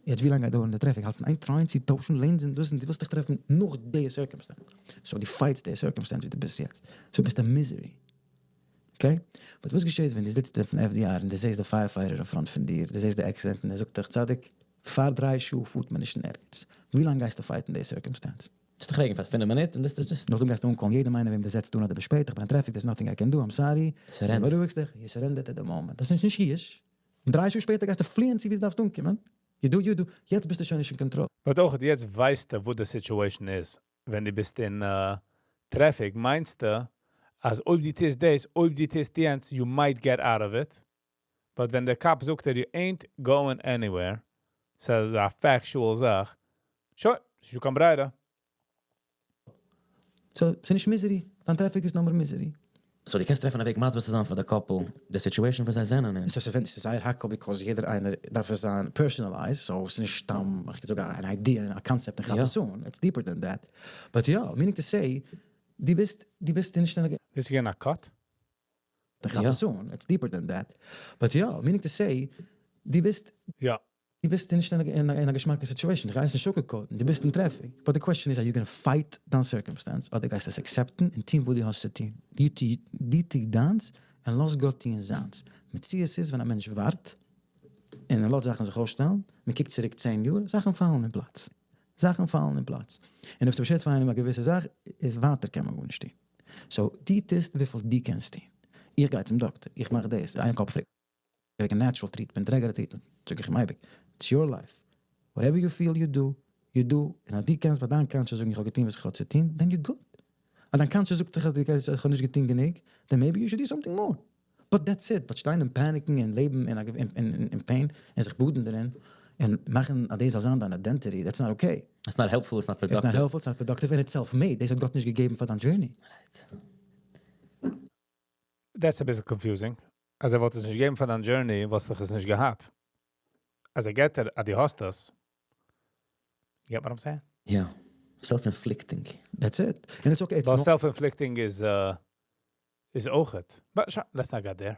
יעצט ווי לאנג גייט דויערן די traffic? האלטסט אין איין try ען צו טוישן lanes און דאס און דו ווילסט דיך טרעפן נאך די circumstance. So דו fight סט די circumstance ווי דו ביסט יעצט. So ביסט אין misery. Okay? But וואס געשעט ווען דו זיצט אויפן FDR און דו זעסט די firefighter אין front פון דיר, דו זעסט די accident און ער זאגט דיך צדיק, פאר דריי שעה פארט מען נישט אין ערגעץ. ווי לאנג גייסטו fight ן די circumstance? וועסט דיך רעגן פאר פינף מינוט און דאס דאס דאס. נאכדעם גייסטו אנ call ן יעדעם איינער וועם דו זעצט אן אדער ביסט שפעט, איך בין אין traffic, there's nothing I can do, I'm sorry. Surrender. בארואיגסט דיך, you surrender to the moment. דאס איז נישט ייאוש. דריי שעה שפעטער גייסטו פליען צו וואו דו דארפסט אנקומען. You do, you do. יעצט ביסטו שוין נישט אין control. But אויך יעצט ווייסטו, וואו די situation איז. ווען דו ביסט אין traffic, מיינסטו, אז אויב דו טוסט דאס, אויב דו טוסט יענץ, you might get out of it. But ווען דער cop זאגט דיר, you ain't going anywhere, ס'איז א factual זאך, שוין, נישטא קיין ברירה. So, ס'איז נישט misery. דיין traffic איז נאר misery. So, דו קענסט טרעפן א וועג, מסביר צו זיין פאר די couple, די situation וואס זיי זענען אין. So, ס'איז זייער האקל because יעדער איינער דארף עס זיין personalized, so ס'איז נישט סתם, איך זאג, an idea, a concept, און כאפ עס אן. It's deeper than that. But יא, meaning to say, דו ביסט נישט אין א דאס איז געווען א cut? כאפ עס אן. It's deeper than that. But יא, meaning to say, דו ביסט דו ביסט נישט אין א געשמאקע situation. דו גייסט נישט sugarcoaten, דו ביסט אין traffic. But the question is, are you gonna fight דיין circumstance? אדער גייסטו עס accept'ן און טון וואס דו האסט צו טון? דו טו דיינס און לאז גאט טון זיינס. מציאות איז, ווען א מענטש ווארט, און ער לאזט זאכן זיך אויסשטעלן, מען קוקט צוריק 10 יאר, זאכן פאלן אין פלאץ. זאכן פאלן אין פלאץ. און אויב ס'באשערט פאר איינעם א געוויסע זאך, איז ווייטער קען מען גארנישט טון. So, דו טוסט וויפיל דו קענסט טון. איך גיי צום דאקטער, איך מאך דאס, איין קאפ פרעגט, natural treatment, regular treatment, זאג איך אים אייביג, it's your life. Whatever you feel you do, you do. און אז דו קענסט ביי דיין conscience זאגן, איך האב געטון וואס איך האב צו טון, then you're good. אז דיין conscience זאגט דיך, אז איך האב נישט געטון גענוג, then maybe you should do something more. But that's it. But שטיין און panic'ן און לעבן אין pain און זיך באדן דערין און מאכן אז דאס זאל זיין דיין identity, that's not okay. It's not helpful, it's not It's not productive. helpful, it's not productive, and it's self-made. דאס האט גאט נישט געגעבן פאר דיין journey. That's a bit confusing. אז ער וואלט עס נישט געגעבן פאר דיין journey, וואלסטו עס נישט געהאט. אז ער געט דיר, אז דו האסט עס. You get what I'm saying? Yeah. Self-inflicting. That's it. And it's okay. It's Well, normal. self-inflicting is אויכעט. But sure, let's not get there.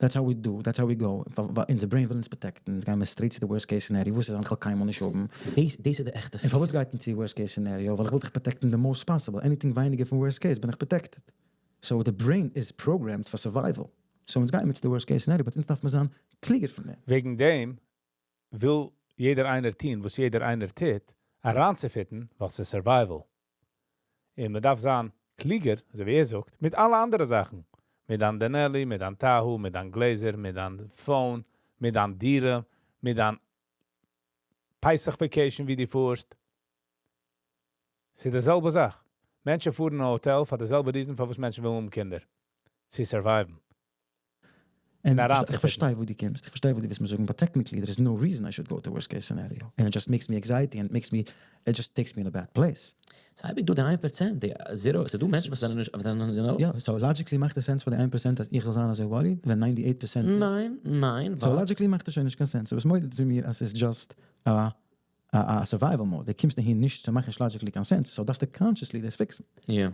That's how we do. That's how we go. אונזער brain וויל אונז protect'ן. אונז גייען מיר straight to the worst case scenario. וואס איז אנכל קיינמאל נישט האבן. דאס איז די עכטע און פארוואס גייט מען צו worst case scenario? ווייל איך וויל דיך protect'ן the most possible. Anything ווייניגער פון worst case, בין איך protected. So the brain is programmed for survival. So אונז גייען מיר צו the worst case scenario, but אונז דארף מען זיין קליגער פון דעם. וועגן דעם וויל יעדער איינער טון, וואס יעדער איינער טוט, אריינצופיטן, וואס איז survival. און מען דארף זיין קליגער, אזוי ווי ער זאגט, מיט אלע אנדערע זאכן. מיט דיין Denali, מיט דיין Tahoe, מיט דיין גלעזער, מיט דיין phone, מיט דיין דירה, מיט דיין פסח vacation, ווי דו פארסט. ס'איז די זעלבע זאך. מענטשן פארן אין א האטעל פאר די זעלבע reason, פאר וואס מענטשן ווילן האבן קינדער. צו survive'ן. און נאר איך פארשטיי, וואו דו קומסט. איך פארשטיי, וואו דו ווילסט מיר זאגן, but technically there is no reason I should go to worst case scenario. And it just makes me anxiety and it makes me, it just takes me in a bad place. ס'איז אייביג דא די 1%, די zero, ס'איז דא מענטשן, וואס זענען נישט, וואס זענען. יא, so logically מאכט עס sense פאר די 1% אז איך זאל זיין אזוי worried, ווען 98% ניין, So logically מאכט עס שוין נישט קיין sense. אבער עס מודיע צו מיר, אז עס איז just a survival mode. דו קומסט אהין נישט צו מאכן logically קיין sense. So דארפסטו consciously דאס fix'ן. יא.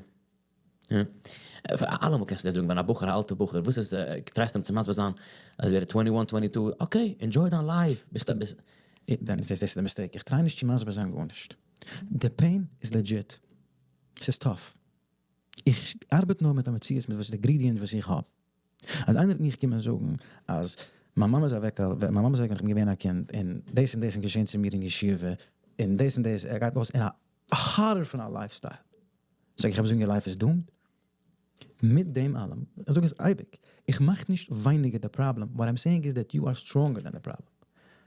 פאר אלעמאל קענסטו דאס זאגן, ווען א בחור, א אלטער בחור, וואס איז, טרייסט אים צו מסביר זיין, אז ער 21, 22, okay, enjoy דיין life. ביסט דאן איז דאס די mistake. איך try נישט צו מסביר זיין גארנישט. The pain is legit. עס איז tough. איך ארבעט נאר מיט א מציאות, מיט וואס די ingredient וואס איך האב. אז איינער האט מיך געקומען זאגן, אז מיין מאמע איז אוועק, מיין מאמע איז אוועק, ווען איך בין געווען א קינד, און דאס און דאס איז געשען צו מיר אין ישיבה, און דאס און דאס, ער גייט אויס אין א horror פון א lifestyle. זאג איך, איך האב געזאגט, your life is doomed. מיט דעם אלעם, איך זאג עס אייביג, איך מאך נישט ווייניגער the problem. What I'm saying is that you are stronger than the problem.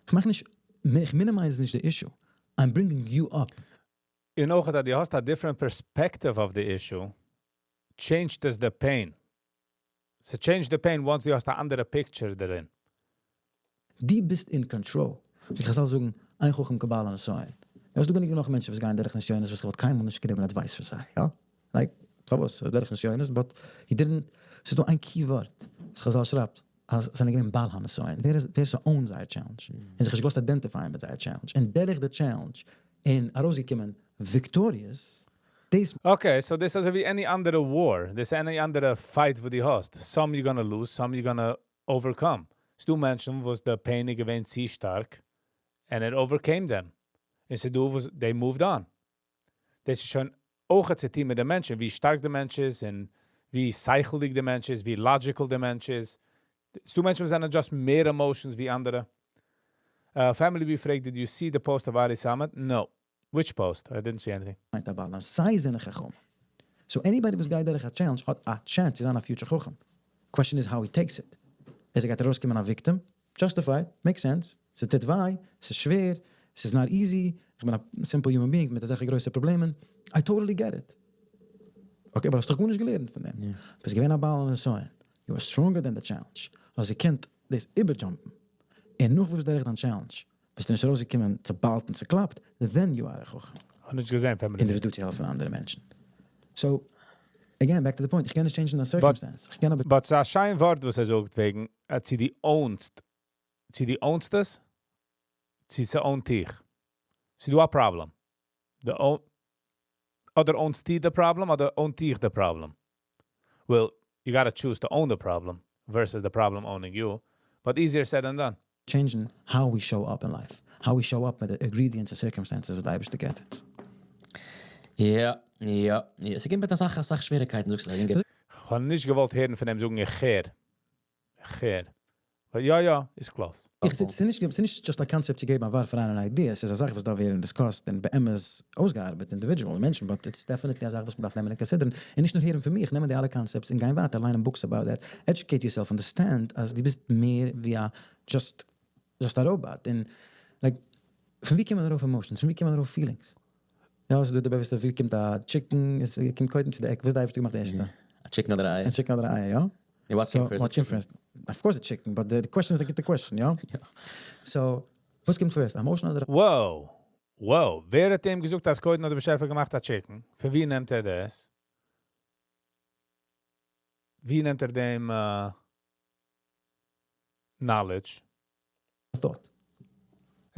איך מאך נישט, איך minimize נישט the issue. I'm bringing you up. You know that דו האסט a different perspective of the issue, changes the pain. So change the pain once דו האסט אן אנדערע picture דערין. דו ביסט in control. איך זאל זאגן, אין חכם כבעל הנסיון. עס דא גענוג נאך מענטשן, וואס גייען דורך נסיונות, וואס איך וואלט קיינמאל נישט געגעבן advice פאר זיי, יא? Like, פארוואס? דורך נסיונות, but he didn't, ס'איז דא איין key ווארט, וואס חז"ל שרייבט, אז זענען געווען בעל הנסיון. ווער ס'own זייער challenge? און זיך נישט געלאזט identify'ן מיט זייער challenge. און דורך the challenge, און ארויסגעקומען victorious, דאס Okay, so this is ווי any אנדערע war, this any אנדערע fight וואס דו האסט. Some you're gonna lose, some you're gonna overcome. ס'דא מענטשן, וואס the pain איז געווען צו שטארק, and it overcame them. און ס'דא וואס they moved on. דאס איז שוין אויך צו טון מיט די מענטשן, ווי שטארק דער מענטש איז, און ווי שכל'דיג דער מענטש איז, ווי logical דער מענטש איז. ס'דא מענטשן, וואס זענען just מער emotions ווי אנדערע. Family B פרעגט, did you see the post of Ari Samet? No. Which post? I didn't see anything. מיינט א בעל, זיי זענען חכמים. So anybody וואס גייט דורך א challenge האט א chance צו זיין א future חכם. Question is how he takes it. איז ער גייט ארויסקומען א victim? Justified, makes sense, ס'טוט וויי, ס'איז שווער, ס'איז not easy, איך בין א simple human being מיט אזעלכע גרויסע פראבלעמען, I totally get it. Okay, אבער האסט דאך גארנישט געלערנט פון דעם. ביסט געווען א בעל נסיון, you are stronger than the challenge, האסט געקענט דאס איבער jump ן, און נאך וואס דורך דיין challenge ביסטו נישט ארויסגעקומען צעביילט און צעקלאפט, then you are א חכם. האב נישט געזען Family און דו ביסט דא צו העלפן אנדערע מענטשן. So, again, back to the point, איך קען נישט change ן דיין circumstance, איך קען אבער. But ס'איז א שיין ווארט וואס ער זאגט וועגן צו דו own סט, צו דו own סט עס, צו ס' own ט דיך. ס'איז דא א problem. די own, אדער own סטו די problem, אדער own ט דיך די problem. Well, you gotta choose to own the problem versus the problem owning you. But easier said than done. Change ן how we show up in life, how we show up מיט די ingredients און circumstances וואס די אייבערשטער געבט אונז. יא, יא, יא. ס'קומט מיט אסאך אסאך שוועריגקייטן זאגסט א יונגער. כ'האב נישט געוואלט הערן פון אים זאגן איך הער. איך הער. But יא יא, איז close. איך זיץ, ס'איז נישט just א קאנצעפט צו געבן א ווארף אריין אן idea, ס'איז א זאך וואס דארף ווערן discussed און באמת אויסגעארבעט individual מענטשן, but it's definitely א זאך וואס מ'דארף נעמען און consider ן, און נישט נאר הערן פון מיך, נעמען די אלע concepts און גיין ווייטער ליינען books about that, educate yourself, understand אז דו ביסט מער ווי א just just א robot, און like פון ווי קומען ארויף emotions, פון ווי קומען ארויף feelings? יא ס'איז דא די באוויסטע ווי קומט א chicken, עס קומט קודם צו די egg, וואס האט די אייבערשטער געמאכט די ערשטע? א chicken אדער א אייער? א chicken אדער א אייער, יא. און what came first? What came first? Of course א chicken, but די question איז א גוטע question, יא? So, וואס קומט first, א emotion אדער א. Wow! Wow! ווער האט אים געזאגט אז קודם האט דער באשעפער געמאכט א chicken? פון ווי נעמט ער דאס? ווי נעמט ער דעם knowledge? Thought.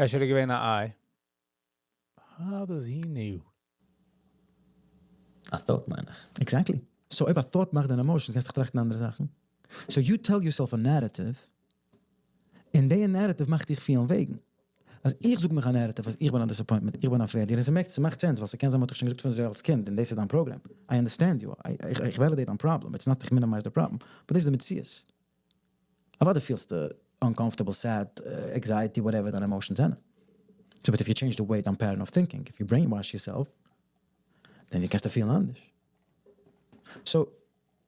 אפשר איז געווען א איי. How does he know? א thought מיין איך. Exactly. So אויב א thought מאכט דיין emotion קענסטו דיך טראכטן אנדערע זאכן. So you tell yourself a narrative, און די narrative מאכט דיך פילן וועגן. אז איך זאג מיך א narrative אז איך בין א disappointment, איך בין א failure, און ס'מעקט, ס'מאכט sense, ווייל ס'קען זיין מ'האט דיך שוין געזאגט פון אזוי אלס קינד און דאס איז דיין program. I understand you, איך validate דיין problem, it's not איך minimize די problem, but דאס איז די מציאות. אוודאי פילסטו uncomfortable, sad, anxiety, whatever דיינע emotions זענען. So but if you change the way דיין pattern of thinking, if you brainwash yourself, then קענסטו פילן אנדערש. So,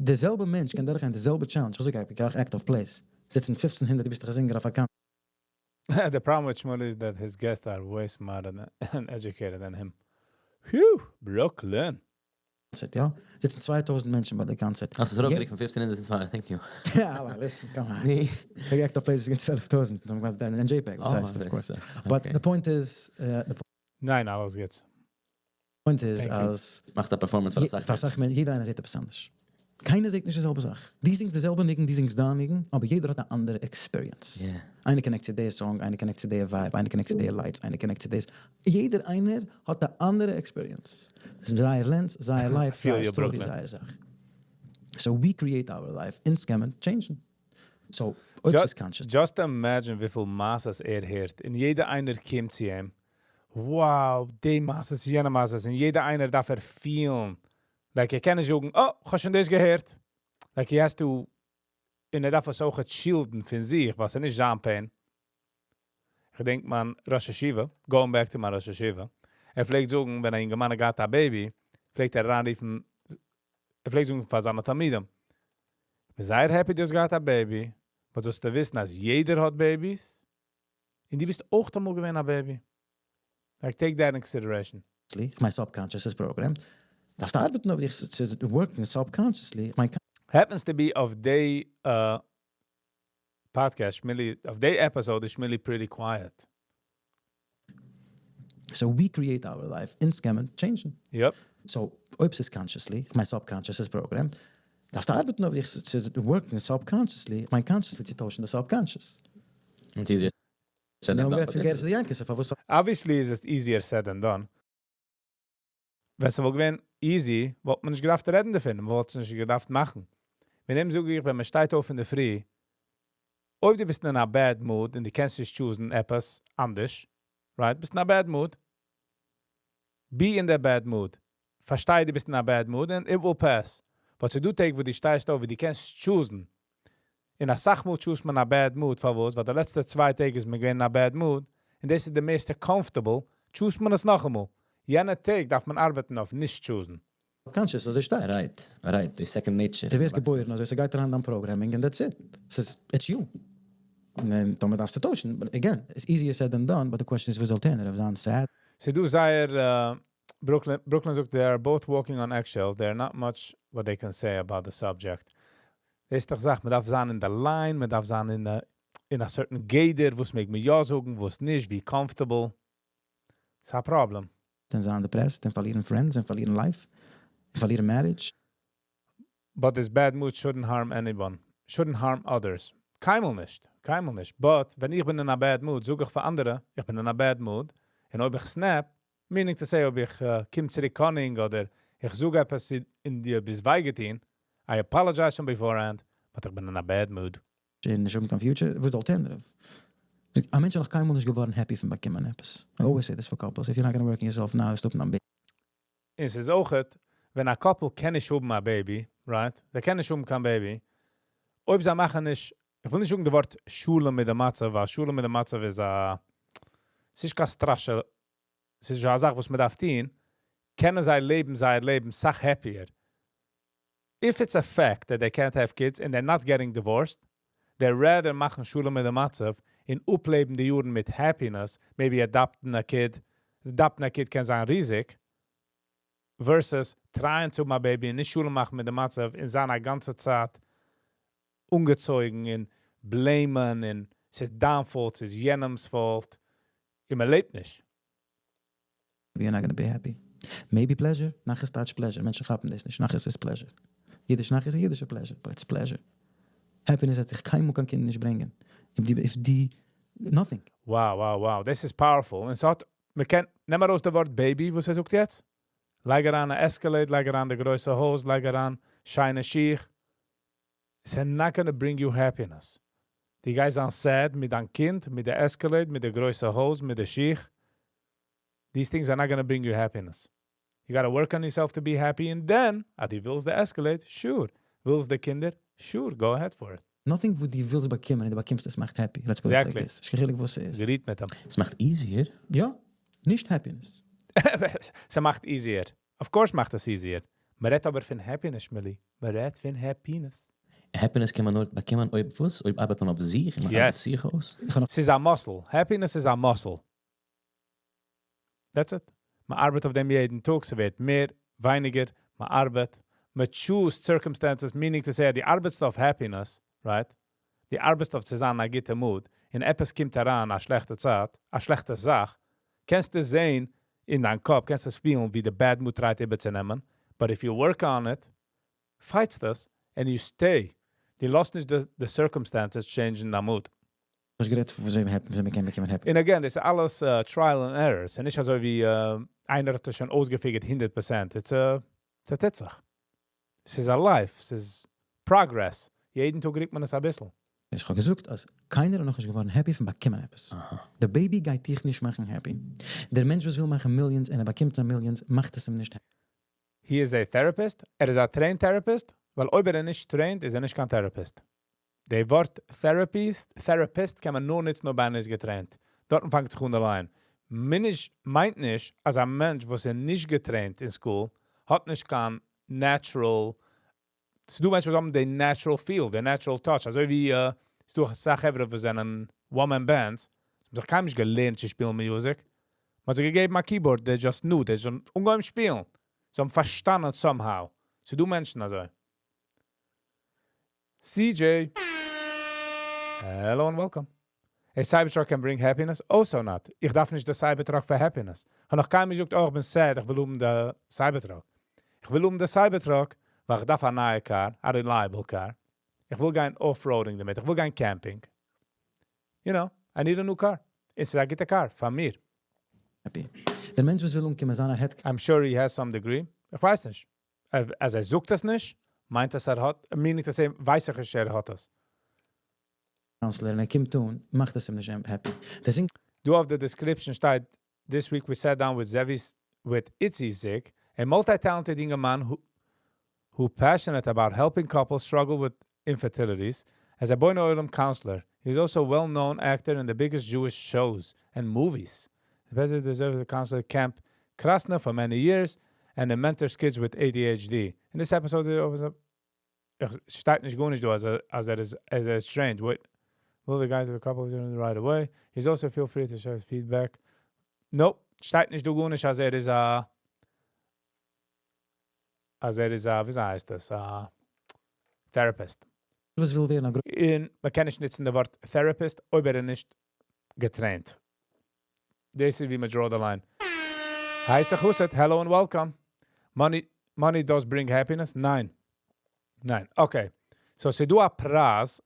די זעלבע מענטש קען דורכגיין די זעלבע challenge, איך זאג אייך, איך act אויף plays, זיצן 1500 דו ביסט דאך א singer אויף א קאנ. The problem with Shmuley is that his guests are way smarter than and educated than him. Phew, Brooklyn. יא? זיצן 2000 מענטשן ביי די קאנצערט. האסט עס אראפגעריקט פון 1500 צו 2, thank you. יא, אבער listen, come on. איך האב גע act אויף plays וואס געווען 12,000, זיי האבן געמאכט אין JPEG, וואס הייסט, of course. But the point is, the ניין, אלעס גוט. point איז אז. מאכסט א performance פאר אסאך. פאר אסאך מענטשן, יעדער איינער זעט עפעס אנדערש. קיינער זעט נישט די זעלבע זאך. דו זינגסט די זעלבע ניגון, דו זינגסט דיין ניגון, אבער יעדער האט א אנדערע experience. איינער connect צו די song, איינער connect צו די vibe, איינער connect צו די lights, איינער connect צו דאס. יעדער איינער האט א אנדערע experience. זייער lens, זייער life, זייער story, זייער זאך. So we create our life, אונז קען מען change ן. So, אויב ס'איז conscious. Just imagine וויפיל מעשות ער הערט, און יעדער איינער קומט צו אים, wow, די מעשות, יענע מעשות, און יעדער איינער דארף ער פילן. Like ער קען נישט זאגן, oh, איך האב שוין דאס געהערט. Like he has to, און ער דארף עס אויך shield ן פון זיך, וואס ער נישט זיין pain. איך דענק מיין ראש ישיבה, going back to מיין ראש ישיבה, ער פלעגט זאגן, ווען א יונגערמאן האט געהאט א baby, פלעגט ער אריינרופן, ער פלעגט זאגן פאר זיינע תלמידים, איך בין זייער happy דו האסט געהאט א baby, but זאלסטו וויסן אז יעדער האט babies, און דו ביסט אויך אמאל געווען א baby. Like take that in consideration. מיין subconscious איז programmed, דארפסטו ארבעטן אויף דיך צו work ן subconsciously, מיין. Happens to be אויף די podcast, Shmuley, אויף די episode איז Shmuley pretty quiet. So we create our life, אונז קען מען change ן. Yep. So אויב ס'איז consciously, מיין subconscious איז programmed, דארפסטו ארבעטן אויף דיך צו work ן subconsciously, מיין consciously צו טוישן די subconscious. It's easier said than done. פון די יענקיס, פארוואס. Obviously איז עס easier said than done. ווען ס'וואלט געווען easy, וואלט מען נישט געדארפט רעדן דערפון, מען וואלט עס נישט געדארפט מאכן. מיט דעם זאג איך, ווען מען שטייט אויף אין דער פרי, אויב דו ביסט אין א bad mood און דו קענסט נישט choose ן עפעס אנדערש, right? ביסט אין א bad mood. Be in the bad mood. פארשטיי דו ביסט אין א bad mood and it will pass. But ס'דא טעג וואו דו שטייסט אויף וואו דו קענסט choose ן. און אסאך מאל choose ט מען א bad mood, פארוואס? ווייל די לעצטע צוויי טעג איז מען געווען אין א bad mood, און דאס איז די מערסטע comfortable, choose ט מען עס נאכאמאל. יענע טעג דארף מען ארבעטן אויף נישט choose ן. Conscious אזוי שטארק. Right, right, די second nature. דו ווערסט געבוירן אזוי, ס'גייט אריין דיין programming and that's it. ס'איז, it's you. און טאמער דארפסטו טוישן, but again, it's easier said than done, but the question is וואס איז די alternative? זיין sad? ס'דא זייער Brooklyn, Brooklyn זאגט, they are both walking on eggshells. There are not much what they can say about the subject. דאס איז דאך זאך, מען דארף זיין אין די line, מען דארף זיין אין א certain גדר, וואס מעג מען יא זאגן, וואס נישט, ווי comfortable. ס'איז א problem. און זיין depressed, און פארלירן friends, און פארלירן life, און פארלירן marriage. But this bad mood shouldn't harm anyone. Shouldn't harm others. קיינמאל נישט. קיינמאל נישט. But ווען איך בין אין א bad mood, זאג איך פאר אנדערע, איך בין אין א bad mood, און אויב איך snap, meaning to say, אויב איך קום צוריק cunning אדער איך זאג עפעס און דו ביסט וויי געטון, I apologize from beforehand, but איך בין אין א bad mood. און נישט האבן קיין future, וואס איז די alternative? א מענטש איז נאך קיינמאל נישט געווארן happy פון באקומען עפעס. I always say this for couples, if you're not gonna work on yourself now, stop נאם עס איז אויך, ווען א couple קען נישט האבן א baby, right? זיי קענען נישט האבן קיין baby. אויב זיי מאכן נישט, איך וויל נישט זאגן די ווארט שלום מיט די מצב, ווייל שלום מיט די מצב איז א, עס איז קיין סטראשע, עס איז א זאך וואס מען דארף טון, קענען זיי לעבן זייער לעבן אסאך happier. If it's a fact that they can't have kids and they're not getting divorced, they rather מאכן שלום מיט די מצב און אפלעבן די יארן מיט happiness, maybe adopten a kid, adopten a kid קען זיין ריזיג, versus trying to האבן א baby און נישט שלום מאכן מיט די מצב און זיין א גאנצע צייט אנגעצויגן און blame ען און ס'איז דיין fault, ס'איז יענעמ'ס fault. און מען לעבט נישט. You're not gonna be happy. Maybe pleasure, נחת טייטש pleasure. מענטשן כאפן דאס נישט. נחת איז pleasure. אידיש נחת איז אידישע pleasure, but it's pleasure. Happiness וועט דיך קיינמאל קיין קינד נישט ברענגען. If די, if די, nothing. Wow. This is powerful. און ס'האט, מען קען, נעם ארויס די ווארט baby, וואס ער זאגט יעצט. לייג אריין א Escalade, לייג אריין די גרויסע הויז, לייג אריין שיינע שיך. It's not gonna bring you happiness. דו גייסט זיין sad מיט דיין קינד, מיט די Escalade, מיט די גרויסע הויז, מיט די שיך. These things are not gonna bring you happiness. You gotta work on yourself to be happy, and then, אז דו ווילסט די Escalade, sure. ווילסט די קינדער, sure, go ahead for it. Nothing וואס דו ווילסט באקומען און דו באקומסט עס מאכט happy. Let's put it like this. נישט קיין חילוק וואס עס איז. גערעדט מיט אים. עס מאכט easier. יא, נישט happiness. ס'מאכט easier. Of course מאכט עס easier. מען רעדט אבער פון happiness, שמילי. מען רעדט פון happiness. Happiness קען מען נאר באקומען אויב וואס? אויב ארבעט מען אויף זיך, מען ארבעט זיך אויס. איך האב נאך ס'איז א muscle. Happiness איז א muscle. That's it. מען ארבעט אויף דעם יעדן טאג, ס'ווערט מער, ווייניגער, מען ארבעט. מען choose circumstances, meaning to say, דו ארבעטסט אויף happiness, right? דו ארבעטסט אויף צו זיין א גוטע mood, און עפעס קומט אריין, א שלעכטע צייט, א שלעכטע זאך, קענסטו זען אין דיין קאפ, קענסטו עס פילן, ווי די bad mood try ט איבערצונעמען. But if you work on it, fights this, and you stay. דו לאזט נישט the circumstances change אין דיין mood. נישט גערעדט ווי אזוי happy, ווי אזוי מען קען באקומען happy. And again, דאס איז אלעס trial and error. ס'איז נישט אזוי ווי איינער האט עס שוין אויסגע figure ט 100%. It's a, ס'טוט זיך. ס'איז א life, ס'איז progress. יעדן טאג קריגט מען עס א ביסל. איך האב געזאגט, אז קיינער איז נאך נישט געווארן happy פון באקומען עפעס. דער baby גייט דיך נישט מאכן happy. דער מענטש וואס וויל מאכן millions און ער באקומט זיין millions, מאכט עס אים נישט happy. He is a therapist. ער איז א trained therapist, ווייל אויב ער איז נישט trained, איז ער נישט קיין therapist. די ווארט therapist, therapist קען מען נאר ניצן אויב איינער איז גע trained. דארטן פאנגט זיך אן די line. מיניש, מיינט נישט, אז א מענטש וואס איז נישט גע trained אין school, האט נישט קיין natural, ס'דא מענטשן וואס האבן די natural feel, די natural touch, אזוי ווי ס'דא אסאך חברה וואס זענען one-man bands, זיי האבן זיך קיינמאל נישט געלערנט צו שפילן music. מען האט זיי געגעבן א keyboard, they just knew, they זענען אנגעהויבן שפילן. זיי האבן פארשטאנען somehow. ס'דא מענטשן אזוי. CJ. Hello and welcome. A Cybertruck can bring happiness? Also not. איך דארף נישט די Cybertruck פאר happiness. איך האב נאך קיינמאל געזאגט, oh, איך בין sad, איך וויל האבן די Cybertruck. איך וויל האבן די Cybertruck, ווייל איך דארף א נייע car, א reliable car. איך וויל גיין off-roading דערמיט, איך וויל גיין camping. I need a new car. עס איז א גוטע car, פאר מיר. Happy. דער מענטש וואס וויל אנקומען זיין א head I'm sure he has some degree. איך ווייס נישט. אז ער זאגט עס נישט, מיינט עס ער האט, meaning to say, ווייס איך נישט ער האט עס. counselor און ער קומט אן, מאכט עס אים נישט happy. דעסוועגן דא אויף די description שטייט, this week we sat down with Zevi's, with Itzy Zik, a multi-talented young man who passionate about helping couples struggle with infertilities. As a בונה עולם counselor, he is also a well-known actor in the biggest Jewish shows and movies. The president deserves the counselor Camp Krasna for many years and he mentors kids with ADHD. In this episode, שטייט נישט גארנישט דא, אז ער איז trained. Wait. Will the guys of a couple right away. He's also feel free to share his feedback. Nope, שטייט נישט דא גארנישט, אז ער איז א אז ער איז א, ווי הייסט דאס, א therapist. וואס וויל ווערן א און מען קען נישט ניצן דאס ווארט therapist, אויב ער איז נישט געטרעינט. דאס איז ווי מען draw the line. Hi, Sachuset. Hello and welcome. Money, money does bring happiness? ניין. ניין. Okay. So, ס'דא א פרייז,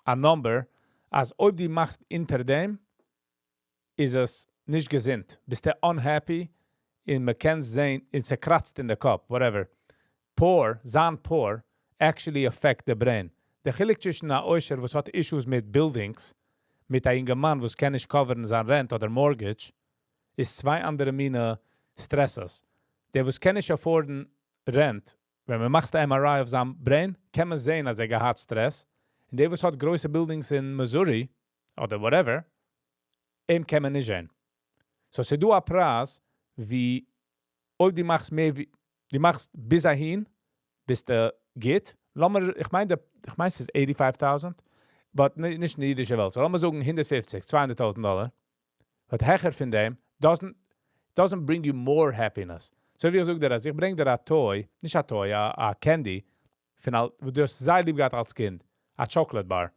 א number, אז אויב דו מאכסט אונטער דעם, איז עס נישט געזונט. ביסטו unhappy, און מען קען זען, און ס'קראצט אין די קאפ, whatever. Poor, זיין poor, actually affect the brain. דער חילוק צווישן א עושר וואס האט issues מיט buildings, מיט א אינגערמאן וואס קען נישט cover ן זיין rent אדער mortgage, איז צוויי אנדערע מינע stresses. דער וואס קען נישט afford ן rent, ווען מען מאכט א MRI אויף זיין brain, קען מען זען, אז ער געהאט stress. און דער וואס האט גרויסע buildings אין Missouri, אדער whatever, אים קען מען נישט זען. So, ס'דא א פרייז, ווי, אויב דו מאכסט מער ווי, דו מאכסט ביז אהין, ביסטו גוט. לאמיר, איך מיין, איך מיין, ס'איז 85,000, but נישט אין די אידישע וועלט. So, לאמיר זאגן 150, 200,000 דאלאר. But העכער פון דעם doesn't bring you more happiness. So ווי איך זאג דיר, אז איך ברענג דיר א toy, נישט א toy, א candy, פון אל, וואס דו האסט זייער ליב געהאט אלס קינד, א chocolate bar.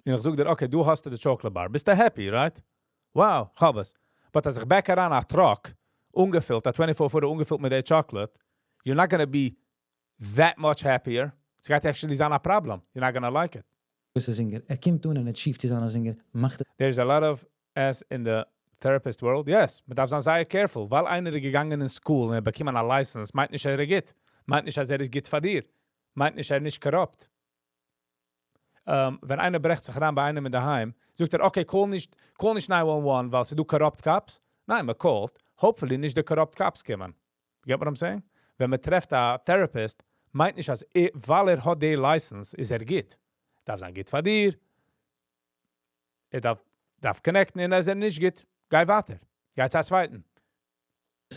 און איך זאג דיר, okay, דו האסט די chocolate bar. ביסטו happy, right? Wow, כ'האב עס. But אז איך back אריין א truck, אנגעפילט, א 24 footer אנגעפילט מיט די chocolate, you're not gonna be that much happier. ס'גייט actually זיין א problem. You're not gonna like it. גרויסער singer. ער קומט אן און achieve ט צו זיין א singer. מאכט There's a lot of ass in the therapist world. Yes, מען דארף זיין זייער careful. ווייל איינער איז געגאנגען אין school און ער באקומען א license, מיינט נישט ער איז גוט. מיינט נישט אז ער איז גוט פאר דיר. מיינט נישט ער איז נישט corrupt. ווען איינער ברעכט זיך אריין ביי איינעם אין דער היים, זאגט ער, okay, call נישט, call נישט 911, ווייל ס'דא corrupt cops. ניין, מען call ט. Hopefully נישט די corrupt cops קומען. You get what I'm saying? ווען מען טרעפט א therapist, מיינט נישט, אז ער, ווייל ער האט די license, איז ער גוט. דארף זיין גוט פאר דיר. ער דארף connect ן, און אז ער נישט גוט, גיי ווייטער. גיי צו א צווייטן.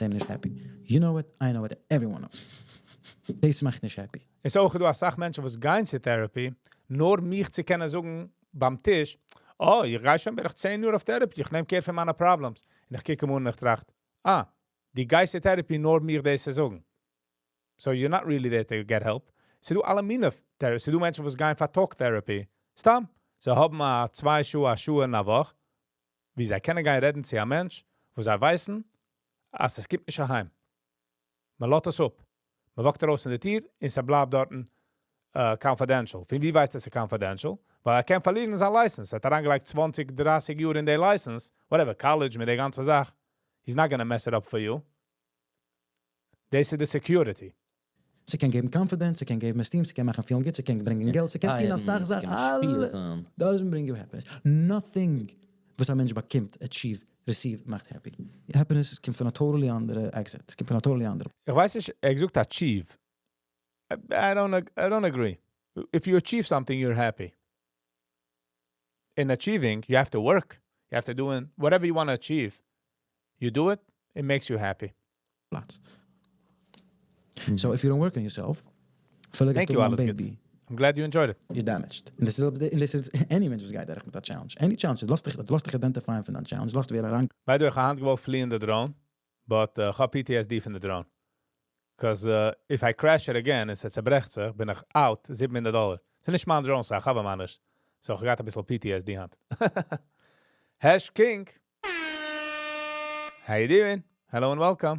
אים נישט happy. You know it, I know it, everyone knows. דאס מאכט נישט happy. עס איז אויך דא א סאך מענטשן, וואס גייען צו therapy, נאר מיך צו קענען זאגן ביים טיש, "Oh, איך גיי שוין בערך 10 יאר אויף therapy, איך נעם care פון מיינע problems." און איך קוק אים אן און איך טראכט, "Ah, דו גייסט צו therapy נאר מיר דאס צו זאגן." So you're not really there to get help. ס'דא אלע מיני therapy. ס'דא מענטשן, וואס גייען פאר talk therapy. סתם. זיי האבן א 2 שעה, א שעה אין א וואך, ווי זיי קענען גיין רעדן צו א מענטש, וואו זיי ווייסן, אז עס קומט נישט אהיים. מען לאזט עס אפ. מען walk ט ארויס אין די טיר, און ס'בלייבט דארט confidential. פון ווי ווייסט ער ס'איז confidential? ווייל ער קען פארלירן זיין license. ער האט אריינגעלייגט 20, 30 יאר אין די license, whatever, college מיט די גאנצע זאך. He's not gonna mess it up for you. דאס איז the security. ס'קען געבן confidence, ס'קען געבן esteem, ס'קען מאכן פיל גוט, ס'קען ברענגען געלט, ס'קען טון א סאך זאכן. אלע doesn't bring you happiness. Nothing וואס א מענטש באקומט, achieve, receive, מאכט happy. Happiness קומט פון א totally אנדערע exit. עס קומט פון א totally אנדערע. איך ווייס נישט, ער זאגט achieve. I don't agree. If you achieve something, you're happy. In achieving, you have to work. You have to do in whatever you want to achieve. You do it, it makes you happy. פלאץ. So if you don't work on yourself, Thank you, Alice. baby, I'm glad you enjoyed it. You're damaged. און דאס איז און דאס איז any מענטש וואס גייט דורך מיט א challenge. Any challenge, לאז דיך identify פון דיין challenge, לאז ווער אריין. By the way, איך האב היינט געוואלט fly ען the drone, but איך האב PTSD פון the drone. Because if I crash it again, עס צעברעכט זיך, בין איך out 700 דאלאר. ס'איז נישט מיין drone, so איך האב אים אנדערש. So איך האב א ביסל PTSD היינט. Hash King. How you doing? Hello and welcome.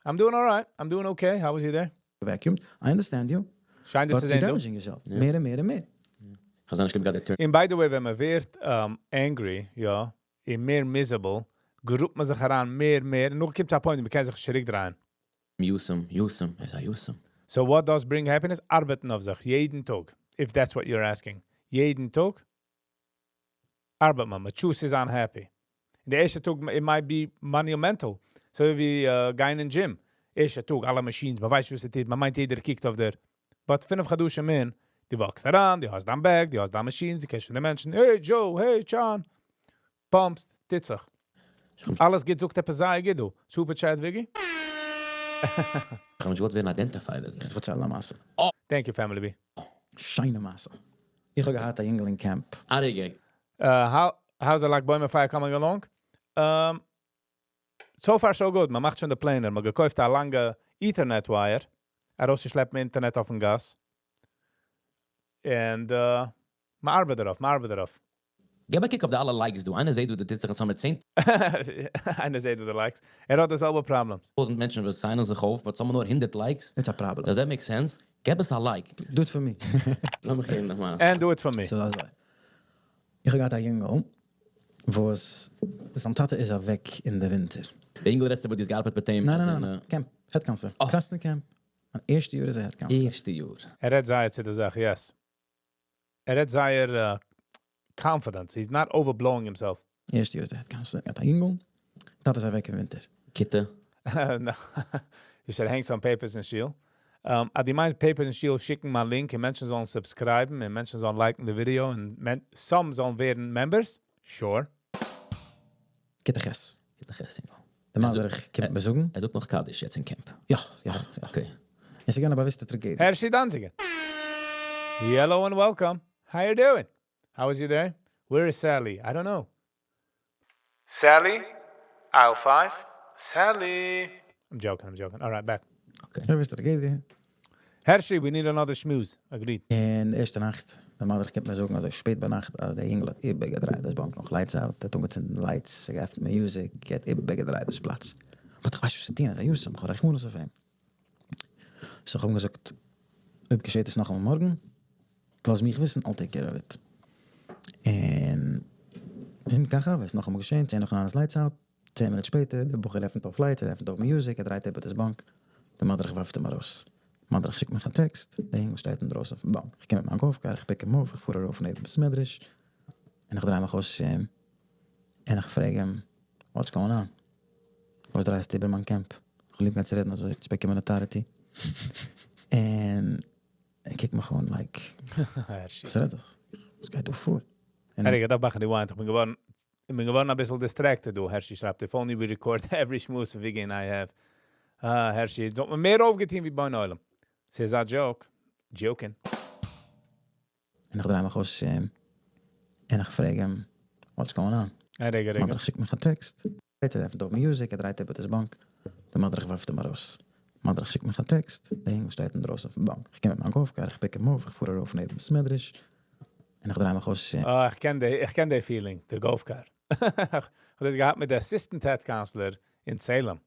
I'm doing all right. I'm doing okay. How was you there? Vacuum. I understand you. שיין But צו you're זען, דו. damaging yourself. מער און מער און מער. איך האב נישט געהאט And by the way, ווען מען ווערט angry, יא, און מער miserable, גראבט מען זיך אריין מער, מער, און נאך קומט א point, מען קען זיך נישט צוריקדרייען. מיאוסם, מיאוסם, עס איז א מיאוסם. So what does bring happiness? ארבעטן אויף זיך, יעדן טאג. If that's what you're asking. יעדן טאג ארבעט מען, מען choose זיין happy. דער ערשטער טאג, it might be monumental. אזוי ווי גיין אין gym. ערשטער טאג, אלע machines, מען ווייסט וואס עס טוט, מען מיינט יעדער קוקט אויף דיר. But 5 חדשים אין, דו walk סט אריין, דו האסט דיין bag, דו האסט דיין machines, דו קענסט שוין די מענטשן, hey Joe, hey John. Pump סט, טוט זיך. אלעס גוט, זאגט עפעס זייער גוט, דו. Super chat, Viggy. איך האב נישט געוואלט ווערן identified. איך פארצייל א מעשה. Thank you, Family B. שיינע מעשה. איך האב געהאט א יונגל אין camp. א רגע. How how's the ל"ג בעומר fire coming along? So far so good. מען מאכט שוין די פלענער. מען געקויפט א לאנגע Ethernet wire. ארויסצושלעפן אינטערנעט אויפן גאס. And מען ארבעט דערויף, מען ארבעט דערויף. גיב א קוק אויף די אלע likes דא. איינער זעט, וואס דא טוט זיך, עס האבן מיר איינער זעט די likes. ער האט די זעלבע problems. 10.000 מענטשן וואס sign ען זיך אויף, but האבן נאר 100 likes. It's a problem. Does that make sense? גיב עס א like. Do it for me. לאמיך הערן נאכאמאל. And do it for me. So אזוי. איך האב געהאט א יונגל, וואס זיין טאטע איז אוועק אין די ווינטער. די יונגל רעדסטו, וואס דו האסט געארבעט מיט אים? ניין, ניין, אז ניין, אין, ניין. Camp. Head counselor. Oh. קראסנע camp. מיין ערשטע יאר איז ער head counselor. ערשטע יאר. ער רעדט זייער צו די זאך, yes. ער רעדט זייער confident. He's not overblowing himself. ערשטע יאר איז ער head counselor. ער האט א יונגל. טאטע איז אוועק אין ווינטער. כיתה. No. You should hang some papers אין שול. אז דו מיינסט papers אין שול שיקן מיין link און מענטשן זאלן subscribe ן און מענטשן זאלן like ן די video און מענ some זאלן ווערן members? Sure. כיתה ח'. כיתה ח', יונגל. דער מדריך קומט מיר זאגן. ער זאגט נאך קדיש יעצט אין camp. יא. Okay. עס איז געווען א באוואוסטע טראגעדיע. Hershey Danziger. Hello and welcome. How you doing? How was your day? Where is Sally? I don't know. Sally? Aisle 5? Sally! I'm joking, I'm joking. All right, back. Okay. באוואוסטע טראגעדיע. Hershey, we need another schmooze. Agreed. און די ערשטע נאכט, דער מדריך קומט מיר זאגן, אזוי שפעט ביינאכט, אז דער יונגל האט איבערגעדרייט, דאס באנק נאך lights out, ער האט אנגעצינדן lights, ער געעפנט music, ער האט איבערגעדרייט דאס פלאץ. But איך ווייס נישט וואס צו טון, ער איז א יתום, איך האב רחמנות אויף אים. So איך האב אים געזאגט, אויב געשעט עס נאכאמאל מארגן, לאז מיך וויסן, I'll take care of it. און און ככה, עס איז נאכאמאל געשען, 10 נאך 9 איז lights out, 10 מינוט שפעטער, דער בחור עפנט אויף lights, ער עפנט אויף music, ער דרייט איבער דאס באנק, דער מדריך ווארפט אים ארויס. מדריך שיקט מיר א טעקסט, דער יונגל שטייט אינדרויסן פון באנק. איך קום מיט מיין golf car, איך pick אים אויף, איך פאר ארויף נעבן בית מדרש, און איך דריי מיך אויס צו אים, און איך פרעג אים, what's going on? וואס דרייסטו איבער מיין camp? איך ליב צו רעדן, אזוי צו באקומען authority. און ער קוקט מיך אן, like, Hershey. וואס רעד איך? וואס גייט דא פאר? און Hey, איך דארף מאכן rewind. איך בין געווארן, איך בין געווארן א ביסל distracted, דו. Hershey שרייבט, if only we record every שמועס Viggy and I have. Ah, Hershey, האט מען מער אויפגעטון ווי ביים עולם. ס'איז א joke. Joking. און איך דריי מיך אויס צו אים, און איך פרעג אים, what's going on? היי, רגע, רגע. מדריך שיקט מיר א טעקסט. ער עפנט אויף music, ער דרייט איבער דאס באנק. דער מדריך ווארפט אים ארויס. מדריך שיקט מיר א טעקסט. דער יונגל שטייט אינדרויסן פון באנק. איך קום מיט מיין golf car, איך pick אים אויף, איך פאר ארויף נעבן בית מדרש. און איך דריי מיך אויס צו אים. Oh, איך קען די feeling, די golf car. איך האב דאס געהאט מיט דער assistant head counselor אין Salem.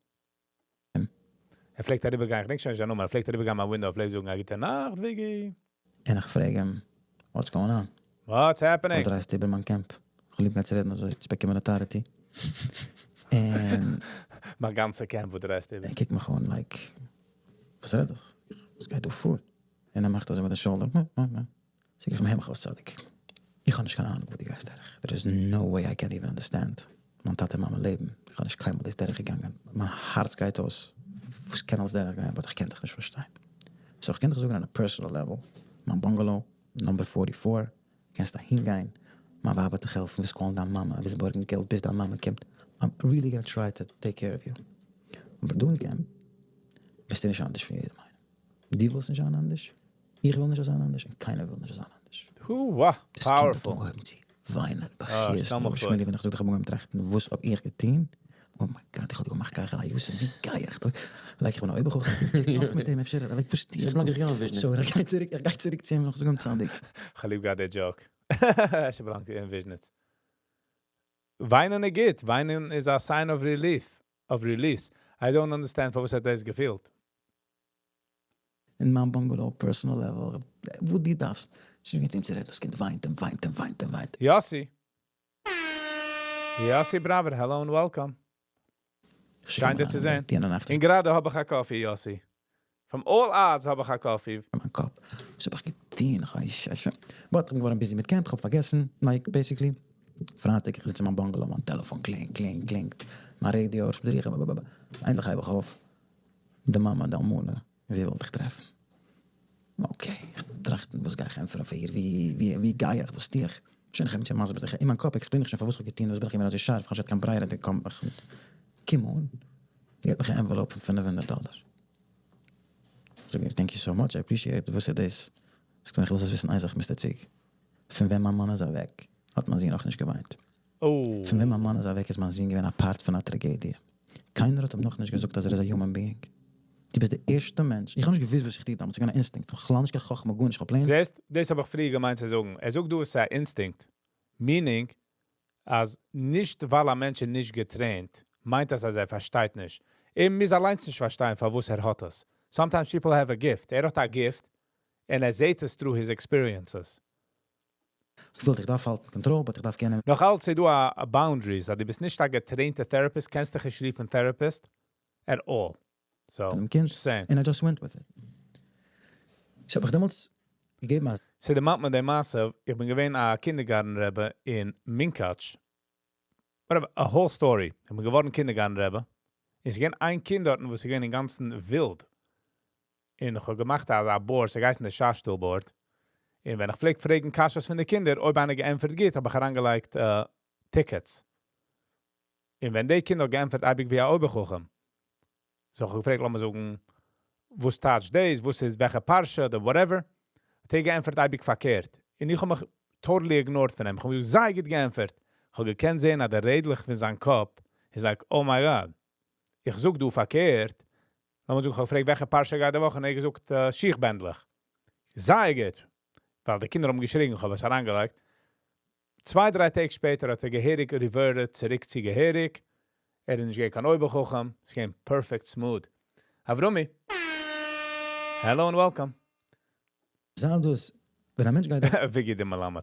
ער פלעגט אריבערגיין, איך דענק שוין נישט זיין נאמען, ער פלעגט אריבערגיין מיין window, פלעגט זאגן, א גוטע נאכט, Viggy. און איך פרעג אים, what's going on? What's happening? וואס דרייסטו איבער מיין camp? איך ליב צו רעדן, אזוי צו באקומען authority. און מיין גאנצע camp, וואס דרייסטו איבער. ער קוקט מיך אן, like, וואס רעד איך? וואס גייט דא פאר? און ער מאכט אזוי מיט די shoulder. זאג איך אים, הער מיך אויס, צדיק. איך האב נישט קיין אהנונג, וואו דו גייסט דורך. There is no way I can even understand. מיין טאטע און מאמע לעבן. איך האב נישט קיינמאל דאס דורכגעגאנגען. מיין הארץ גייט אויס. וואס קען אלעס דורכגיין, but איך קען דיך נישט פארשטיין. So איך קען דיך זאגן on a personal level. מיין bungalow, number 44, קענסט אהין גיין. מיין ווייב וועט דיך העלפן, וועסט call ן דיין מאמע, וועסט בארגן געלט, ביז דיין מאמע קומט. I'm really gonna try to take care of you. אבער דא אין camp, ביסטו נישט אנדערש פון יעדעם איינעם. דו ווילסט נישט זיין אנדערש, איך וויל נישט זיין אנדערש, און קיינער וויל נישט זיין אנדערש. Hoo, דאס קינד האט powerful. אנגעהויבן צו וויינען, Ah, בכיות, שטעל מיך פאר. שמעלי, ווען איך זאג, איך האב אנגעהויבן טראכטן, וואס האב איך געטון? Oh my God, איך האב געמאכט ככה, א יתום, ווי גיי איך? Like, איך בין אן אויבערחכם, איך מיט דעם, אפשר, like, וואס טו איך? איך באלאנג איך יא אין וויזשניץ. So, איך גיי צוריק, איך גיי צוריק צו אים, נאך זאגן, צדיק. איך ליב געהאט די joke. איך באלאנג אין וויזשניץ. וויינען איז גוט. וויינען is a sign of relief, of release. I don't understand פארוואס האט ער עס געפילט. אין מיין bungalow, personal level, וואו דו דארפסט. שוין יעצט אים צו רעדן, דאס קינד וויינט און וויינט און וויינט און וויינט. Yossi. Yossi Braver, hello and welcome. איך שיק שיין אים דיר צו אריין, זען. די יענע נאכט און גראדע האב איך א coffee, Yossi. From all odds האב איך א coffee. אין מיין קאפ. וואס האב איך געטון? איך ווייס, איך ווייס. But איך בין געווארן busy מיט camp, איך האב פארגעסן, like, basically. פרייטאג, איך זיץ אין מיין bungalow, מיין טעלעפאן קלינגט, קלינגט, קלינגט. מיין radio, איך דריי, blablabla. ענדליך הייב איך אויף. די מאמע, די אלמנה, זי וויל דיך טרעפן. Okay, איך טראכט, וואס גיי איך ענטפערן פאר איר? ווי, ווי, ווי גיי איך? וואס טו איך? שוין, איך האב מיט איר מסביר, אין מיין קאפ, איך explain איך שוין, פארוואס איך האב געטון, וואס בין איך געווען אזוי שארף, איך האב נישט קיין ברירה, די קאם, איך, קום אן. זי געבט מיר אן envelope פון 500 דאלאר. זאג איך, thank you so much, I appreciate it. וואס איז דאס? זאגט מיר, איך וויל זאלסט וויסן, איין זאך, Mr. Zig. פון ווען מיין מאן איז אוועק האט מיין זון נאכנישט געוויינט. פון ווען מיין מאן איז אוועק איז מיין זון געווען א part פון א טראגעדיע. קיינער האט אים נאכנישט געזאגט אז ער איז א human being. דו ביסט די ערשטע מענטש. איך האב נישט געוואוסט וואס איך טו דעמאלטס, ס'איז געווען א אינסטינקט, בכלל נישט קיין חכמה, גארנישט, איך האב plain. זעסט, דאס האב איך פריער געמיינט צו זאגן. ער זאגט דא עס איז א אינסטינקט. Meaning, אז נישט ווייל א מענטש איז נישט געטרעינט, מיינט דאס אז ער פארשטייט נישט. ער מוז אליינס נישט פארשטיין פארוואס ער האט עס. Sometimes people have a gift. ער האט א gift, און ער זעט עס through his experiences. איך וויל, איך דארף האלטן control, but איך דארף קענען. נאך אלץ איז דא א boundaries, אז דו ביסט נישט א געטרעינטע therapist, קענסט דיך נישט רופן therapist at all. So, פונעם קינד, just saying. And I just went with it. So האב איך דעמאלטס געגעבן א. ס'דערמאנט מיר די מעשה, איך בין געווען א kindergarten רבי אין מונקאטש. Whatever, a whole story. איך בין געווארן kindergarten רבי. איז געווען איין קינד דארטן, וואס איז געווען אינגאנצן ווילד. און איך האב געמאכט א board, ס'הייסט די שאשטול board. און ווען איך פלעג פרעגן קשיות פון די קינדער, אויב איינער געענטפערט גוט, האב איך אריינגעלייגט tickets. און ווען די קינדער געענטפערט, אייביג ווי א אויבערחכם. So איך האב געפרעגט, לאמיר זאגן, וואס טייטש דאס, וואס איז וועלכע פרשה, אדער whatever. האט ער געענטפערט אייביג פארקערט. און איך האב מיך totally ignored פון אים. איך האב זייער גוט געענטפערט. איך האב געקענט זען, אז די רעדלעך פון זיין קאפ איז like, oh my God. איך זאג דא פארקערט. לאמיר זאגן, איך האב געפרעגט, וועלכע פרשה גייט די וואך? און ער האט געזאגט, שיכבענדלעך. זייער גוט. ווייל די קינדער האבן געשריגן, איך האב עס אריינגעלייגט. 2, 3 טעג שפעטער האט ער געהעריג reverted צוריק צו געהעריג. ער איז נישט געווען קיין אויבערחכם. עס געווען perfect smooth. Avrumi. Hello and welcome. זאג דאס, ווען א מענטש גייט Viggy די מלמד.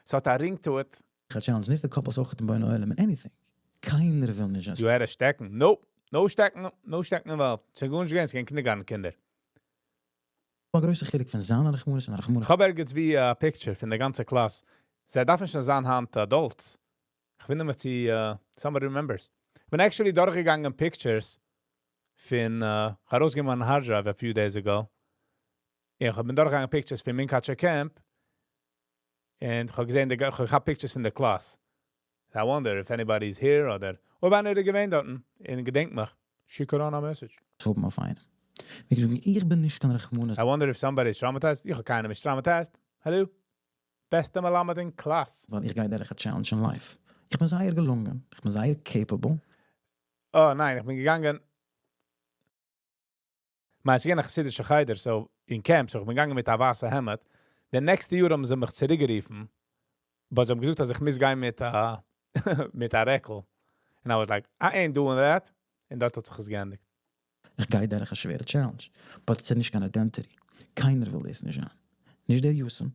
ס'האט א ring to it. איך challenge נישט די couples אויך אין בוני עולם anything. קיינער וויל נישט. דו הערסט שטעקן? Nope. No שטעקן, no שטעקן involved. ס'איז גארנישט געווען, ס'איז געווען kindergarten קינדער. א גרויסע חילוק פון זיין א רחמנות און א רחמנות. איך האב ערגעץ ווי א picture פון די גאנצע קלאס. זיי דארפן שוין זיין היינט adults. איך ווינדער מיך צו somebody remembers. איך בין actually דורכגעגאנגען pictures פון, איך האב ארויסגענומען מיין hard drive a few days ago. איך בין דורכגעגאנגען pictures פון מונקאטשער camp. און איך האב געזען, איך האב pictures פון די קלאס. I wonder if anybody is here אדער אויב איינער איז געווען דארטן און געדענקט מיך. שיק אריין א message. האבן אויף איינעם. ווי געזאגט, איך בין נישט קיין רחמנות. I wonder if somebody is traumatized. איך האב קיינעם נישט traumatized. Hello? בעסטע מלמד אין קלאס. ווייל איך גיי דורך א challenge אין life. איך בין זייער געלונגען. איך בין זייער capable. Oh ניין, איך בין געגאנגען. מיין, ס'איז געווען א חסידישע חדר, so אין camp, so איך בין געגאנגען מיט א ווייסע העמד. די next יאר האבן זיי מיך צוריקגערופן. But זיי האבן געזאגט, אז איך מוז גיין מיט א רעקל. And I was like, I ain't doing that. און דארט האט זיך עס געענדיגט. איך גיי דורך א שווערע challenge. But עס איז נישט קיין identity. קיינער וויל דאס נישט זיין. נישט דער יתום,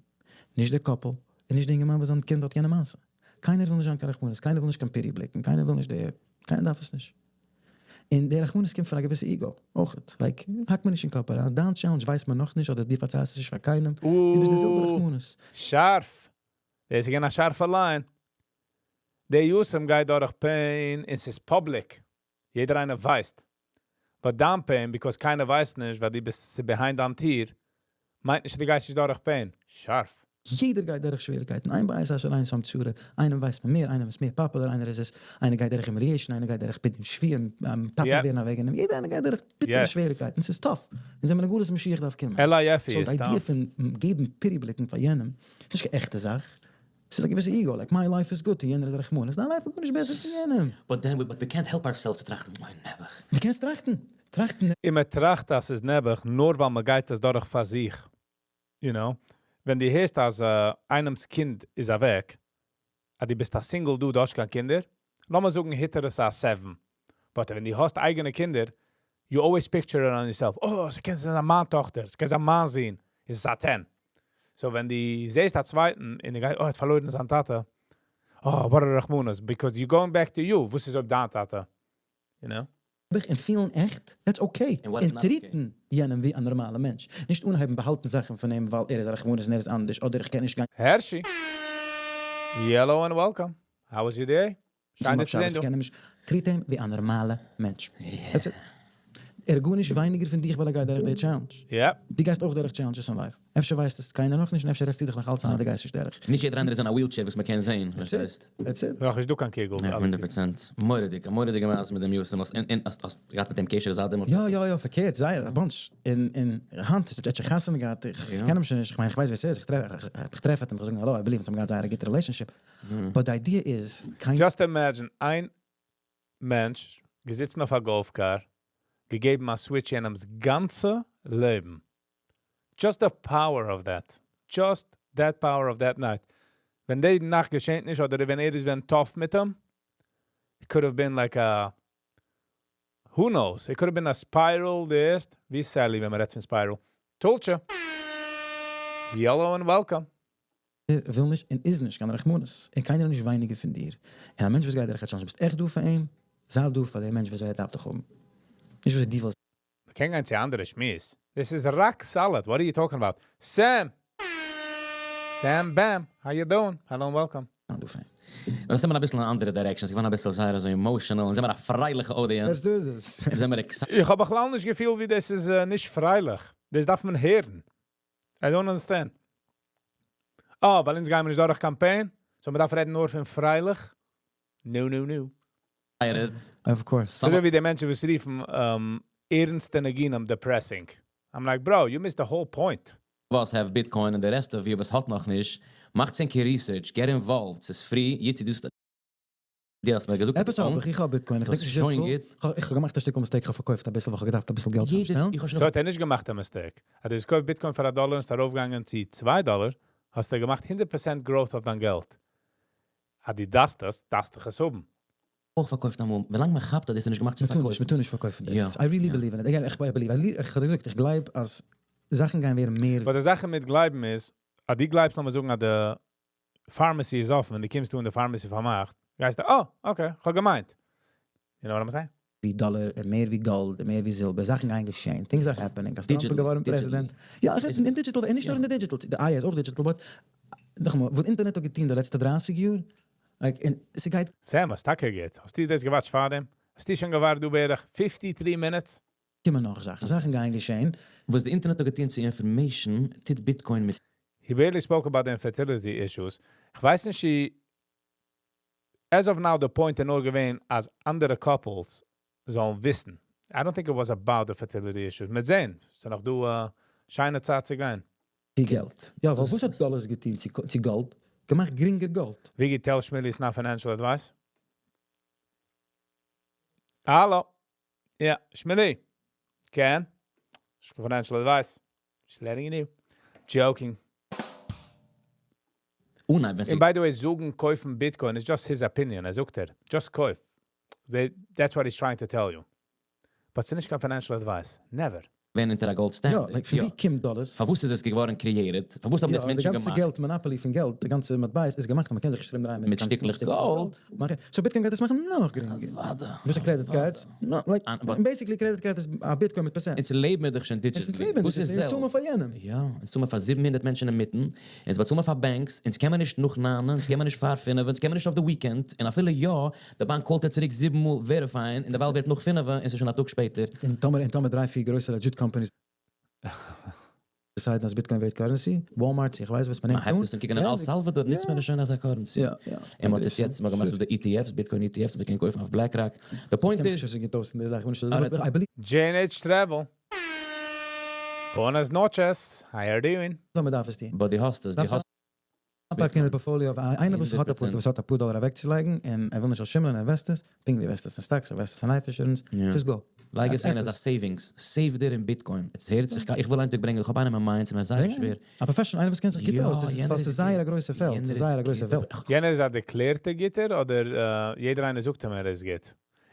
נישט דער couple, און נישט דער אינגערמאן וואס זיין קינד האט יענע מעשה. קיינער וויל נישט זיין קיין רחמנות, קיינער וויל נישט קיין pity בליקן, קיינער וויל נישט דער, קיינער דארף עס נישט. און דער רחמנות קומט פון א געוויסע ego, אויך. Like, האק מיר נישט אין קאפ אריין, דיין challenge ווייסט מען נאכנישט, אדער דו פארציילסט עס נישט פאר קיינעם. דו ביסט דער זעלבער רחמנות. שארף. דאס איז געווען א שארפע line. דער יתום גייט דורך pain, און ס'איז public. יעדער איינער ווייסט. But דיין pain, because קיינער ווייסט נישט, ווייל דו ביסט behind דיין טיר, מיינט נישט, דו גייסט נישט דורך pain. שארף. יעדער גייט דורך שוועריגקייטן. איין בית אשר איין שם צרה. איינעם ווייסט מען מער, איינעם איז מער popular, איינער איז עס, איינער גייט דורך humiliation, איינער גייט דורך פדיון שבויים, טאטעס ווערן אוועקגענומען. יעדער איינער גייט דורך ביטערע שוועריגקייטן. ס'איז tough. און זענען מיר גלות משיח דארף קומען. אלא יפי So איז די idea tough. פון געבן pity בליקן פאר יענעם, איז נישט קיין עכטע זאך. ס'איז א געוויסע ego, like my life is good, און יענער איז א רחמנות. דיין life איז גארנישט בעסער פון יענעם. But then we, but we can't help ourselves צו טראכטן, אוי, נעבעך. דו קענסט טראכטן. טראכטן. און מען טראכט, אז ס'איז נעבעך, נאר ווייל מען גייט עס דורך פאר זיך. You know? ווען דו הערסט, אז איינעמס קינד איז אוועק, אז דו ביסט א single דו, דו האסט קיין קינדער, לאמיר זאגן, hit ער עס א 7. But ווען דו האסט אייגענע קינדער, you always picture it on yourself. Oh, ס'קען זיין א מיין טאכטער, ס'קען זיין מיין זון, איז עס א 10. So ווען דו זעסט א צווייטן, און דו גייסט, oh, ער האט פארלוירן זיין טאטע. Oh, what a רחמנות, because you're going back to you. וואס איז אויב דיין טאטע? You know? און פילן עכט, that's okay. And what און if not okay? treat ן יענעם ווי א נארמאלער מענטש. נישט אנהייבן באהאלטן זאכן פון אים, ווייל ער איז א רחמנות און ער איז אנדערש, אדער איך קען נישט גיין. Hershey. Hello and welcome. How was your day? שיין צום דיר צו זען שבת, דא. איך קען אים נישט. Treat אים ווי א נארמאלער מענטש. That's it. ער איז גארנישט ווייניגער פון דיך ווייל ער גייט דורך די challenge. דו גייסט אויך דורך challenges אין life. אפשר ווייסט עס קיינער נאכנישט און אפשר רעדסטו דיך נאך אלץ איין אז דו גייסט נישט דורך. נישט יעדער איינער איז אין א wheelchair וואס מ'קען זעהן, פארשטייסט? That's it. נאך נישט דא קיין קוגל. יא, 100%. מורא'דיג, א מורא'דיגע מעשה מיט דעם יוסי, און האסט געהאט מיט אים קשר זייט דעמאלטס? יא יא יא, פארקערט, זייער, א bunch. און און היינט האט ער שוין חתונה געהאט, איך קען אים שוין נישט, איך מיין איך ווייס ווער ס'איז, איך טרעף איך טרעף אים, איך זאג אים האלא, I believe אונז האבן געהאט זייער א גוטע relationship, but די idea איז, קיין. Just imagine איין מענטש געזיצן אויף א golf car, געגעבן א switch יענעמ'ס גאנצע לעבן. Just the power of that. Just that power of that night. ווען די נאכט געשעט נישט, אדער ווען ער איז ווען tough מיט אים, it could have been like a, who knows, it could have been a spiral דערשט, ווי Sally, ווען מען רעדט פון spiral. Tulcha. Hello and welcome. וויל נישט און איז נישט קיין רחמנות, און קיינער איז נישט ווייניגער פון דיר. און א מענטש וואס גייט דורך א challenge ביסט עכט דא פאר אים, זיי דא פאר דעם מענטש וואס ער דארף דיך האבן. נישט וואס דו ווילסט. מ'קען גיין צו אנדערע שמועס. This is rock solid. What are you talking about? Sam! Sam Bam, how you doing? Hello and welcome. דא פאר אים. מיר זענען אביסל אין אן אנדערע direction. ס'איז געווארן אביסל זייער אזוי emotional. און זענען מיר א פרייליכע audience. Let's do this. און זענען מיר excited. איך האב בכלל נישט געפילט ווי דאס איז נישט פרייליך. דאס דארף מען הערן. I don't understand. אה, ווייל אונז גייען מיר נישט דורך campaign. So מ'דארף רעדן נאר פון פרייליך. No, no, no. Of course. אזוי ווי די מענטשן וואס רופן ערנסטע ניגונים depressing. I'm like, bro, you missed the whole point. וואס have Bitcoin און די rest of you וואס האט נאך נישט, מאכט ענק research, get involved, ס'איז free, יצי דו דו האסט מיר געזאגט עפעס האב איך, איך האב Bitcoin, איך דענק נישט וויפיל, איך האב געמאכט א שטיקל mistake, איך האב פארקויפט אביסל, ווייל איך האב געדארפט אביסל געלט צוזאמשטעלן. So האט ער נישט געמאכט א mistake. האט ער געקויפט Bitcoin פאר א דאלער און איז ארויפגעגאנגען צו 2 דאלער, האסטו געמאכט 100% growth אויף דיין געלט. אז דו דארפסט עס, דארפסטו עס האבן. אויך פארקויפט אמאל, ווילאנג מען כאפט אז דאס איז נישט געמאכט צו פארקויפן. מען טאר נישט פארקויפן דאס. I really believe in it. Again, איך believe, איך האב געזאגט, איך גלייב אז זאכן גייען ווערן מער. But די זאך מיט גלייבן איז, אז דו גלייבסט לאמיר זאגן, אז די pharmacy איז אפן, ווען דו קומסט דא און די pharmacy פארמאכט, גייסטו, oh, okay, איך האב געמיינט. You know what I'm saying? ווי דאלער, און מער ווי גאלד, און מער ווי זילבער, זאכן גייען געשען, things are happening, אז טראמפ איז געווארן פרעזידענט. יא, איך רעד אין digital, און נישט נאר אין די digital, די AI איז אויך digital, but נאכאמאל, וואס אינטערנעט האט געטון די לעצטע 30 יאר, like, און ס'גייט. Sam, וואס טאקע גייט? האסטו דאס גע watch ט פאר דעם? האסטו שוין געווארט דא בערך 53 minutes? קומען נאך זאכן, זאכן גייען געשען. וואס די אינטערנעט האט געטון צו information, טוט Bitcoin מיט. He barely spoke about the infertility issues. איך ווייס נישט, as of now, the point איז נאר געווען, אז אנדערע couples זאלן וויסן. I don't think it was about the fertility issues. מיר זען, ס'איז נאך דא שיינע צייט צו גיין. די געלט. יא, ווייל וואס האט דאלארס געטון צו גאלד? געמאכט גרינגער גאלד. Viggy, tell Shmili it's not financial advice. Hallo. Ja, Shmili. כן? Financial advice. Just letting you know. Joking. און ווען And by the way, זאגן קויפן Bitcoin is just his opinion. ער זאגט ער. Just קויף. That's what he's trying to tell you. But ס'איז נישט קיין financial advice. Never. ווען אונטער א gold standard. יא, like, פון ווי קומט דאלארס? פארוואס איז עס געווארן created? פארוואס האבן דאס מענטשן געמאכט? די גאנצע געלט, monopoly פון געלט, די גאנצע מטבע איז געמאכט, מען קען זיך נישט ארומדרייען מיט שטיקלעך גאלד. So Bitcoin גייט עס מאכן נאך גרינגער. וואס איז credit cards? No, like, basically credit card איז א Bitcoin מיט פערצענט. אונז לעבן מיר דאך שוין digital. וואס איז Zelle? צאלן מיר פאר יענעם. יא, אונז צאלן מיר פאר 700 מענטשן אינמיטן, אונז באצאלן מיר פאר banks, אונז קען מען נישט נאך 9, אונז קען מען נישט פאר 5, אונז קען מען נישט אויף די weekend, און אפילו יא, די באנק call ט ער צוריק זיבן מאל verify ען, און דערווייל ווערט נאך 5, און ס'איז שוין א טאג שפעטער. און טאמער דריי, פיר גרויסע legit companies decide ן אז Bitcoin ווערט currency, Walmart, איך ווייס וואס מען נעמט אן. מען הייבט עס אן קוקן אין El Salvador, נוצט מען עס שוין אלס א currency. יא, יא. און מען האט עס יעצט מאל געמאכט מיט די ETFs, Bitcoin ETFs, מען קען קויפן אויף BlackRock. The point איך איז קען מיך נישט אויס אין די זאך, I believe J&H Travel. Buenas noches. How are you doing? ווען מען דארף עס טון. But די האסט עס, די האסט פארק אין די portfolio, איינער וואס האט א פאר, וואס האט א פאר דאלער אוועקצולייגן, און ער וויל נישט שימלען, invest עס, פונקט ווי invest עס אין stocks, invest עס אין life insurance, just go. לייג עס אין אז א savings, save דיר אין Bitcoin. עס הערט זיך, איך וויל איינטאג ברענגען, איך האב איינעם אין mind, ס'איז מיר זייער שווער. א professional, איינער וואס קען זיך גוט אויס, דאס איז זייער א גרויסע פעלד, ס'איז זייער א גרויסע פעלד. יענער איז א דערקלערטע גוטער, אדער יעדער איינער זאגט אים, ער איז גוט?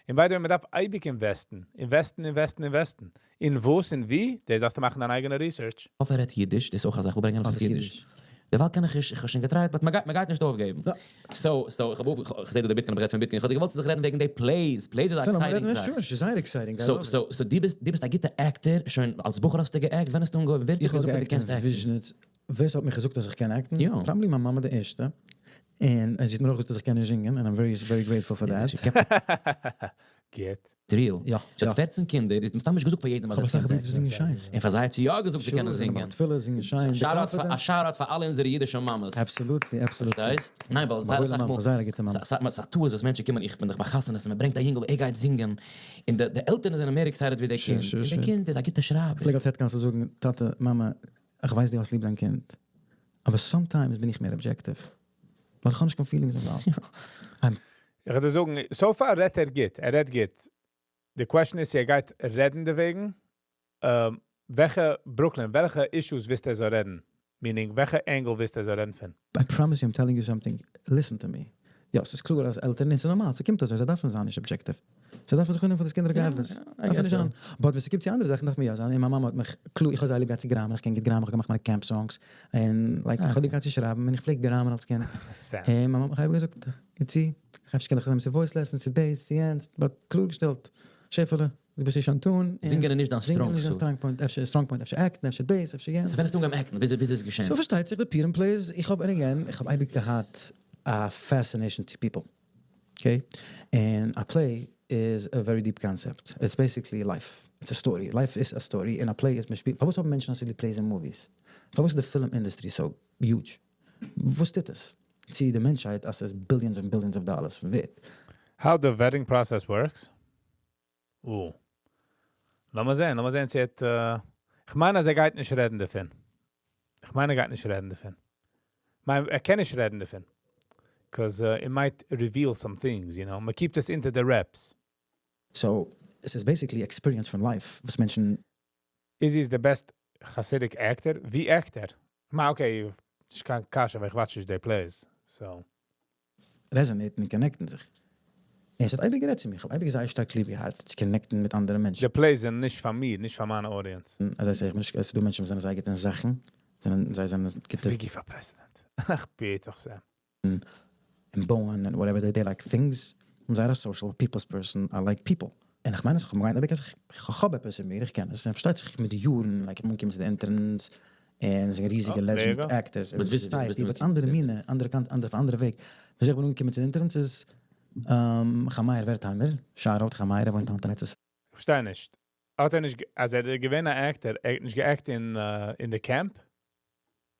און by the way, מען דארף אייביג invest ן. Invest ן, invest ן, invest ן. אין וואס און ווי, דאס דארפסטו מאכן דיין אייגענע research. האף ער רעדט אידיש, דאס איז אויך א זאך, איך וויל ברענגען אויף אידיש. דערווייל קען איך נישט, איך האב שוין גע try ט, but מען גייט נישט אויפגעבן. So, איך האב אויף, איך זע דא די Bitcoin, איך רעד פון Bitcoin, איך האב געוואלט זיך רעדן וועגן די plays, plays איז א exciting זאך. Sure, ס'איז זייער exciting. So, דו ביסט א גוטע actor, שוין אלס בחור האסטו גע act, ווען האסטו אנגעהויבן? ווער האט דיר געזאגט אז דו קענסט act ן? וויזשניץ, ווער ס'האט מיר געזאגט אז איך קען act ן? יא. Probably מיין מאמע די ערשטע. און זי האט מיר אויך געזאגט אז איך קען נישט זינגען, and I'm very, very grateful for that. גוט. Real. יא. זי האט 14 קינדער, איז מסתם נישט געזאגט פאר יעדעם אז זיי זי קען זינגען שיין. און פאר זיי האט זי יא געזאגט זיי קענען זינגען. תפילה זינגען שיין. א shout out פאר אלע אונזערע אידישע מאמעס. Absolutely, absolutely. פארשטייסט? ניין, ווייל זייער אסאך מאל. זייער א גוטע מאמע. ס'איז א טעות וואס מענטשן קומען, איך בין דאך ביי חתונות און מ'ברענגט א יונגל ער גייט זינגען, און די עלטערן זענען מער excited ווי די קינד, און די קינד איז א גוטע שרייבער. כ'פלעג אלס head counselor זאגן, טאטע, מאמע, איך ווייס דו האסט ליב דיין קינד, אבער sometimes בין איך מער objective. ווייל איך האב נישט קיין feelings involved. איך וועל דיר זאגן, so far רעדט ער גוט, ער רעדט גוט. די question איז, ער גייט רעדן דערוועגן? וועלכע Brooklyn, וועלכע issues ווילסטו ער זאל רעדן? Meaning, וועלכע angle ווילסטו ער זאל רעדן פון? I promise you I'm telling you something, listen to me. יא, ס'איז קלאר אז עלטערן, און ס'איז נארמאל, ס'קומט אזוי, זיי דארפן זיין נישט objective. זיי דארפן זיך אננעמען פאר דאס קינד regardless. דארף נישט זיין. But ווען ס'קומט צו אנדערע זאכן דארף מען יא זיין. און מיין מאמע האט מיך קלאר, איך האב זייער ליב געהאט צו גראמען, איך קען גוט גראמען, איך האב געמאכט מיינע camp songs, און like איך האב ליב געהאט צו שרייבן, און איך פלעג גראמען אלס קינד. און מיין מאמע האט מיך אייביג געזאגט, איצי, איך אפשר קען איך נעמען צו voice lessons, צו דאס, צו יענץ, but קלארגעשטעלט, שעפעלע, דו ביסט נישט אנטון. זינגען איז נישט דיין strong suit. Strong point, אפשר strong point, אפשר act ן, אפשר דאס, אפשר יענץ. So ווען האסטו אנגעהויבן act ן? וויאזוי איז עס געשען? So פארשטייט זיך די פורים plays, איך האב, and again, איך האב אייביג געהאט א fascination צו people. Okay? און א play איז א very deep concept. It's basically life. It's a story. Life איז א story, און א play איז מען שפילט. פארוואס האבן מענטשן אזוי ליב plays און movies? פארוואס איז די film industry so huge? וואס טוט עס צו די מענטשהייט אז ס'איז billions און billions of dollars פון ווערט? How the vetting process works? או. לאמיר זען, לאמיר זען צו ער, איך מיין אז ער גייט נישט רעדן דערפון. איך מיין ער גייט נישט רעדן דערפון. מיין, ער קען נישט רעדן דערפון. Because it might reveal some things. מען keep ט עס אונטער די wraps. So, עס איז basically experience פון life, וואס מענטשן. Izzy is the best Hasidic actor. ווי act ער? Ma, okay, איך קען קשיא, ווייל איך watch נישט די plays. So. Resonate ן און connect ן זיך. און עס האט אייביג גערעדט צו מיר. איך האב אייביג זייער שטארק ליב געהאט צו connect ן מיט אנדערע מענטשן. די plays זענען נישט פאר מיר, נישט פאר מיין audience. אזוי זאג איך, נישט, עס איז דא מענטשן וואס זענען זייער גוט אין זאכן, זענען, זיי זענען גוט Vicky פאר president. איך בעט דיך, Sam. אין בויען and whatever, they like things. איך בין זייער א social people's person, I like people. און איך מיין אז איך האב געמיינט אייביג אז איך האב עפעס אין מיר, איך קען עס, און פארשטייט זיך מיט די יארן, like איך בין אנגעקומען צו די entrance, און זענען ריזיגע legend actors אין society, but אנדערע מינע, אנדערע קאנט, אנדערע אויף אנדערע וועג. וויאזוי איך בין אנגעקומען צו די entrance איז, חיים מאיר ווערטהיימער, shout out חיים מאיר, ער וואוינט היינט אין ארץ ישראל. איך פארשטיי נישט. האט ער נישט, אז ער איז געווען א actor, ער האט נישט גע act אין די camp?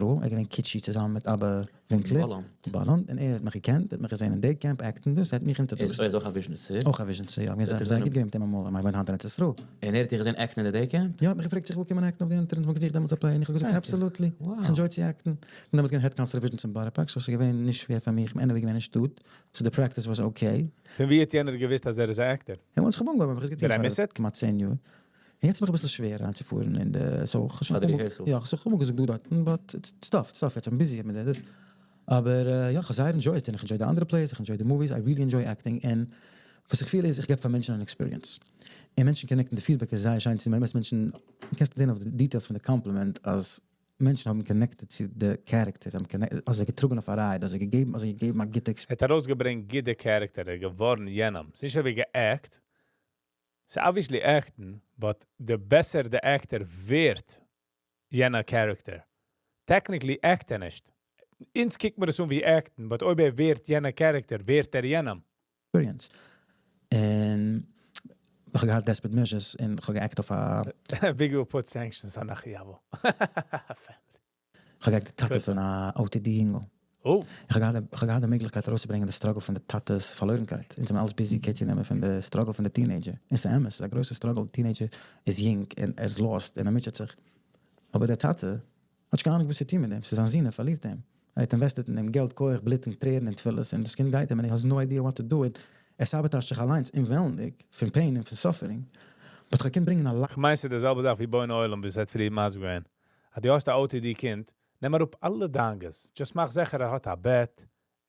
ער איז געווען קיטשי צוזאמען מיט אבא ווינקלער, באלאנד, און ער האט מיך געקענט, ער האט מיך געזען אין די camp act ן דאס, ער האט מיך introduced. ער איז אויך א וויזשניצער? אויך א וויזשניצער, יא, מיר זענען זייער גוט געווען מיט אים אמאל, ער וואוינט היינט אין ארץ ישראל. און ער האט דיך געזען act ן אין די day camp? יא, ער האט מיך געפרעגט צו איך וויל קומען act ן אויף די entrance, מ'האט געזוכט דעמאלטס א play, און איך האב געזאגט absolutely, איך enjoy צו act ן. כ'בין דעמאלטס געווען head counselor וויזשניץ אין בארא פארק, so ס'איז געווען נישט שווער פאר מיר, איך בין anyway געווען אין שטאט, so די practice was okay. פון ווי האט יענער געוואוסט אז ער איז א actor? און once כ'האב אנגעהויבן האב איך עס געטון פאר כמעט 10 יאר. און יעצט איז מיך אביסל שווער אריינצופארן אין די, so כ'האב שוין אפאר מאל, יא, כ'האב אמאל געזאגט דא דארטן, but it's tough, it's tough, יעצט I'm busy מיט די דאס. אבער יא, כ'האב זייער enjoyed, און איך enjoy די אנדערע plays, איך enjoy די movies, I really enjoy acting, און וואס איך פיל איז, איך געב פאר מענטשן אן experience. און מענטשן connect ן, די feedback איז זייער שיין צו מיר, מענטשן, קענסט זען אויף די details פון די compliment אז מענטשן האבן connected צו די characters, האבן connected, אזוי געטראגן אויף א ride, אזוי געגעבן א גוטע ער האט ארויסגעברענגט גוט די character, ער איז געווארן יענעם. ס'איז נישט אזוי ווי גע act. ס'איז obviously act ן, but די בעסער די actor ווערט יענע character. Technically act ער נישט. אונז קוקט מען עס אן ווי act ן, but אויב ער ווערט יענע character, ווערט ער יענעם. Experience. און איך האב געהאט Desperate Measures און איך האב גע act אויף א Big will put sanctions on Achiavo. איך האב גע act די טאטע פון א OTD יונגל. Oh. איך האב געהאט די מעגליכקייט ארויסצוברענגען די struggle פון די טאטע'ס פארלוירנקייט. אונז זענען אלץ busy care צו נעמען פון די struggle פון די teenager. און ס'איז אמת, ס'איז א גרויסע struggle, די teenager איז יונג און ער איז lost און ער מוטשעט זיך. אבער דער טאטע האט נישט קיין אהנונג וואס צו טון מיט דעם, ס'איז זיין זון, ער פארלירט אים. ער האט invested אין דעם געלט, כח, בלוט און טרערן און תפילות, און דאס קינד גייט אים און he has no idea what to do, און ער sabotage ט זיך אליינס אומוועלנדיג פון pain און פון suffering. But כ'קען ברענגען א איך מיין ס'איז די זעלבע זאך ווי בונה עולם ווי ס'האט פריער מסביר געווען. אז דו האסט א OTD קינד, נעם אראפ אלע דאגות. Just מאך זיכער ער האט א בעט,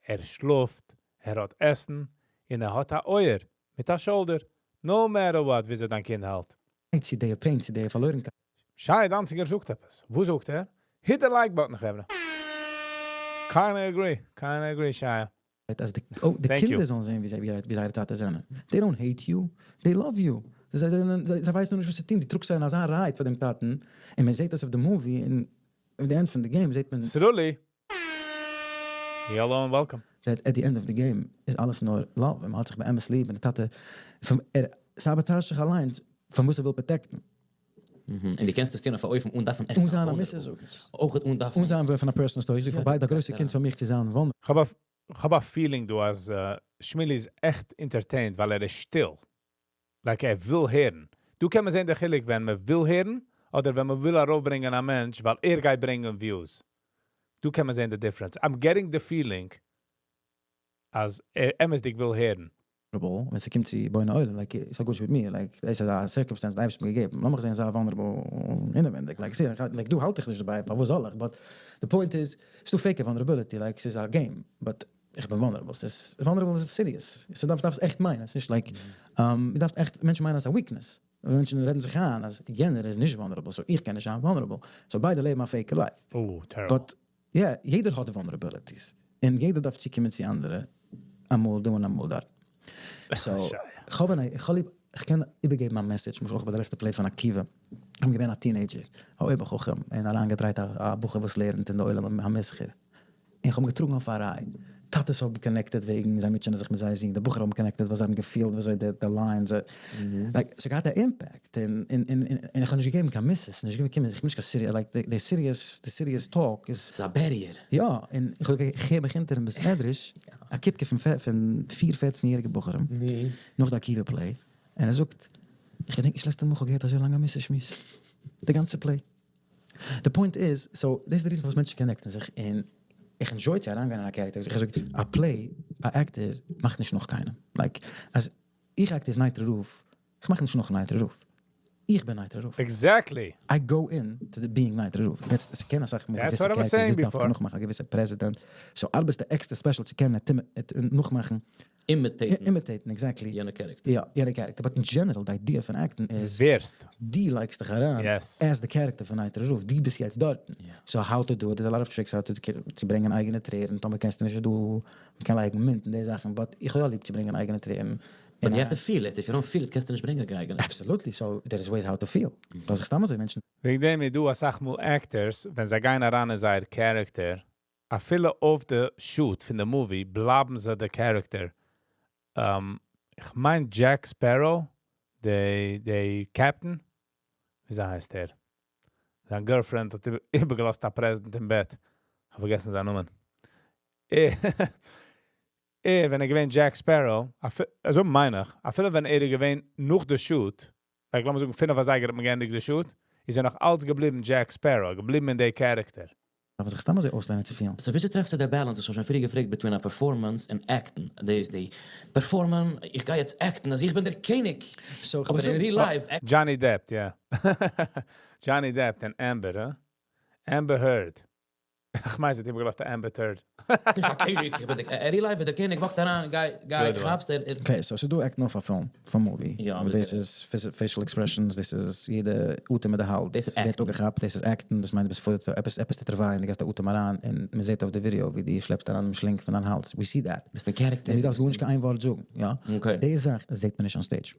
ער שלאפט, ער האט עסן, און ער האט א אויער מיט א shoulder. No matter what, וויאזוי דיין קינד האלט. צו די pain, צו די פארלוירנקייט. שי דאנציגער זאגט עפעס. וואס זאגט ער? Hit the like button, חברה. Kinda agree. Kinda agree, Shia. אז די, oh, די Thank you. קינדער זאלן זען ווי זייערע טאטעס זענען. They don't hate you, they love you. זיי ווייסן נאר נישט וואס צו טון, די טראגסט זיי אין אזא ride פאר דעם טאטן, און מען זעט דאס אויף די movie, און at the end פון די game זעט מען Sruli. Hello and welcome. That at the end of the game איז אלעס נאר love, און מען האט זיך באמת ליב, און די טאטע, פון, ער, Sabotage זיך אליינס פון וואס ער וויל protect ן. און דו קענסט עס טון אויף א אופן אן דארפן עכט אן זיין זיין א vulnerable. מוסר זאגער. אויך אן דארפן. אן זיין פון א personal story. איך זאג פארביי, די גרויסע קונץ פאר מיך צו זיין vulnerable. איך האב א feeling דא אז Shmili איז עכט entertained, ווייל ער איז שטיל. Like ער וויל הערן. דא קען מען זען דער חילוק, ווען מען וויל הערן, אדער ווען מען וויל ארויפברענגען א מענטש, ווייל ער גייט ברענגען views. דא קען מען זען the difference. I'm getting the feeling, אז ער אמת'דיג וויל הערן. ווען ס'קומט צו בונה עולם, like, ס'האט גארנישט מיט מיר, like, דאס איז א circumstance, דער אייבערשטער האט מיר געגעבן. לאמיך זען, זיין vulnerable אינעווייניג. Like, זע, like, דא האלט איך נישט דערביי, פארוואס זאל איך? But the point is, ס'איז דא fake vulnerability, like, ס'איז א game, but איך בין vulnerable. ס'איז, vulnerable איז serious. עס דארף, דארף עכט מיינען. עס איז נישט like, מ'דארף עכט, מענטשן מיינען אז ס'איז א weakness. ווען מענטשן רעדן זיך אן, אז יענער איז נישט vulnerable, so איך קען נישט זיין vulnerable. So ביידע לעבן א fake life. Oh, terrible. But, yeah, יעדער האט vulnerabilities. און יעדער דארף צוקומען צו אנדערע, אמאל דא און אמאל דארט. So, איך האב איך האב ליב, איך קען איבערגעבן א message, למשל אויך ביי די לעצטע play פון עקיבא. איך בין געווען א teenager, א אויבער-חכם, און אריינגעדרייט א בחור וואס לערנט אין די עולם המסחר. איך האב געטראגן אויף א ride. טאטעס האבן connected וועגן, זיי מוטשענען זיך מיט זייער זון, די בחור האבן connected, וואס זיי האבן געפילט, ווי אזוי די lines, like, ס'האט געהאט א impact, און און און איך האב נישט געגעבן קיין מוסר, נישט געקומען, איך בין נישט קיין serious, like, די serious, די serious talk איז ס'איז א barrier. יא, און איך האב איך הער מיך אונטער אין בית מדרש, א קופקע פון פון פיר 14 יעריגע בחורים, נאך די עקיבא play, און ער זאגט, איך געדענק נישט לעצטע מאל איך האב געהערט אזוי לאנג א מוסר שמועס, די גאנצע play. The point is, so, דאס איז די reason פארוואס מענטשן connect ן זיך, און איך enjoy צו אריינגיין אין א character, איך זאג, א play, א actor, מאכט נישט נאך קיינעם. Like, אז איך act איז נייטרא רב, איך מאך נישט נאך נייטרא רב. איך בין נייטרא רב. Exactly. I go in to the being נייטרא רב. יעצט, עס קען אסאך מאל געוויסע characters וואס דארף נאכמאכן א געוויסע president. So ארבעסטו extra special צו קענען נאכמאכן. Imitate ן. Imitate ן, exactly. יענע character. יא, יענע character. But in general, די idea פון act ן איז, ווערסט. דו לייגסט דיך אריין as the character פון נייטרא רב. דו ביסט יעצט דארטן. So how to do it, there's a lot of tricks how to צו ברענגען אייגענע טרערן. טאמער קענסטו נישט דא, מ'קען לייגן mint און די זאכן, but איך האב יא ליב צו ברענגען אייגענע טרערן. But you have to feel it. If you don't feel it, קענסטו נישט ברענגען קיין אייגענע. Absolutely. So there is ways how to feel. דאס איז סתם אזוי מענטשן. וועגן דעם איז דא אסאך מאל actors, ווען זיי גייען אריין אין זייער character, אפילו אויף די shoot פון די movie, בלייבן זיי די character. איך מיין Jack Sparrow, די captain, ווי הייסט ער? זיין girlfriend האט איבערגעלאזט א present אין בעט. האב פארגעסן זיין נאמען. ער, ווען ער געווען Jack Sparrow, אזוי מיין איך, אפילו ווען ער געווען נאך די shoot, like לאמיר זאגן, 5 אזייגער האט מען געענדיגט די shoot, איז ער נאך אלץ געבליבן Jack Sparrow, געבליבן אין די character. דארף זיך סתם אזוי אויסלערנען צו פילן. So ווי טרעפסטו די balance? איך האב שוין פריער געפרעגט between a performance and acting. די perform ען, איך גיי יעצט act ן, אז איך בין דער קעניג. So, אבער אין real life, Johnny Depp, yeah. Johnny Depp and Amber, huh? Amber Heard. איך מיין, זי האט איבערגעלאזט Amber Heard. נישט דער קעניג, איך בין דער, אין real life, דער קעניג walk ט אריין, גיי, גיי, Good one. כאפסט ער, Okay, so דו act נאר פאר פילם, פאר movie. יא, דאס איז facial expressions, דאס איז יעדע אטעם מיט די האלז. דאס איז ווערט acting. אפגעכאפט, דאס איז acting, דאס מיינט, דו ביסט פאר עפעס, עפעס טוט דיר וויי, און דו גייסט א אטעם אריין, און מען זעט אויף די ווידעא, ווי דו שלעפסט אריין דעם שלינג פון דיין האלז. We see that. ביסט א character. און דו דארפסט גארנישט קיין איין ווארט זאגן, יא? Okay. די זאך זעט מען נישט on stage.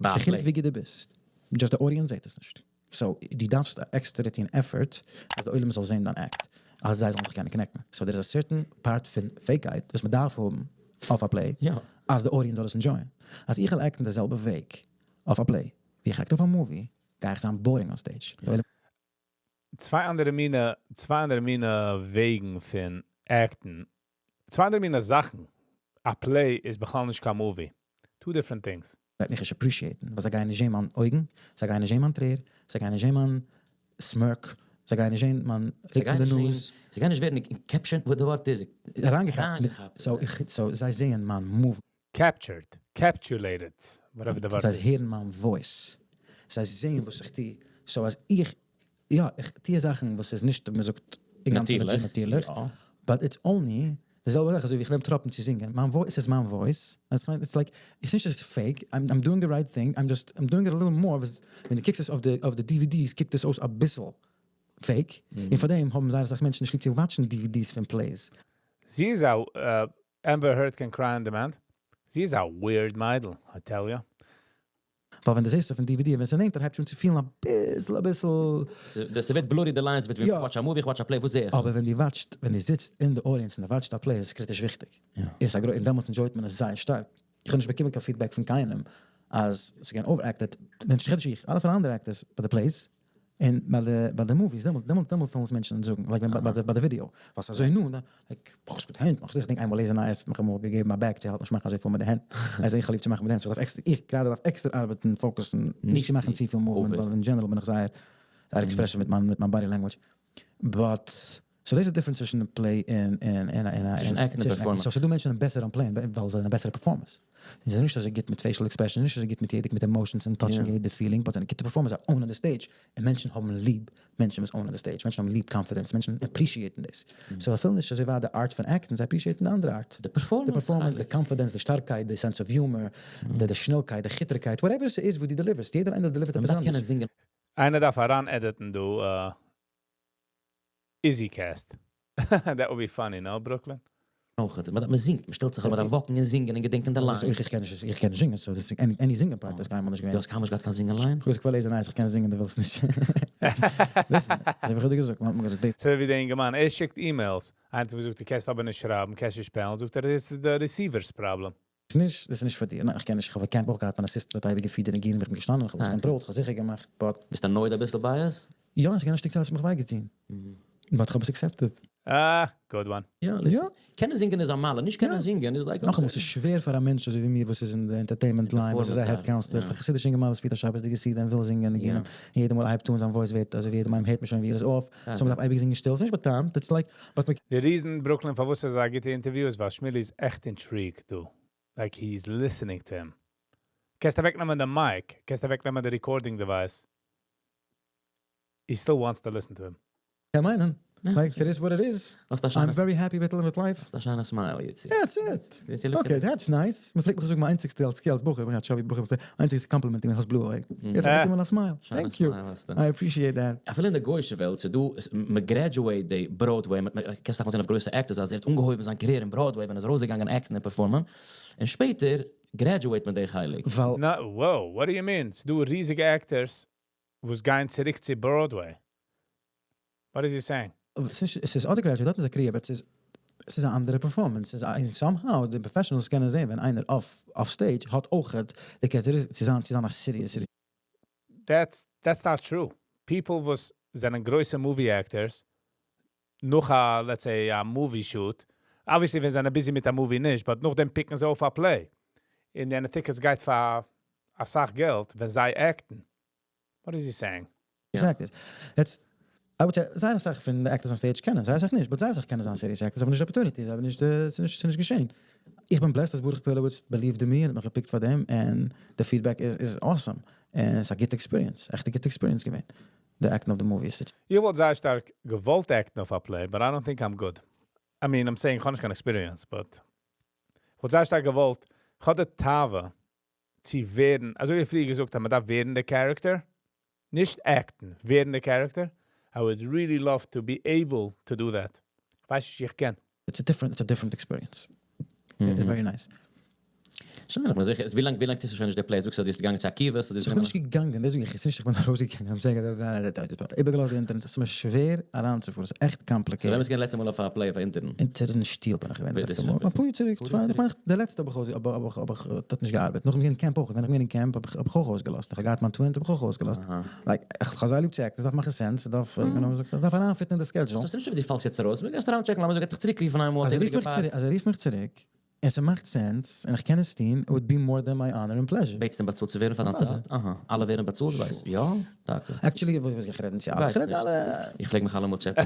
ביי דער חילוק play. ווי גוט דו ביסט. Just the audience זעט עס נישט. So, דו דארפסט extra טון effort, אז דער עולם זאל זען דיין act. אז זיי זאלן זיך קענען connect ן. So, there is a certain part פון fake קייט, וואס מען דארף האבן אויף א play, אז די audience זאל עס enjoy ען. אז איך וויל act ן די זעלבע וועג אויף א play, ווי איך act אויף א movie, גיי איך זיין boring on stage. צוויי אנדערע מינע וועגן פון act ן. צוויי אנדערע מינע זאכן. א play איז בכלל נישט קיין movie. Two different things. וועט מיך נישט appreciate ן, ווייל זיי גייען נישט זען מיין אויגן, זיי גייען נישט זען מיין טרער, זיי גייען נישט זען מיין smirk, זיי גייען נישט זען מיין זיי גייען די נישט זען, nose. זיי גייען נישט ווערן captured, וואס די ווארט איז. אריינגעכאפט. אריינגעכאפט. So, איך, so, זיי זעען מיין move. Captured, captulated, whatever the ווארט זיי איז. הערן מיין voice. זיי זעען, וואס איך טו. So, אז איך, יא, איך טו זאכן, וואס איז נישט, מען זאגט, נאטירליך. נאטירליך. But it's only, די זעלבע זאך, אזוי ווי איך נעם טראפן צו זינגען. מיין voice איז מיין voice. It's like, it's נישט אז fake. I'm doing the right thing. I'm just, I'm doing it a little more. ווען דו קוקסט עס אויף די DVDs, קוקט עס אויס א ביסל fake. און פאר דעם האבן זייער אסאך מענטשן נישט ליב צו watch ן DVDs פון plays. זי איז א, Amber Heard can cry on demand. זי איז א weird מיידל, I tell you. ווייל ווען דו זעסט אויף דעם DVD, ווען עס נעמט, דאן הייבט שוין צו פילן א ביסל, א ביסל. דאס ווערט blurry the lines between watch a movie, watch a play, וואס זע איך? אבער ווען דו watch סט, ווען דו זיצט אין די audience און דו watch סט א play, איז קריטיש וויכטיג. איך זאג, און דעמאלט enjoy ט מען עס זייער שטארק. איך האב נישט באקומען קיין feedback פון קיינעם. אז ס'געווען overacted, נישט נישט איך, אלע פון אנדערע actors ביי די plays, און ביי די ביי די movies, דעמאלט דעמאלט דעמאלט זאלן עס מענטשן זאגן, like ווען ביי די ביי די ווידיאו, ווייל ס'איז אזוי נאנט, like, מאכסט מיט הענט, מאכסט איך דענק איינמאל לעזער נייעס האט מיך אמאל געגעבן א bag צו האלטן נישט מאכן אזויפיל מיט די הענט, אז איך האב ליב צו מאכן מיט די הענט, so איך דארף עקסטער, איך גראדע דארף עקסטער ארבעטן focus ן נישט צו מאכן צופיל movement, ווייל אין general בין איך זייער זייער expressive מיט מיין מיט מיין body language, but so דאס איז די difference צווישן play און און און און צווישן acting און performance. So ס'דא מענטשן זענען בעסער אין play ווייל זיי זענען בעסערע performers. זיי זענען נישט אזוי גוט מיט facial expression, נישט אזוי גוט מיט יעדע מיט emotions און touch ן יעדע feeling, but זענען גוטע performers, זיי own ען די stage, און מענטשן האבן ליב מענטשן וואס own ען די stage, מענטשן האבן ליב confidence, מענטשן appreciate ן דאס. So אפילו נישט אזוי ווייט די art פון act ן, זיי appreciate ן די אנדערע art. די performance. די performance, די confidence, די שטארקייט, די sense of humor, די שנעלקייט, די כיטרעקייט, whatever ס'איז וואס דו deliver סט, יעדער איינער deliver ט עפעס מ'דארף קענען אנדערש. זינגען. איינער דארף אריין edit ן דא Izzy Cast. That would be funny, no, Brooklyn? אויך, מען זינגט, מען שטעלט זיך אויף, מען דארף walk ן און זינגען און געדענקען די lines. איך קען נישט, איך קען נישט זינגען, so דאס איז any זינגען part איז קיינמאל נישט געווען. דו האסט קיינמאל נישט געהאט קיין זינגען line? איך ווייס איך ווייס איך קען זינגען, דו ווילסט נישט. Listen, אזוי ווי איך האב דיר געזאגט, מען האט מיר געזאגט דאס. אזוי ווי דער אינגערמאן, ער שיקט emails. איינער האט אים געזאגט, דו קענסט אבער נישט שרייבן, קענסט נישט spell ן, זאגט ער, דאס איז די receiver's problem. איז נישט, דאס איז נישט פאר דיר. ניין, איך קען נישט, איך האב א camp אויך געהאט, מיין assistant האט אייביג געפירט די ניגונים, איך בין געשטאנען, איך האב עס control ט, איך האב זיכער געמאכט, but. ביסט annoyed אביסל ביי עס? יא, עס איז געווען א שטיק צייט וואס האט מיך וויי געטון, but איך האב עס accepted. אה, good one. יא, listen, קענען זינגען איז א מעלה, נישט קענען זינגען איז like. נאכאמאל, ס'איז שווער פאר א מענטש אזוי ווי מיר וואס איז אין די entertainment line, וואס איז א head counselor, פאר א חסידישע אינגערמאן וואס פירט א שבת'דיגע סעודה און וויל זינגען ניגונים, און יעדע מאל ער הייבט אן זיין voice ווערט אזוי ווי יעדע מאל הערט מען שוין ווי ער איז off, so מ'דארף אייביג זינגען שטיל, ס'איז נישט בא'טעמ'ט, it's like, but מ'קען. די reason Brooklyn פארוואס ס'איז א גוטע interview איז ווייל שמילי איז עכט intrigued דא. Like he's listening to him. קענסט אוועקנעמען די mic, קענסט אוועקנעמען די recording device. He still wants to listen to him. קען מיינען, like it is what it is, I'm very happy with life. האסט א שיינע smile יצי. That's it! Okay that's nice, מען פלעגט מיך זאגן מיין איינציגסטע אלס אלס בחור, איך בין א chubby בחור, איינציגסטע קאמפלימענט איז האסט בלויע אויגן, יעצט האב איך באקומען א smile, thank you, I appreciate that. אפילו אין די גוי'אישע וועלט ס'איז דא, מען graduate די Broadway, קענסט אסאך מאל זען אויף גרויסע actors אז ער האט אנגעהויבן זיין קאריערע אין Broadway ווען ער איז ארויסגעגאנגען act ן און perform ען, און שפעטער graduate מען די חלק. ווייל. נא, wow, what do you mean? ס'דא ריזיגע actors וואס גייען צוריק צו Broadway. What is he saying? ס'איז אדער graduate האט מען זיי קריאה but ס'איז ס'איז א אנדערע performance ס'איז א somehow די professionals קענען זעהן ווען איינער off off stage האט אויכעט די characteristic צו זיין צו זיין א serious That's that's not true. People וואס זענען גרויסע movie actors נאך א let's say א movie shoot, obviously ווען זיי זענען busy מיט א movie נישט, but נאכדעם pick ן זיי אויף א play, און יענע tickets גייט פאר אסאך געלט ווען זיי act ן. What is he saying? Actors. יעצט, I would say, זייער אסאך פון די actors on stage קענען, זייער אסאך נישט, but זייער אסאך קענען זיין serious actors, האבן נישט די opportunity, זיי האבן נישט די, ס'איז נישט, ס'איז נישט געשען. איך בין blessed אז ברוך פערלאוויץ believed אין מיר און האט מיך גע pick ט פאר דעם, און די feedback איז איז awesome, און ס'איז א גוטע experience, עכט א גוטע experience געווען, די act ן אויף די movies. איך וואלט זייער שטארק געוואלט act ן אויף א play, but I don't think I'm good. I mean, I'm saying כ'האב נישט קיין experience, but כ'וואלט זייער שטארק געוואלט, כ'האב די תאווה צו ווערן, אזוי ווי פריער געזאגט אז מ'דארף ווערן די character, נישט act ן, ווערן די character, I would really love to be able to do that. כ'ווייס נישט צו איך קען. It's a different, it's a different experience. It's very nice. שוין, איך בין זיכער, ווי לאנג, ווי לאנג טוסטו שוין נישט די play? זאגסט אז דו ביסט געגאנגען צו עקיבא, so דו איך בין נישט געגאנגען, דאס זאג איך, עס איז נישט איך בין ארויסגעגאנגען, I'm saying איבערגעלאזט די אינטערנעט, עס איז מיר שווער אריינצופארן, עס איז עכט complicated. So ווען ביסטו געווען לעצטע מאל אויף א play אויף א intern? Intern שטיל בין איך געווען די לעצטע מאל, אפאר יאר צוריק, צוויי, איך מיין די לעצטע האב איך אויס, האב איך דארט נישט געארבעט, נאכדעם געווען אין camp אויך, ווען איך בין געווען אין camp האב איך אויך אויסגעלאזט, איך האב געהאט מיין twins האב איך אויך אויסגעלאזט, like איך האב זייער ליב צו act ן, עס דארף מאכן sense, עס דארף, you know, עס דארף אריינ fit ן אין די schedule. So ס'איז נישט אויב דו פאלסט יעצט ארויס, גייסט אריין check ן, לאמיר זאגן ער וועט דיך צוריקרופן איינמאל, האט ער איבעריגע parts. אז ער רופט מיך צוריק, און ס'מאכט sense, און איך קען עס טון, it would be more than my honor and pleasure. בעטסט אים באצאלט צו ווערן פאר דיין צייט? אהא, אלע ווערן באצאלט ווייסט? יא? טאקע? Actually, וואס איך רעד נישט צו אלע, איך רעד אלע. איך פלעג מיך אלעמאל טשעפען.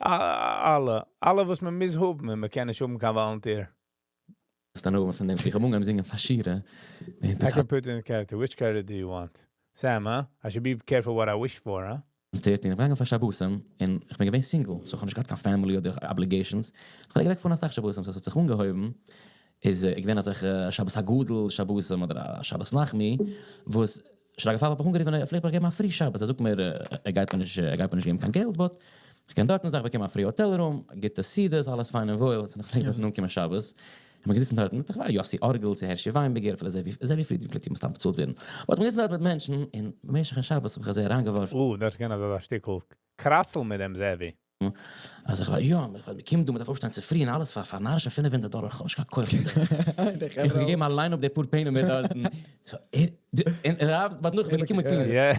אלע, אלע וואס מען מוז האבן און מען קען נישט האבן קיין volunteer. האסט הנאה פון דעם? איך האב אנגעהויבן זינגען פאר שירה. I can put in character, which character do you want? Sam, huh? I should be careful what I wish for, huh? 13, איך בין געגאנגען פאר שבתים, און איך בין געווען single, so איך האב נישט געהאט קיין family אדער obligations, איך פלעג אוועק פארן אסאך שבתים, so עס האט זיך אנגעהויבן, איז געווען אזעלכע שבת הגדול שבתים אדער א שבת נחמו, וואס שרגא פייוול האט מיך אנגערופן און ער פלעגט מיך געבן א free שבת, ער זאגט מיר ער גייט מיר נישט ער גייט מיר נישט געבן קיין געלט but איך קען דארטן זיך באקומען א free hotel room, גוטע סעודות, אלעס פיין און וואויל, איך פלעג דארטן אנקומען שבת, איך בין געזיצן דארטן מיט איך ווייס יאסי ארגעל צו הערשי וויינבערגער אפילו זעווי זעווי פרידמאן פלעגט מסתם באצאלט ווערן, but איך בין געזיצן דארט מיט מענטשן און במשך'ן שבת האב איך אזוי אריינגעווארפן. אה, דארט קען אזא שטיקל קראצל מיט דעם זעווי. אז איך יא, מען קומט דא, מען דארף אויפשטיין צופרי און אלעס פאר פאר נארישע 500 דאלער, איך האב נישט קיין כח. איך האב געגעבן א line up די פאר פענעמער דארטן. So, און ער האט נאך געקומען מיט פינגער. יא,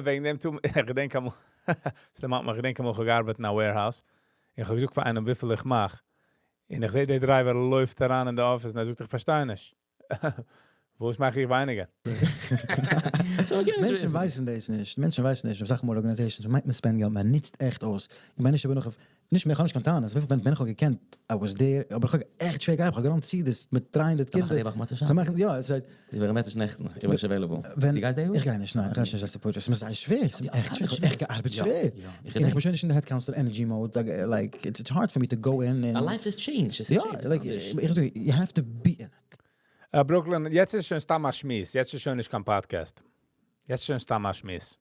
וועגן דעם טו, איך געדענק אמאל, ס'דערמאנט מיך, איך געדענק אמאל איך האב געארבעט אין א warehouse, איך האב געזאגט פאר איינעם וויפיל איך מאך, און איך זע דער driver לויפט אריין אין די office און ער זאגט, איך פארשטיי נישט. וואס מאך איך ווייניגער? מענטשן ווייסן דאס נישט, מענטשן ווייסן נישט, אסאך מאל organizations, מ'מיינט מען spend געלט, מען נוצט עכט אויס, איך מיין נישט אבער נאך, נישט מער, איך האב נישט קיין טענות, וויפיל ווען איך האב געקענט, I was there, אבער איך האב עכט שווער געארבעט, איך האב געראנט סעודות מיט 300 קינדער. יא, עס איז. איך ווער message נעכטן, איך בין נישט available. דו גייסט די יאר? איך גיי נישט, ניין, איך גיי נישט אזא support, עס איז מיר זייער שווער, עס איז עכט שווער, איך האב עכט געארבעט שווער, און איך בין שוין נישט אין די head counselor energy mode, like, it's hard for me to go in און. life is change, עס איז change, יא, like, איך זאג, you have to be in it. Brooklyn, יעצט איז שוין סתם א שמועס, יעצט איז שוין נישט קיין פאדקעסט. יעצט איז שוין סתם א שמועס.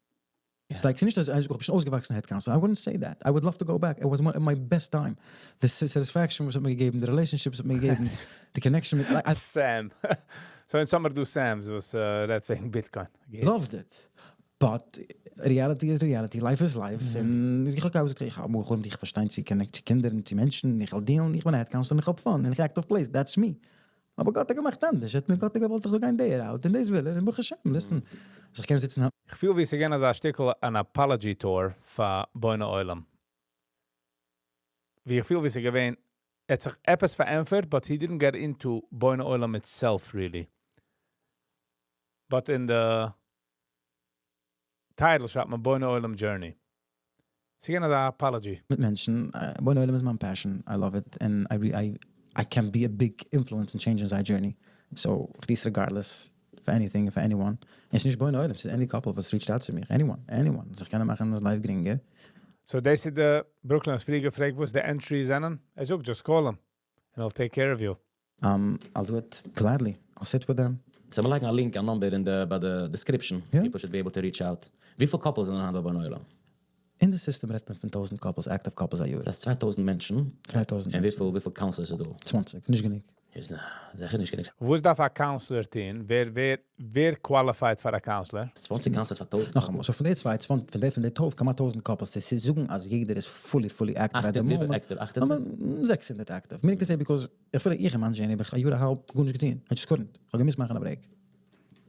It's like, ס'נישט אז איך האב שוין אויסגעוואקסן head counselor, I wouldn't say that, I would love to go back, it was my best time, די satisfaction וואס האט מיר געגעבן, די relationships האט מיר געגעבן, די connection מיט, like, I. Sam. So אין סאמער דא Sam's וואס רעדט וועגן Bitcoin. Loved it. But reality איז reality, life איז life, און איך האב געזאגט איך האב אמאל איך פארשטיין צו connect צו קינדער און צו מענטשן, איך וויל deal ן, איך בין א head counselor און איך האב fun און איך act of place, that's me. אבער גאט האט געמאכט אנדערש, האט מיר גאט געוואלט איך זאל גיין די route, און דאס וויל ער, און ברוך השם, listen, אז איך קען זיצן. איך פיל ווי ס'געווען אזא שטיקל אן apology tour פאר בוני עולם. ווי איך פיל ווי ס'געווען, ער האט זיך עפעס פארענטפערט, but he didn't get into בוני עולם itself really. But אין די title שרייבט מען בוני עולם journey. ס'געווען אזא apology. מיט מענטשן, בוני עולם איז מיין passion, I love it, און I can be a big influence אין change ן זייער journey, so איך טו עס regardless for anything און פאר anyone, און ס'איז נישט בוני עולם, ס'איז any couple וואס reach ט out צו מיך, anyone, anyone, זיך קענען מאכן דאס life גרינגער. So דאס איז די Brooklyn האסט פריער געפרעגט וואס די entries זענען? ער זאגט just call him and he'll take care of you. I'll do it gladly, I'll sit with them. So מיר לייגן א link א number אין די ביי די description, people should be able to reach out. וויפיל couples זענען היינט ביי בוני עולם? אין די סיסטעם רעדט מען פון 1000 couples, active couples א יאר. דאס איז 2000 מענטשן? 2000. און וויפיל וויפיל counselors איז דא? 20, נישט גענוג. איז זיכער נישט גענוג. וואס דארף א counselor טון? ווער ווער ווער qualified פאר א counselor? 20 counselors פאר 1000 נאכאמאל, so פון די צוויי, פון די פון די טויזנט, כמעט 1000 couples, צו זאגן אז יעדער איז fully fully active at the moment. 600 active. Meaning to say because אפילו איך אין מיין journey האב איך א יאר א האלב גארנישט געטון, I just couldn't. איך האב געמוזט מאכן א break.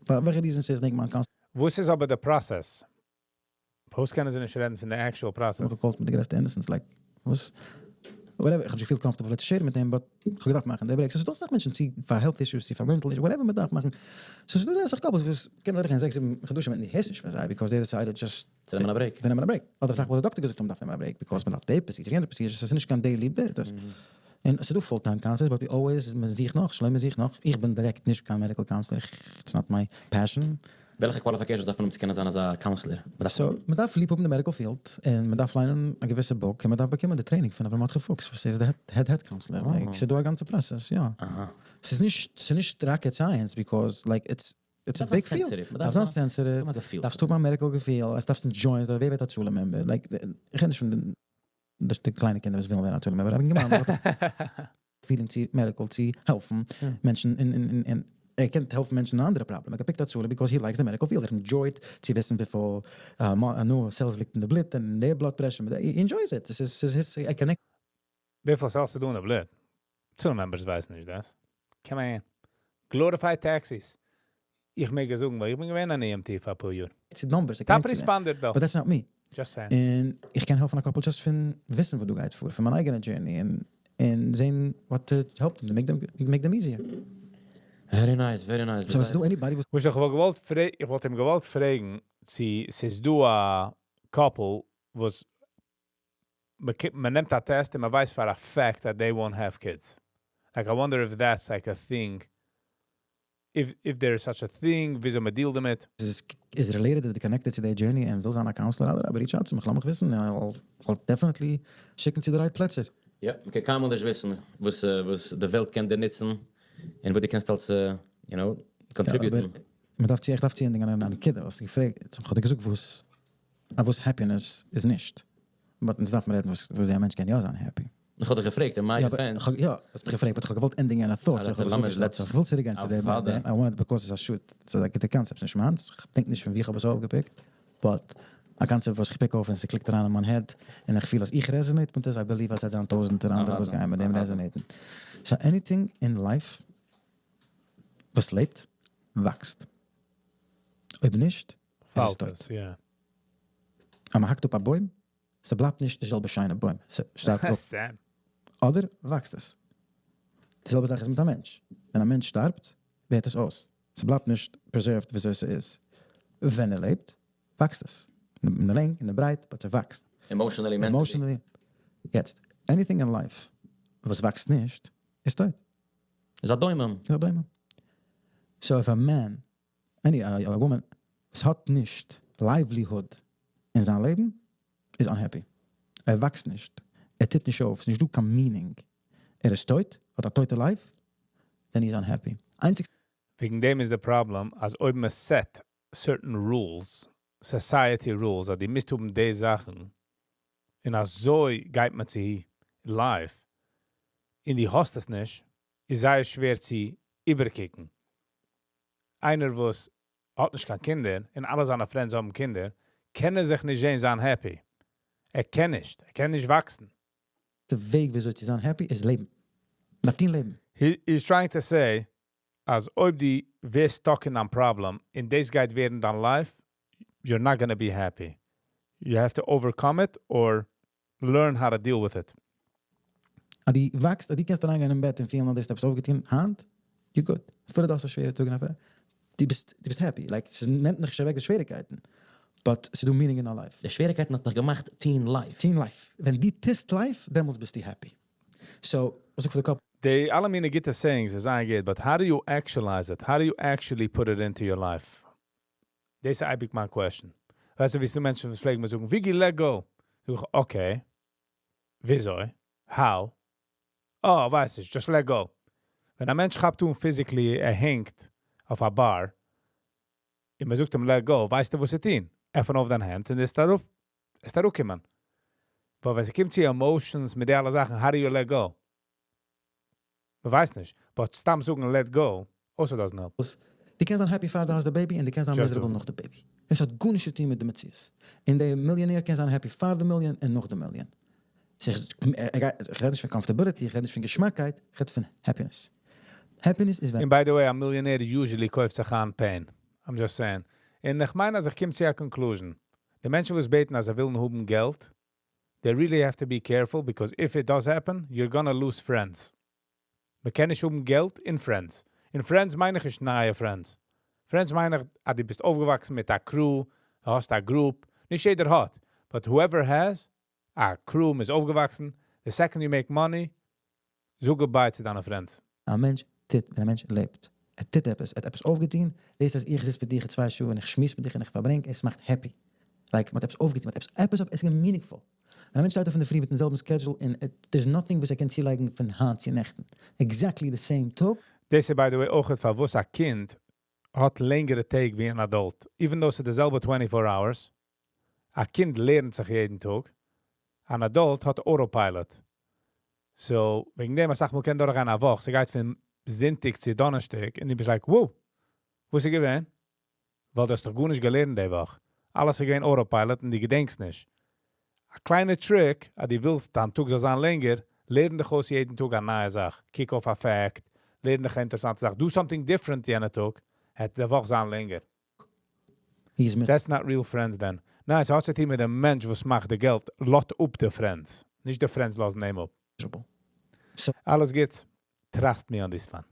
פאר וועלכע reason ס'איז, דענק מיין counselor. וואס איז אבער די process? פארוואס קענען זיי נישט רעדן פון די actual process? מיך גע call ט מיט די גרעסטע innocence like וואס whatever, איך האב נישט געפילט comfortable צו share ן מיט אים but איך האב געדארפט מאכן די break, so ס'איז דא אסאך מענטשן צו פאר health issues צו פאר mental issues whatever מען דארף מאכן, so ס'איז דא זייער אסאך couples וואס קענען אדורכגיין זעקס זיבן חדשים און דו הערסט נישט פון זיי because they decided just צו נעמען א break. צו נעמען א break, אדער אסאך וואס די דאקטער געזאגט אז מ'דארף נעמען א break because מ'דארף די procedure יענע procedure, ס'איז נישט קיין daily דאס. און ס'איז דא full time counselors but we always מען זוכט נאך, שלמה זוכט נאך, איך בין דירעקט נישט קיין medical counselor, it's not my passion. וועלכע qualifications דארף מען האבן צו קענען זיין אזא counselor? So, מען דארף ליב האבן די medical field, און מען דארף ליינען א געוויסע book, און מען דארף באקומען די training פון אברהם מרדכי פוקס וואס ער איז די head head counselor, like ס'איז דא א גאנצע process, יא. ס'איז נישט, ס'איז נישט rocket science because like it's it's a big field. מ'דארף זיין sensitive, דארפסט האבן א medical געפיל, עס דארפסט enjoy ען, ווער ווערט א הצלה member? Like, איך רעד נישט פון די קליינע קינדער וואס ווילן ווערן הצלה member, אבער אינגערמאן וואס האט א feeling צו medical צו העלפן מענטשן און און ער קען העלפן מענטשן אין אנדערע פראבלעם, ער גע pick ט הצלה because he likes די medical field, ער enjoy ט צו וויסן וויפיל נו cells ליגט אין די בלוט און די blood pressure, he enjoys it, עס איז his ער connect. וויפיל cells איז דא אין די בלוט? הצלה members ווייסן נישט דאס. Come on. Glorified taxis. איך מעג עס זאגן ווייל איך בין געווען אן EMT פאר אפאר יאר. צו numbers, ער top connect צו דעם. responder דא. But that's not me. Just saying. און איך קען העלפן א couple just פון וויסן וואס דא גייט פאר, פון מיין אייגענע journey, און און זען what to help them, to make them make them easier. Very nice, very nice. So איז דא anybody וואס. וואס איך וואלט געוואלט פרעגן, איך וואלט אים געוואלט פרעגן צו ס'איז דא א couple וואס מען נעמט א test און מען ווייסט פאר א fact אז they won't have kids. Like I wonder if that's like a thing, if if there is such a thing, וויאזוי מען deal ט דערמיט. איז related איז connected צו די journey און וויל זיין א counselor אדרבה reach out צו מיך לאמיך וויסן און I'll definitely שיקן צו די right פלעצער. יא, מ'קען קיינמאל נישט וויסן וואס וואס די וועלט קען דיר נוצן און וואס דו קענסט אלס you know contribute ן. מ'דארף צו איך דארף צוענדיגן א נקודה וואס האסט געפרעגט, כ'האב דיר געזאגט וואס א וואס happiness איז נישט, but אונז דארף מען רעדן וואס ווי א מענטש קען יא זיין happy. איך האב דיך געפרעגט אין my defense. יא, האסט מיך געפרעגט but איך האב געוואלט ענדיגן א thought, so איך האב עס אפגעשטעלט, so איך וויל צוריק גיין צו דעם, I want because ס'איז א שאד, ס'איז א גוטע קאנצעפט, ס'נישט מיינס, כ'דענק נישט פון ווי איך האב עס אויפגע pick ט, but. א concept וואס איך pick אויף און ס'קליקט אריין אין מיין head, און איך פיל אז איך resonate מיט עס, I believe אז ס'וועט זיין טויזנטער אנדערע וואס גייען מיט דעם resonate ן. So anything in life וואס לעבט, וואקסט. אויב נישט, איז עס פאלט טויט. עס, yeah. אז מ'האקט אפ א בוים, ס'בלייבט נישט די זעלבע שיינע בוים, ס'שטארבט אפ. Sam. אדער וואקסט עס. די זעלבע זאך איז מיט א מענטש. ווען א מענטש שטארבט, ווערט עס אויס. ס'בלייבט נישט preserved וויאזוי ס'איז. ווען ער לעבט, וואקסט עס. אין די לענג, אין די ברייט, but ס'וואקסט. Emotionally, mentally. Emotionally. יעצט, anything in life וואס וואקסט נישט, איז טויט. איז א דומם. איז א דומם. So if a man, any, a woman, וואס האט נישט livelihood אין זיין לעבן, איז unhappy. ער וואקסט נישט. ער טוט נישט אויף. ס'איז נישט דא קיין meaning. ער איז טויט, האט א טויטע life, then he's unhappy. איינציג וועגן דעם איז די problem, אז אויב מען set certain rules, society rules, אז דו מוזט האבן די זאכן, און אזוי גייט מען צו life, און דו האסט עס נישט, איז זייער שווער צו איבערקוקן. איינער וואס האט נישט קיין קינדער, און אלע זיינע friends האבן קינדער, קענען זיך נישט זען זיין happy. ער קען נישט, ער קען נישט וואקסן. די וועג וויאזוי צו זיין happy איז לעבן. מ'דארף טון לעבן. He is trying to say, אז אויב דו ווערסט stuck אין דיין problem, און דאס גייט ווערן דיין life, you're not gonna be happy. You have to overcome it or learn how to deal with it. אז דו וואקסט, אז דו קענסט אריינגיין אין בעט און פילן אז דו האסט עפעס אויפגעטון היינט, you're good. אפילו דו האסט א שווערע טאג און דו ביסט, דו ביסט happy. Like, עס נעמט נישט אוועק די שוועריגקייטן. But ס'איז דא meaning אין א life. די שוועריגקייטן האט דיך געמאכט טון life. טון life. ווען דו טוסט life, דעמאלטס ביסטו happy. So, וואס זאג פאר די couple? די אלע מיני גוטע sayings איז זייער גוט, but how do you actualize it? How do you actually put it into your life? דאס איז אייביג מיין question. ווייסטו, ווי ס'דא מענטשן וואס פלעגן מיר זאגן, Viggy, let go. זאג איך, okay. וויאזוי? How? Oh, ווייס איך, just let go. ווען א מענטש כאפט אן physically, ער הענגט אויף א bar, און מען זאגט אים let go, ווייסטו וואס צו טון? עפן אויף דיין הענט און עס דארף, עס דארף קומען. אבער ווען עס קומט צו emotions מיט די אלע זאכן, how do you let go? מען ווייסט נישט. But סתם זאגן let go, also doesn't help. דו קענסט זיין happy פאר דו האסט די baby, און דו קענסט זיין Just miserable do. נאך די baby. עס האט גארנישט צו טון מיט די מציאות. און דער מיליאנער קען זיין happy פאר די מיליאן און נאך די מיליאן. איך רעד נישט פון comfortability, איך רעד נישט פון געשמאקייט, איך רעד פון happiness. Happiness איז ווען And by the way, א מיליאנער usually קויפט זיך אן pain. I'm just saying. און איך מיין, אז איך קום צו א conclusion. די מענטשן וואס בעטן, אז זיי ווילן האבן געלט, they really have to be careful, because if it does happen, you're gonna lose friends. מען קען נישט האבן געלט און friends. און friends מיין איך נישט נייע friends. Friends מיין איך, אז דו ביסט אויפגעוואקסן מיט א crew, דו האסט א group. נישט יעדער האט, but whoever has a crew, מ'איז אויפגעוואקסן, the second you make money, זאג goodbye צו דיינע friends. א מענטש טוט, ווען א מענטש לעבט. ער טוט עפעס, ער האט עפעס אויפגעטון, דאס אז איך זיץ מיט דיר 2 שעה און איך שמועס מיט דיר און איך פארברענג, עס מאכט happy. Like, מ'האט עפעס אויפגעטון, מ'האט עפעס, עפעס אויף, עס איז meaningful. ווען א מענטש שטייט אויף אין דער פרי מיט דעם זעלבן schedule און there's nothing וואס ער קען צולייגן פון היינט צו נעכטן. Exactly the same טאג. דאס איז, by the way, אויך פארוואס א קינד האט לענגערע טעג ווי אן adult. Even though ס'איז די זעלבע 24 hours. א קינד לערנט זיך יעדן טאג. אן adult האט autopilot. So, וועגן דעם, איך זאג, מען קען דורכגיין א וואך. ס'גייט פון זונטאג צו דאנערשטאג. און דו ביסט like, wow, וואס איז געווען? ווייל דו האסט דאך גארנישט געלערנט די וואך. אלעס איז געווען autopilot און דו געדענקסט נישט. א קליינע trick, אז דו ווילסט, דיין טאג זאל זיין לענגער, לערן דיך אויס יעדן טאג א נייע זאך. קוק אויף א fact, לערן דיך אן אינטערעסאנטע זאך. Do something different יענע טאג, וועט די וואך זיין לענגער. He's mit That's not real friends then. ניין, עס האט צו טון מיט דעם מענטש, וואס מאכט די געלט, לאזט אפ די friends. נישט די friends לאזן אים אפ. miserable. So, אלעס גוט. Trust me on this one.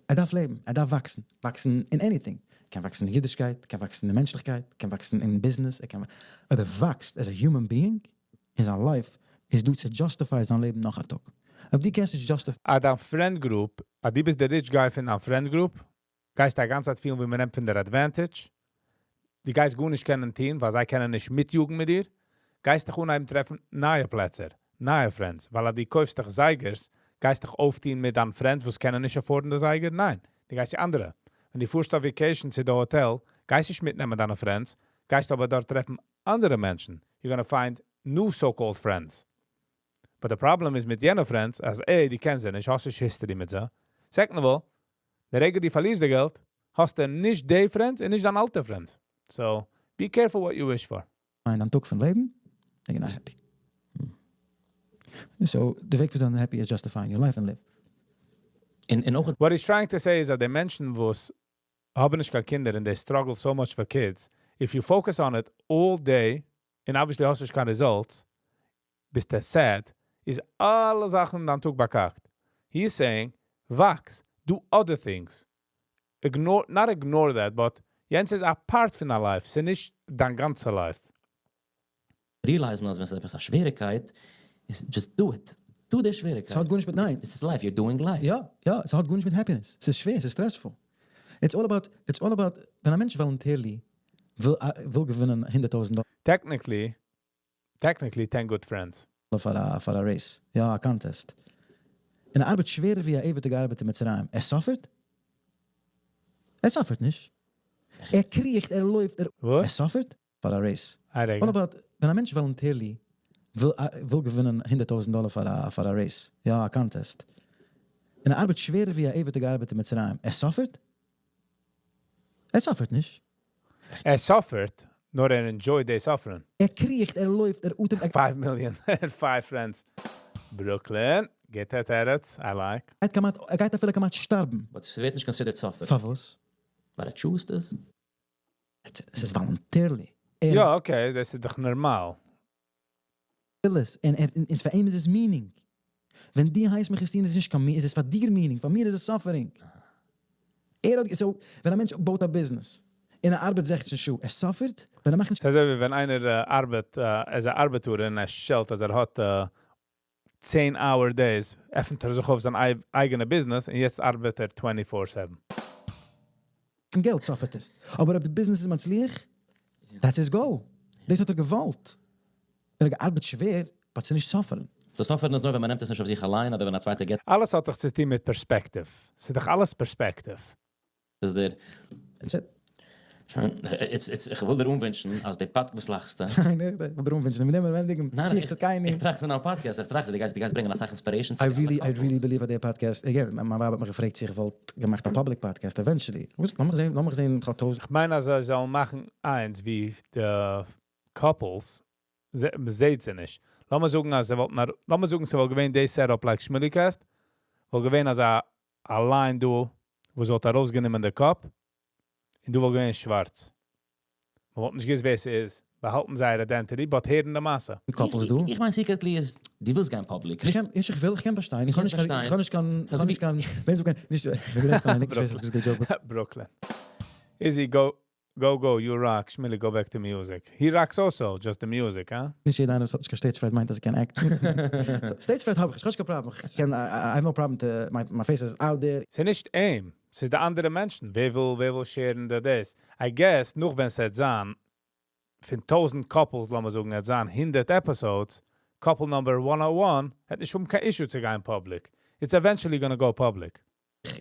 ער דארף לעבן, ער דארף וואקסן. וואקסן in anything. קען וואקסן אין אידישקייט, קען וואקסן אין מענטשליכקייט, קען וואקסן אין business. ער קען אויב ער וואקסט as a human being אין זיין life, איז דא צו justify זיין לעבן נאך א טאג. אויב דו קענסט נישט justify א דיין friend group, אז דו ביסט דער rich guy פון דיין friend group, גייסטו א גאנצע צייט פילן, ווי מען נעמט פון דיר advantage. דו גייסט גארנישט קענען טון, ווייל זיי קענען נישט מיטיאגן מיט דיר. גייסט דיך אנהייבן טרעפן נייע פלעצער, נייע friends. ווייל אז דו קויפסט דיך זייגערס, גייסט דיך אויפטון מיט דיין friends, וואס קענען נישט afford ן די זייגער? ניין, דו גייסט צו אנדערע. ווען דו פארסט אויף vacation צו די האטעל, גייסט נישט מיטנעמען דיינע friends, גייסט אבער דארט טרעפן אנדערע מענטשן. You're gonna find new so-called friends. But the problem איז מיט יענע friends, אז A, דו קענסט זיי נישט, האסט נישט history מיט זיי. Second of all, די רגע דו פארלירסט די געלט, האסטו נישט די friends און נישט דיין אלטע friends. So, be careful what you wish for. דיין טאג פון לעבן, then you're not happy. So, די וועג פון זיין happy is just to find your life and live. און אויך What he's trying to say is that די מענטשן וואס האבן נישט קיין קינדער and they struggle so much for kids, if you focus on it all day, and obviously האסט נישט קיין results, ביסטו sad, איז אלע זאכן דיין טאג באקאקט. He's saying, וואקס, do other things. Ignore, not ignore that, but יענץ איז a part פון דיין life, ס'איז נישט דיין גאנצע life. realize ן אז ווען ס'איז עפעס א שוועריגקייט, איז just do it. טו די שוועריגקייט. ס'האט גארנישט מיט ניין. This is life, you're doing life. יא, יא, ס'האט גארנישט מיט happiness. ס'איז שווער, ס'איז stressful. It's all about, it's all about, ווען א מענטש voluntarily וויל געווינען 100,000 דאלער Technically 10 good friends. פאר א race, יא, א contest. און ער ארבעט שווערער ווי א עבד געארבעט אין מצרים. ער suffer ט? ער suffer ט נישט. ער קריכט, ער לויפט, ער וואס? ער suffer ט? פאר א race. א רגע. All about, ווען א מענטש voluntarily וויל געווינען 100,000 דאלער פאר א race, יא, א contest. און ער ארבעט שווערער ווי א עבד געארבעט אין מצרים. ער suffer ט? ער suffer ט נישט. ער suffer ט, נאר ער enjoy די suffering. ער קריכט, ער לויפט, ער אטעמט. 5 million, 5 friends. Brooklyn, get that edit, I like. ער גייט אפילו כמעט שטארבן. But ס'ווערט נישט considered suffer. פארוואס? ווייל ער choose ט עס. עס איז voluntarily. יא, okay, דאס איז דאך נארמאל. וויל עס, און ער, און פאר אים איז עס meaning. ווען דו הייסט מיך עס טון איז עס נישט קיין meaning, איז עס פאר דיר meaning, פאר מיר איז עס suffering. ער האט, so, ווען א מענטש בויט א business, און ער ארבעט 16 שעה, ער suffer ט, ווען ער מאכט נישט ס'איז אזוי ווי ווען איינער ארבעט, אז ער ארבעט און ער שעלט, אז ער האט 10 hour days, עפנט ער זיך אויף זיין אייגענע business און יעצט ארבעט ער 24/7. קיין געלט suffer ט ער. אבער אויב די business איז מצליח, that's his goal. דאס האט ער געוואלט. ער האט געארבעט שווער, but ס'איז נישט suffering. So suffering איז נאר ווען מען נעמט עס נישט אויף זיך אליין אדער ווען א צווייטער געט אלעס האט דאך צו טון מיט perspective. ס'איז דאך אלעס perspective. עס דיר. That's it. שוין, it's, איך וויל דיר אנווינטשן, אז די pod, וואס לאכסטו? ניין, איך וויל דיר אנווינטשן. מיר נעמען ענדיגן. ניין, איך טראכט פון דיין podcast, איך טראכט, דו גייסט ברענגען אסאך inspiration צו I really, I really believe אז דער podcast, again, מיין ווייב האט מיך געפרעגט צו איך וואלט געמאכט א public podcast eventually. לאמיר זען, לאמיר זען, איך האב טויזנט איך מיין, אז זיי זאלן מאכן איינס ווי די couples, זעט זיי נישט. לאמיר זאגן, אז זיי וואלטן, לאמיר זאגן, ס'וואלט געווען די setup like Shmulicast, וואלט געווען אז א line דא, וואס וואלט ארויסגענומען די קאפ, און דא וואלט געווען שווארץ. מען וואלט נישט געוואוסט ווער ס'איז. באהאלטן זייער identity, but הערן די מעשה. Couples דא. איך מיין secretly איז, דו ווילסט גיין public. איך קען, איך וויל, איך קען פארשטיין. איך האב נישט קיין, איך האב נישט קיין, איך האב נישט קיין, ווען זאגן, נישט, איך בין גערעכט, איך ווייס נישט, די joke. Brooklyn. Izzy, go, go, go, you rock. Shmili, go back to music. He rocks also, just the music, huh? נישט יעדער איינער וואס האט נישט קיין stage fright מיינט אז ער קען act ן. So, stage fright האב איך, איך האב נישט קיין פראבלעם. איך קען, I have no problem to, my face is out there. ס'איז נישט אים, ס'איז די אנדערע מענטשן. ווער וויל share ן די דאס? I guess, נאך ווען ס'וועט זיין, פון 1000 couples, לאמיר זאגן, עס זיין 100 episodes, couple number 101, האט נישט האבן קיין issue צו גיין public. It's eventually gonna go public.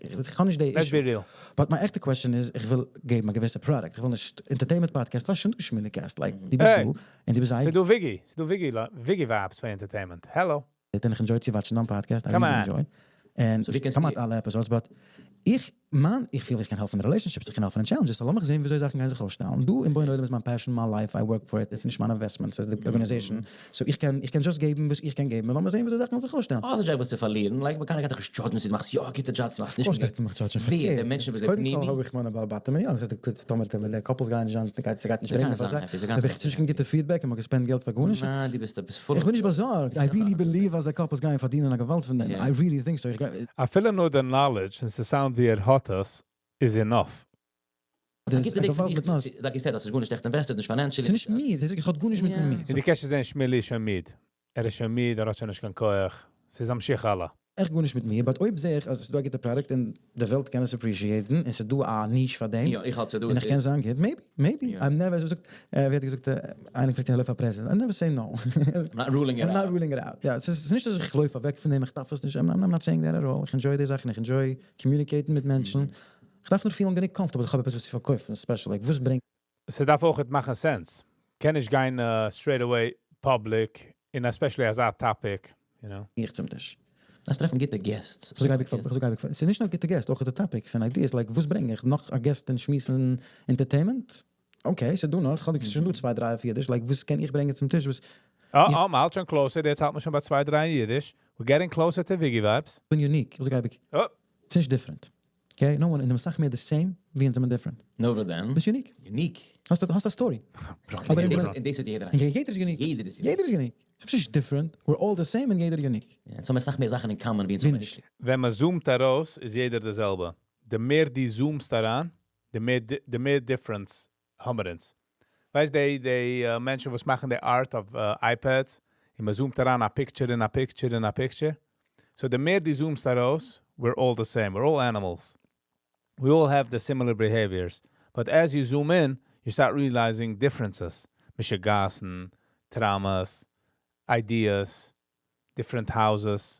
איך קען נישט די Let's issue. be real. But my echte question is, איך וויל געבן א געוויסע product. איך וויל נישט entertainment podcast, דאס שוין דא Shmulicast. Like, די ביסט Hey. דו, און די ביסט ס'איז דא Viggy, ס'איז דא Viggy, Viggy vibes פאר entertainment. Hello. און איך enjoy צו watch ן דעם podcast. I Come really on. enjoy. And So ווי קענסט כמעט אלע episodes, but איך, man, איך פיל איך קען העלפן אין relationships, איך קען העלפן אין challenges. So לאמיך זען, וויאזוי זאכן גייען זיך אויסשטעלן. דא אין בוני עולם איז מיין passion, my life, I work for it. It's נישט מיין investment, ס'איז די organization. So איך קען just געבן, וואס איך קען געבן. און לאמיר זען, וויאזוי זאכן גייען זיך אויסשטעלן. Oh, דאס איז וואס צו פארלירן. Like, מען קען נישט judge ן, דו מאכסט יא, גוטע jobs, דו מאכסט נישט. Of course גייט מען מיך judge ן. ווער? די פארקערט. מענטשן, וואס זיי קודם כל פנימי? האב איך מיינע בעלי בתים, יא, דאס הייסט, טאמער די couples גייען נישט אן, גייט נישט זיי ברענגען גייען פאר זיין זיי. happy, זיי גייען האב איך זיין נישט קיין גוטע feedback, איך האב גע spend געלט פאר גארנישט. ניין, דו ביסט עפעס full איך בין נישט באזארגט. I really believe אז די couples גייען פארדינען א געוואלד פון דעם. I really think so. איך גיי אפילו נאר די knowledge, און ס'sound ווי ער האט עס, is enough. דאס דאס איז א איז גוטע א וועג געוואלד פון מיט דיך צו, like you said, דאס איז גארנישט עכט invested, נישט financially. ס'איז נישט מיר, דאס איז, איך האב גארנישט מיט מיר. און דו קענסט זען, Shmili איז שוין מיד. ער איז שוין מיד, ער האט שוין נישט קיין כח. ס'איז המשיך הלאה. עכט גארנישט מיט מיר, but אויב זע איך, אז עס איז דא א גוטע product און די וועלט קען עס appreciate ן, און עס איז דא א niche פאר דעם. יא, איך האלט דא און איך קען זיין גוט, maybe, maybe. יא. I'm never, אזוי זאגט, ווער האט געזאגט, איינער פרעגט העלף פאר president, I never say no. I'm not ruling it I'm not out. ruling it out. יא, עס איז נישט אז איך לויף אוועק פון דעם, איך דארף עס נישט, I'm not saying that at all. איך enjoy די זאכן, איך enjoy communicate ן מיט מענטשן. איך דארף נאר פילן גענוג comfortable, איך האב עפעס וואס צו פארקויפן, special, like, וואס ברענגט ס'דארף אויך מאכן sense. קען נישט גיין straight away public, in especially אזא topic, you know. איך צום טיש? דאס טרעפן גוטע guests. אזוי גיי איך, אזוי גיי איך, ס'איז נישט נאר גוטע guests, אויך די topics and ideas, like, וואס ברענג איך? נאך א guest און שמועסן entertainment? Okay, ס'איז דא נאך, כ'האב שוין דא צוויי דריי אויף אידיש, like וואס קען איך ברענגען צום טיש, וואס Oh, מ'האלט שוין closer, יעצט האלט מען שוין ביי צוויי דריי אידיש. We're getting closer to Wiggy Vibes. בין unique, וואס גיי איך Oh. ס'נישט different. Okay, no one, און אסאך מער the same, ווי אונז זענען different. נאר דען. ביסט unique. Unique. האסט א story. אבער און דאס האט יעדער. יעדער איז unique. יעדער איז unique. יעדער איז unique. ס'איז נישט different. We're all the same און יעדער unique. יא, אונז האבן אסאך מער זאכן in common ווי אונז ווי האבן נישט. נישט. ווען מען zoomט ארויס, איז יעדער דער זעלבע. די מער דו zoomסט אריין, די מער difference האבן מיר אונז. ווייסט, די מענטשן, וואס מאכן די art אויף iPads, און מען zoomט אריין א picture אין א picture אין א picture. So די מער דו zoomסט ארויס, we're all the same. We're all animals. We all have the similar behaviors. But as you zoom in, you start realizing differences. משוגעת'ן, traumas, ideas, different houses.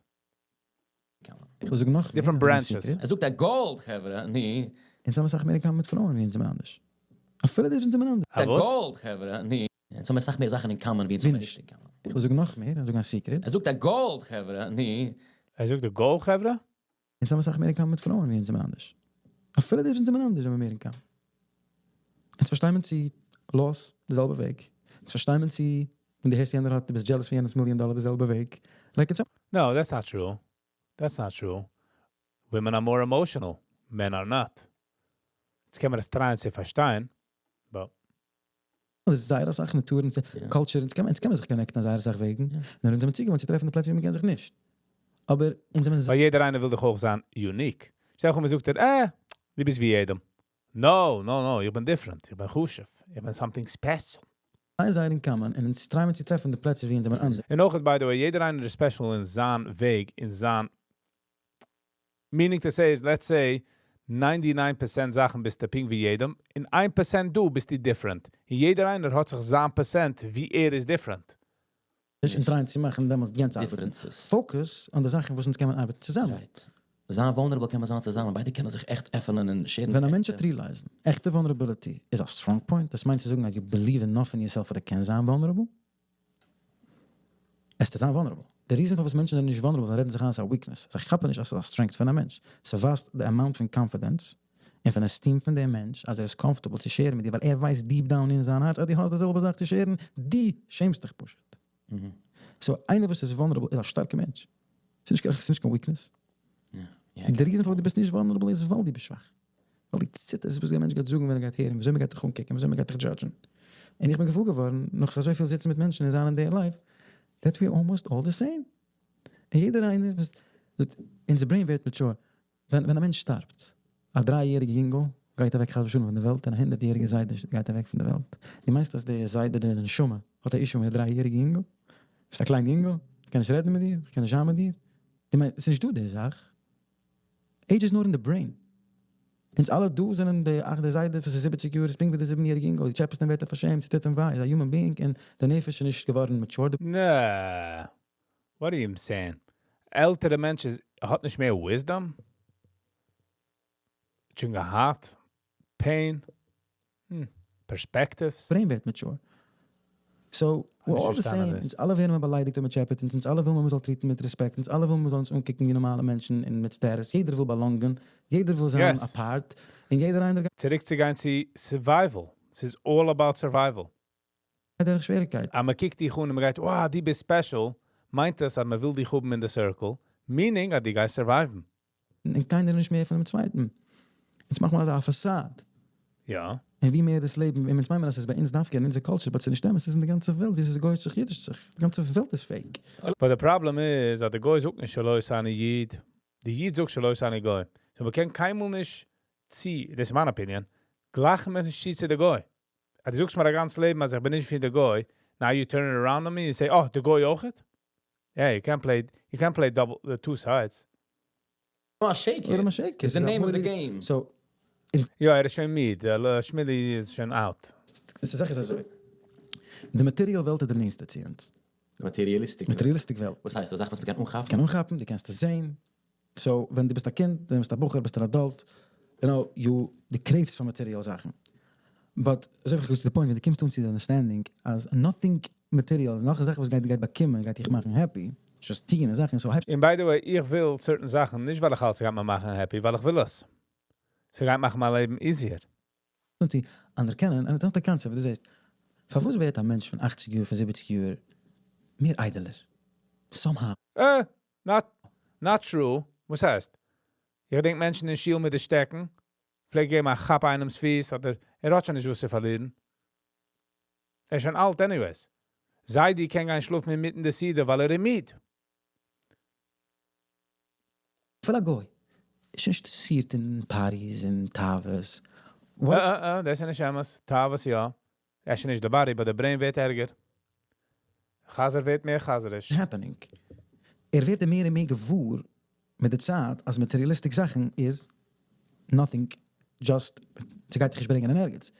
איך וויל זאגן נאך Different מער, branches. secret. ער זאגט א gold, חברה. ני. אונז האבן אסאך מער in common מיט פרויען, ווי אונז זענען אנדערש. אפילו דאס זענען אנדערש. א וואס? gold, חברה. ני. אונז האבן אסאך מער זאכן in common ווי אונז ווי האבן נישט. נישט in common. איך וויל זאגן נאך מער, איך זאג א secret. ער זאגט א gold, חברה. ני. ער זאגט א gold, חברה? אונז האבן אסאך מער in common מיט פרויען, ווי אונז זענען אנדערש. אפילו דאס זענען אנדערש, האבן מיר מער in common. אונז פארשטייען מיר צו loss, די זעלבע וועג. אונז פארשטייען מיר צו, ווען די הערסט יענער האט, דו ביסט jealous פון יענעמ'ס million dollar די זעלבע וועג. Like it's No, that's not true. That's not true. Women are more emotional. Men are not. יעצט קען מען עס try'ען צו פארשטיין, but דאס איז זייער אסאך נאטור און culture, אונז קען מען זיך connectן אויף זייער אסאך וועגן. נאר אונז זענען צוגעוואוינט צו טרעפן די פלעצער, וואו מען קען זיך נישט. אבער אונז זענען ווייל יעדער איינער וויל דאך אויך זיין unique. שטעל דיך פאר, מען זאגט, דו ביסט ווי יעדעם. No, no, no, איך בין different. איך בין חשוב. איך בין something special. זייער in common, און אונז try'ען מיר צו טרעפן די פלעצער, וואו אונז זענען אנדערש. און אויך, by the way, יעדער איינער איז special אין זיין וועג, אין זיין. Meaning to say is, let's say, 99% זאכן ביסטו פונקט ווי יעדעם, אין 1% דו ביסטו different. און יעדער איינער האט זיך זיין percent, ווי ער איז different. און try'ען צו מאכן דעמאלטס די גאנצע ארבעט. Differences. Focus אן די זאכן, וואס אונז קען מען ארבעטן צוזאמען. Right. זיין vulnerable קען מען זיין צוזאמען. ביידע קענען זיך עכט עפענען און share'ן. ווען א מענטש עכטע- האט realize'ן, עכטע vulnerability איז א strong point, דאס מיינט צו זאגן, that you believe enough in yourself, אז דו קענסט זיין vulnerable. עס איז זיין vulnerable. The reason פארוואס מענטשן זענען נישט vulnerable, זיי רעדן זיך איין, ס'איז א weakness. זיי כאפן נישט, אז ס'איז א strength פון א מענטש. ס'ווייזט the amount פון confidence און פון esteem פון דעם מענטש, אז ער איז comfortable צו share'ן מיט דיר, ווייל ער ווייסט deep down אין זיין הארץ, אז דו האסט די זעלבע זאך צו share'ן, דו שעמסט דיך פשוט. So, איינער וואס איז vulnerable איז א שטארקער מענטש. ס'איז נישט קיין weakness. The reason פארוואס דו ביסט נישט vulnerable איז, ווייל דו ביסט שוואך. ווייל דו ציטערסט, וואס דער מענטש גייט זאגן, ווען ער גייט הערן, וויאזוי מען גייט דיך אנקוקן, וויאזוי מען גייט דיך judge'ן. און איך בין געוואר געווארן, נאך אזוי פיל זיצן מיט מענטשן אין זיין daily life, that we're almost all the same. און יעדער איינער, וואס, that אונזער brain ווערט mature. ווען א מענטש שטארבט, א דריייעריגע יונגל גייט אוועק חס ושלום פון דער וועלט, און א הונדערטיעריגע זיידע גייט אוועק פון דער וועלט. דו מיינסט, אז דער זיידע, דער נשמה, האט א issue מיט דער דריייעריגע יונגל? ביסט א קליין יונגל, איך קען נישט רעדן מיט דיר, איך קען נישט זיין מיט דיר. דו מיינסט, עס איז נישט דא די זאך. Age איז נאר אין the brain. אונז אלע דא זענען די אכט די זיידע פון 70 יאר, עס פונקט ווי די זיבן-יעריגע יונגל, דו טשעפעסט אים ווערט ער פארשעמט, ס'טוט אים וויי, איז א human being און דער נפש איז נישט געווארן mature. Nah. What are you saying? עלטערע מענטשן האט נישט מער wisdom? שוין געהאט? Pain? Perspectives? Brain ווערט mature. So, we're all the פארשטאנען same. דאס. אונז אלע ווערן מיר באליידיגט און מ'טשעפעט אונז, אונז אלע וויל מען מ'זאל treat'ן מיט respect, אונז אלע וויל מען זאל אונז אנקוקן ווי נארמאלע מענטשן און מיט status. יעדער וויל belong'en, יעדער וויל זיין Yes. a part און יעדער איינער צוריק צו גיין צו survival. This is all about survival. גייט דורך שוועריגקייט. אז מען קוקט דיך אן און מען גייט, wow, דו ביסט special, מיינט דאס, אז מען וויל דיך האבן אין the circle, meaning, אז דו גייסט survive'ן. און קיינער נישט מער פון דעם צווייטן. יעצט מאכט מען אזא facade. און ווי מער דאס לעבן, ווען מען מיינט, אז עס איז ביי אונז דווקא אין אונזער culture, but עס איז נישט אמת, עס איז אין דער גאנצער וועלט, ווי עס איז גוי'איש זיך, אידיש זיך. די גאנצע וועלט איז fake. But the problem is, אז דער גוי זאגט נישט שלא עשני איד. דער איד זאגט שלא עשני גוי. So מען קען קיינמאל נישט צו, דאס איז מיין opinion, גלייכן מען נישט צו צו דער גוי. אז דו זאגסט מיר א גאנץ לעבן, אז איך בין נישט ווי דער גוי, now you turn it around on me and say, oh, דער גוי אויך? Yeah, you can't play double, the two sides. Oh, shake it. אדער מען shake it. It's the name of the game. So, יא, ער איז שוין מיד, דער שמילי איז שוין out. די זאך איז אזוי. די material וועלט איז דער נענטסטע צו אונז. Materialistic. Materialistic וועלט. וואס הייסט? דאס זאך, וואס מען קען אנכאפן? קען אנכאפן, דו קענסט עס זען. So, ווען דו ביסט א קינד, ווען דו ביסט א בחור, ביסט אן adult, you, דו crave'סט פאר material זאכן. But, אזוי ווי איך to the point, ווען דו קומסט אן צו the understanding, אז nothing material, נאך א זאך, וואס גייט באקומען, גייט דיך מאכן happy, just טון זאכן, so happy. And by the way, איך וויל certain זאכן, נישט ווייל איך האלט, ס'גייט מיר מאכן happy, ווייל איך וויל עס. ס'גייט מאכן מיין לעבן easier. און צו אנערקענען, אן אינטערעסאנטע קאנצעפט, דו זעסט, פארוואס ווערט א מענטש פון 80 יאר, פון 70 יאר, מער איידעלער? Somehow. Not true. וואס הייסט? איך געדענק מענטשן אין שול מיט די שטעקן, פלעגט געבן א כאפ איינעמ'ס פיס, אדער ער האט שוין נישט וואס צו פארלירן. ער איז שוין אלט anyways. זיידי קען גיין שלאפן אינמיטן די סעודה, ווייל ער איז מיד. אפילו א גוי איז שוין נישט אינטערעסירט אין parties און תאוות. דאס איז נישט אמת. תאוות יא. ער איז שוין נישט די body, but די brain ווערט ערגער. חזר ווערט מער חזריש. Happening. ער ווערט מער און מער געוואר מיט די צייט, אז materialistic זאכן איז nothing, just, ס'גייט דיך נישט ברענגען אין ערגעץ.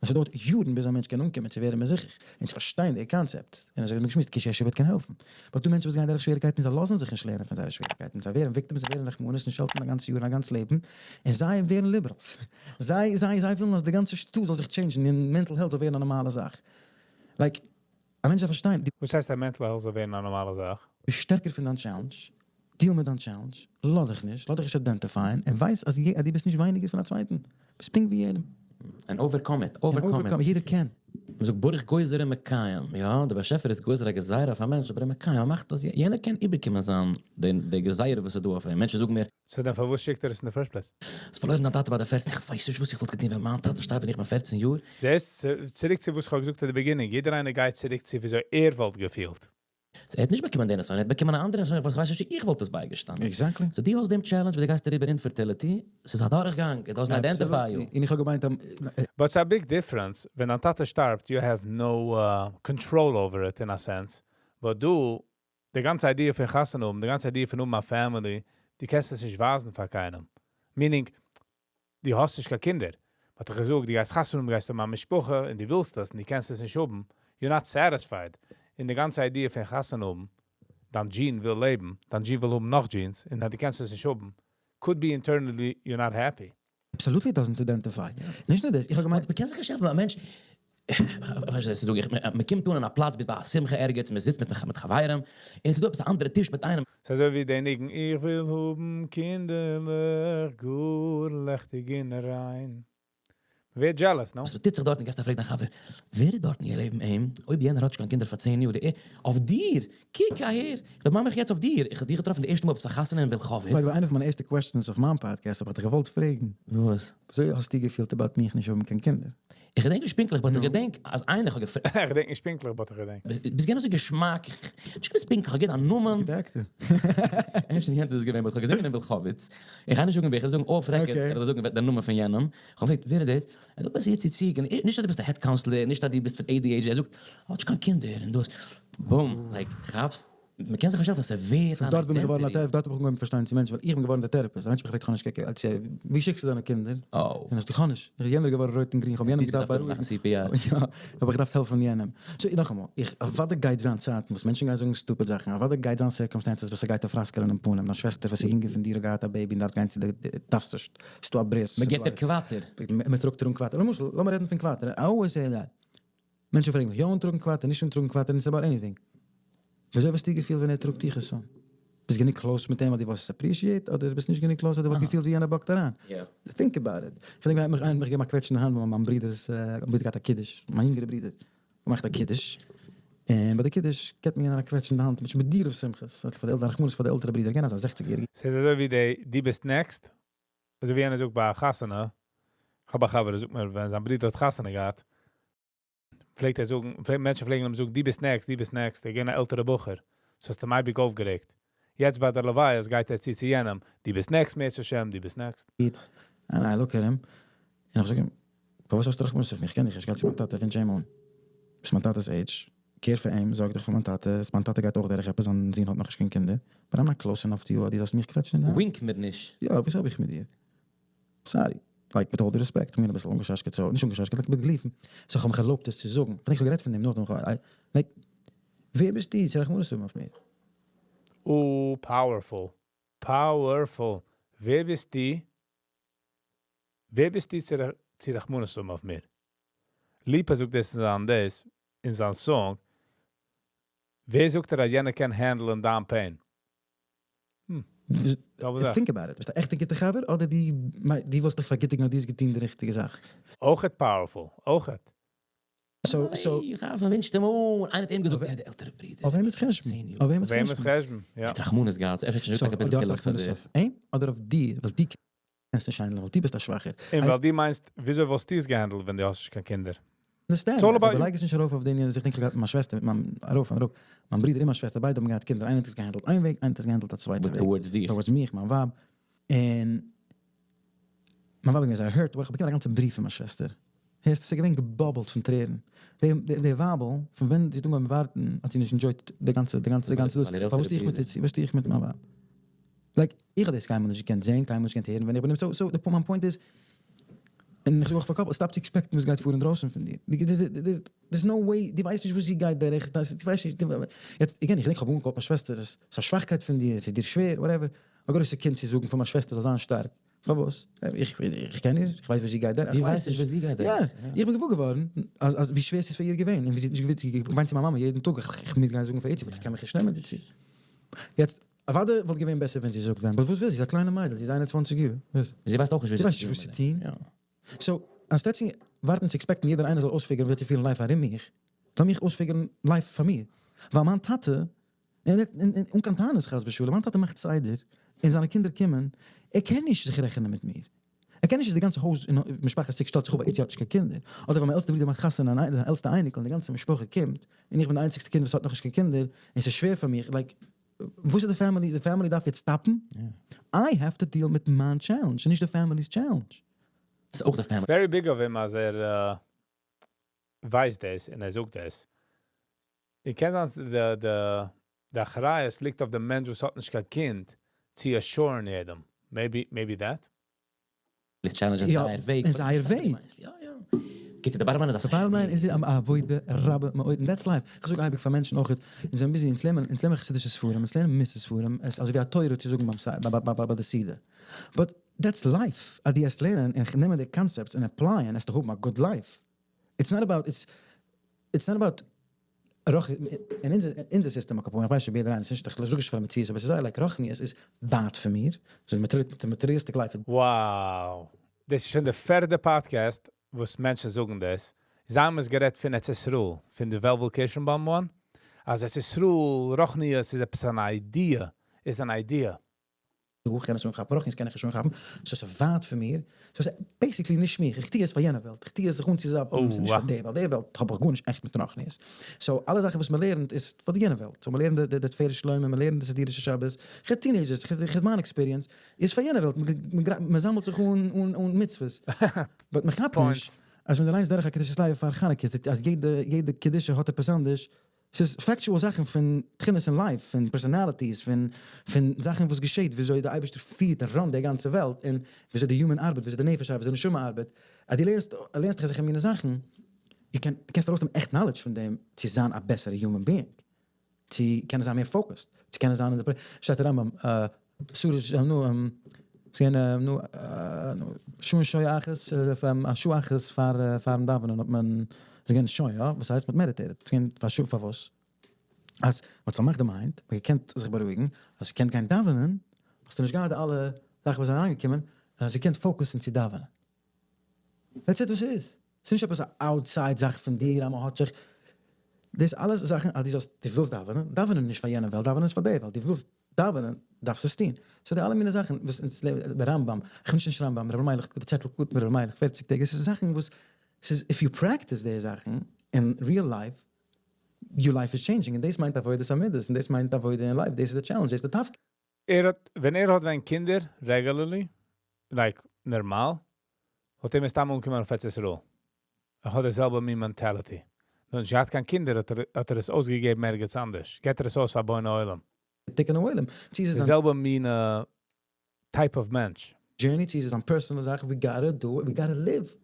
עס דויערט יארן ביז א מענטש קען אנקומען צו ווערן מער זיכער און צו פארשטיין די קאנצעפט. און אזוי ווי מ'האט געשמועסט, קשיא שבט קען העלפן. But דא מענטשן וואס גייען דורך שוועריגקייטן, זיי לאזן זיך נישט לערנען פון זייערע שוועריגקייטן. זיי ווערן victims, זיי ווערן רחמנות און שעלטן א גאנץ יאר און א גאנץ לעבן. און זיי ווערן liberals. זיי ווילן אז די גאנצע שטאט זאל זיך change ן און mental health זאל ווערן א נארמאלע זאך. Like, א מענטש דארף פארשטיין, דו וואס הייסט א mental health זאל ווערן א נארמאלע זאך? ביסט שטערקער פון דיין challenge, deal מיט דיין challenge, לאז דיך נישט, לאז דיך נישט identify ען, און ווייס אז דו ביסט נישט ווייניגער פון א צווייטן. ביסט פונקט ווי יעדעם. And overcome it, overcome it. Overcome, יעדער קען. מען זאגט ברוך גוזר ומקיים, יא, דער באשעפער איז גוזר א גזירה אויף א מענטש, אבער ער מקיים, ער מאכט אז יענער קען איבערקומען זיין, די גזירה וואס איז דא אויף אים. מענטשן זאגן מיר, So דאן פארוואס שיקט ער עס in the first place? עס פארלוירן דיין טאטע ביי די 14, איך ווייס נישט וואס איך וואלט געטון ווען מיין טאטע שטארבט ווען איך בין 14 יאר. דאס צוריק צו וואס איך האב געזאגט at the beginning, יעדער איינער גייט צוריק צו וויאזוי ער וואלט געפילט. So, ער האט נישט באקומען די נסיון, ער האט באקומען אן אנדערע נסיון, וואס ווייס איך נישט, איך וואלט עס בייגעשטאנען. Exactly. So, דו האסט דעם challenge, וואו דו גייסט אריבער infertility, עס איז א דורכגאנג, it doesn't identify you. און איך האב געמיינט, But it's a big difference. ווען דיין טאטע שטארבט, you have no control over it in a sense. But דו, די גאנצע idea פון חתונה האבן, די גאנצע idea פון האבן א family, דו קענסט עס נישט ווייזן פאר קיינעם. Meaning, דו האסט נישט קיין קינדער. But דו געזאגט, דו גייסט חתונה האבן, דו גייסט האבן א משפחה, און דו ווילסט דאס, און דו קענסט עס נישט האבן. You're not satisfied. אין די גאנצע idea פון חתונה האבן, דיין gene וויל לעבן, דיין gene וויל האבן נאך genes, און דו קענסט עס נישט האבן. Could be internally you're not happy. Absolutely doesn't identify. נישט נאר דאס, איך האב געמיינט, מען קען זיך נישט העלפן, א מענטש, ווייסט דו, זאג איך, מען קומט אן אין א פלאץ ביי א שמחה ערגעץ, מען זיצט מיט חברים, און עס איז דא עפעס א אנדערע טיש מיט איינעם. ס'איז אזוי ווי דער ניגון, איך וויל האבן קינדערלעך, גאר לעכטיג און ריין. ווערט jealous, no? וואס טוט זיך דארט? און גייסט פרעגן דיין חבר, ווער איז דארט אין איר לעבן אים? אויב יענער האט שוין קיין קינדער פאר 10 יאר, אויף דיר, קוק אהער, איך דערמאן מיך יעצט אויף דיר, איך האב דיך געטראפן די ערשטע מאל ביי א חתונה אין ווילחאוויץ. By the way, איינע פון מיינע ערשטע questions אויף מיין podcast האב איך דיך געוואלט פרעגן. וואס? וויאזוי האסטו געפילט about מיך נישט האבן קיין קינדער? איך געדענק נישט פונקטליך, but איך געדענק, אז איינער האט געפרעגט. איך געדענק נישט פונקטליך, but איך געדענק. ביסט געווען אזוי געשמאק, נישט געוואוסט פונקטליך, איך האב געהערט א נאמען. געדענקט. אפשר יענץ איז געווען, but איך האב געזען אין ווילחאוויץ. איך גיי נישט זאגן ווער, איך וועל זאגן off record, איך וועל זאגן דער נאמען פון יענעם. איך האב געפרעגט, ווער איז דאס? ער זאגט, ביסט יצי ציג, נישט אז דו ביסט א head counselor, נישט אז דו ביסט פון ADHD, ער זאגט, האט נישט קיין קינדער, און דאס, boom, like, כאפסט? מען קען זיך נישט העלפן, ס'ווערט אן דארט בין איך געווארן א identity. Therapist, דארט האב איך אנגעהויבן פארשטיין צו מענטשן, ווייל איך בין געווארן דער therapist. א מענטש האט מיך געפרעגט, איך האב נישט קיין קינדער, ווי שיקסטו דיינע קינדער? און איך האב נישט. איך יענער געווארן רויט און גרין, איך האב יענעם די געדארפט געדארפט מאכן בארואיגן. CPR. יא, האב איך געדארפט העלפן יענעם. So, נאכאמאל, איך, אוודאי גייט זיין צייטן, וואס מענטשן גייען זאגן stupid זאכן, אוודאי גייט זיין circumstances, וואס ער גייט אויף פראסקעלען אין פנים, דיין שוועסטער וואס איז יונגער פון דיר האט געהאט א baby און דארף גיין צו די, דארפסט נישט, ס'איז דא א ברית. מען גיט דיר קוואטער. מען טראגט ארום קוואטער. למשל, לאמיר רעדן פון קוואטער. I always say that. מענטשן פרעגן מיך, יא אנטראגן קוואטער, נישט אנטראגן קוואטער, it's about anything. וויאזוי האסטו געפילט ווען ער טראגט דיך עס אן? ביסט גענוג close מיט אים, אז דו וואלסט עס appreciate, אדער ביסט נישט גענוג close, אז דו וואלסט געפילט ווי יענער באקט אריין? Think about it. איך געדענק, ווען איינער האט מיך געגעבן א קוועטש אין די האנט, ווען מיין ברודער'ס, מיין ברודער געהאט א קידוש, מיין יונגערע ברודער, געמאכט א קידוש, און ביי די קידוש געבט מיר יענער א קוועטש אין די האנט, מיט דיר אויף שמחות. ס'האט פאר די עלטערע, רחמנות פאר די עלטערע ברודער, געווען אזא 60-יעריגער. ס'איז אזוי ווי די, דו ביסט next. אזוי ווי איינער זאגט ביי א חתונה, איך האב א חבר, זאגט מיר, ווען זיין ברודער האט חתונה געהאט, פלעגט ער זאגן, מענטשן פלעגן אים זאגן, דו ביסט next, דו ביסט next, ער געווען א עלטערע בחור. So האט אים אייביג אויפגערעגט. יעצט ביי דער לוויה, עס גייט ער צו יענעם, דו ביסט next, אם ירצה השם, דו ביסט next. And I look at him, און איך זאג אים, פארוואס האסטו רחמנות אויף מיך? איך קען דיך נישט, גיי צו מיין טאטע, ווינטש אים אן. ביסט מיין טאטע'ס age, care פאר אים, זארג דיך פאר מיין טאטע, מיין טאטע גייט אויך דורך עפעס, זיין זון האט נאך נישט קיין קינדער. But I'm not close enough to you, אז דו זאלסט מיך קוועטשן אין די האנט. Wink מיר נישט. יא, וואס האב איך מיט דיר? Sorry. Like, with all due respect, איך בין אביסל אנגעשאשקעט, so, נישט אנגעשאשקעט, like, באגליפן. So, איך האב מיך ערלויבט עס צו זאגן. איך האב גערעדט פון דעם נאכדעם, like, ווער ביסטו? צו רחמנות האבן אויף מיר? Oh, powerful. Powerful. ווער ביסטו? ווער ביסטו צו רחמנות האבן אויף מיר? ליפא זאגט דאס אין זיין דאס, אין זיין song. ווער זאגט ער, אז יענער קען handle ן דיין pain? Think about it, ביסט א עכטע גוטע חבר אדער דו דו ווילסט דיך פארגיטיגן אז דו האסט געטון די ריכטיגע זאך? אויכעט powerful, אויכעט. So so. איך האף מ'ווינטשט אים אן, איינער האט אים געזאגט ער איז די עלטערע ברודער. אויף וועמענס חשבון? אויף וועמענס חשבון? יא. ער האט רחמנות געהאט, אפשר האט שוין געזאגט א קאפיטל תהילים פאר דיר. אויף אים אדער אויף דיר? ווייל דו קענסט נישט handle ן, ווייל דו ביסט א שוואכער. און ווייל דו מיינסט, וויאזוי וואלסטו עס גע handle ט ווען דו האסט נישט קיין קינדער? Understand, אבער לייג עס נישט ארויף אויף די ענין, איך דענק איך האב געהאט מיט מיין שוועסטער, מיט מיין ארויף און אראפ, מיין ברודער און מיין שוועסטער ביידע האבן געהאט קינדער, איינער האט עס גע handle ט איין וועג, איינער האט עס גע handle ט א צווייטע וועג. Towards דיך. Towards מיך, מיין ווייב, און מיין ווייב איז געווען זייער hurt, איך האב באקומען א גאנצע בריוו פון מיין שוועסטער, הערסט, עס איז געווען גע bubble ט פון טרערן, די ווייבל, פון ווען זי האט אנגעהויבן ווארטן האט זי נישט enjoy ט די גאנצע, די גאנצע, די גאנצע דאס, פארוואס טו איך מיט איצי, וואס טו איך מיט מיין ווייב? Like, איך האב דאס קיינמאל נישט געקענט זען, קיינמאל נישט געקענט הערן ווען איך בין so, so, די מיין point איז, און איך זאג אויך פאר couples, stop צו expect ן וואס גייט פאר אינדרויסן פון דיר, there's no way, דו ווייסט נישט וואס זי גייט דורך, דו ווייסט נישט, יעצט, again, איך געדענק איך האב אנגע call ט מיין שוועסטער, עס איז א שוואכקייט פון דיר, עס איז דיר שווער, whatever, א גרויסע קינד צו זאגן פאר מיין שוועסטער זאל זיין שטארק, פארוואס? איך קען איר, איך ווייס וואס זי גייט דורך. דו ווייסט נישט וואס זי גייט דורך. יא, איך בין געוואר געווארן אז אז ווי שווער ס'איז פאר איר געווען, און ווי זי האט נישט געוואוסט, זי האט געוויינט צו מיין מאמע יעדן טאג, איך מוז גיין זאגן פאר איצי, but איך קען מיך נישט נעמען דערצו. יעצט, אוודאי וואלט געווען בעסער ווען זי זאגט ווען, but וואס וויל זי? זי איז א קליינע מיידל, זי איז 21 יאר. זי ווייסט אויך נישט וואס צו טון. So, אנשטאט צו ווארטן צו expect ן יעדער איינער זאל אויס figure ן ווי צו פירן life ארום מיך, לאמיך אויס figure ן life פאר מיר. ווייל מיין טאטע, און אן קיין טענות חס ושלום, מיין טאטע מאכט סדר, און זיינע קינדער קומען, ער קען נישט זיך רעכענען מיט מיר. ער קען נישט אז די גאנצע הויז און משפחת ציג שטעלט זיך אפ אז איצי האט נישט קיין קינדער. אדער ווען מיין עלטסטע ברודער מאכט חתונה און זיין עלטסטע אייניקל און די גאנצע משפחה קומט, און איך בין די איינציגסטע קינד וואס האט נאכנישט קיין קינדער, און ס'איז שווער פאר מיך, like, וואס איז די family? די family דארף יעצט stop ן? I have to deal מיט מיין challenge, נישט די family's challenge. ס'איז אויך די family. Very big of him אז ער ווייסט דאס און ער זאגט דאס. איך קען זיין די אחריות ליגט אויף דעם מענטש וואס האט נישט קיין קינד צו assure ן יעדעם. Maybe, maybe that? Challenge אין זייער וועג. אין זייער וועג. יא יא. קיצור, די bottom line איז אז די bottom line איז א עבודה רבה מאוד, און that's life. איך זאג אייביג פאר מענטשן אויך, אונז זענען busy, אונז לערנען, אונז לערנען חסידישע ספרים, אונז לערנען מוסר ספרים, עס איז אזוי ווי א תורה צו זאגן ביים ביי די סעודה. But that's life, אז דו העסט לערנען און נעמען די concepts און apply ען, העסטו האבן א good life. It's not about, it's it's not about אין אונזער סיסטעם על כל פנים, איך ווייס נישט אויב יעדער איינער, ס'נישט, איך זאג נישט פאר א מציאות, אבער ס'איז זייער like רוחניות איז ווייט פון מיר, so די materialistic life. Wow! דאס איז שוין די פערדע podcast וואס מענטשן זאגן דאס. זיי האבן עס גערעדט פון ארץ ישראל, פון די וועלוול קירשנבוים one, אז ארץ ישראל, רוחניות איז עפעס אן idea, איז אן idea. איך קען עס אנכאפן, רוחניות קען איך נישט אנכאפן, so ס'איז ווייט פון מיר, so ס'איז basically נישט מיך, איך טו עס פאר יענע וועלט, איך טו עס זיך אנצוזאפן, ס'איז נישט פאר די וועלט, די וועלט האב איך גארנישט עכט מיט רוחניות, so אלע זאכן וואס מ'לערנט איז פאר די יענע וועלט, so מ'לערנט די תפארת שלמה, מ'לערנט די סידור'ישע שבת, איך רעד teenagers, איך רעד מיין experience, איז פאר יענע וועלט, מ'זאמלט זיך אן מצוות, but מ'כאפט נישט אז ווען דו ליינסט דורך א קדושת לוי פאר חנוכה, אז יעדע קדושה האט עפעס אנדערש, ס'איז factual זאכן פון תכונות אין life, פון personalities, פון פון זאכן וואס געשעט, וויאזוי די אייבערשטער פירט און run ט די גאנצע וועלט, און וויאזוי די human ארבעט, וויאזוי די נפש ארבעט, וויאזוי די נשמה ארבעט, אז דו לערנסט לערנסט דיך אזעלכע מיני זאכן, דו קען קענסט ארויסנעמען עכט knowledge פון דעם צו זיין א בעסערע human being, צו קענען זיין מער focused, צו קענען זיין אין די שטייט אין רמב ם, ס'איז געווען נו שעה שעה אחת, א שעה אחת פאר פארן דאווענען האט מען, איז געווען שוין יא, וואס הייסט מ'האט meditated, ס'איז געווען פאר שעה פארוואס? אז מ'האט פארמאכט די mind, מ'האט געקענט זיך בארואיגן, אז געקענט גיין דאווענען, האסטו נישט געהאט די אלע זאכן וואס זענען אריינגעקומען, און האסט געקענט focus ן צו דאווענען. That's it וואס ס'איז. ס'איז נישט עפעס א outside זאך פון דיר אז מ'האט זיך, דאס אלעס זאכן אז דו זאלסט, דו ווילסט דאווענען, דאווענען נישט פאר יענע וועלט, דאווענען איז פאר די וועלט, דו ווילסט דאווענען דארפסט עס טון. So די אלע מיני זאכן וואס אונז לערנען, די רמב ם, איך בין נישט רמב ם, רבי מיילעך, די צעטל קטן רבי מיילעך, 40 טעג, עס איז זאכן וואס ס'איז if you practice די זאכן אין real life, your life is changing, און דאס מיינט עבודת המידות, און דאס מיינט עבודה אין life, דאס איז די challenge, דאס איז די תפקיד. ער האט, ווען ער האט ווען קינדער regularly, like נארמאל, האט ער מסתם אנגעקומען אויף ארץ ישראל. ער האט די זעלבע מין mentality. נאר נישט געהאט קיין קינדער האט ער האט ער עס אויסגעגעבן ערגעץ אנדערש. געט ער עס אויס פאר בוני עולם. תיקון העולם. צו איז עס די זעלבע מין type of מענטש. Journey, צו איז עס דיין personal זאך, we gotta do it, we gotta live.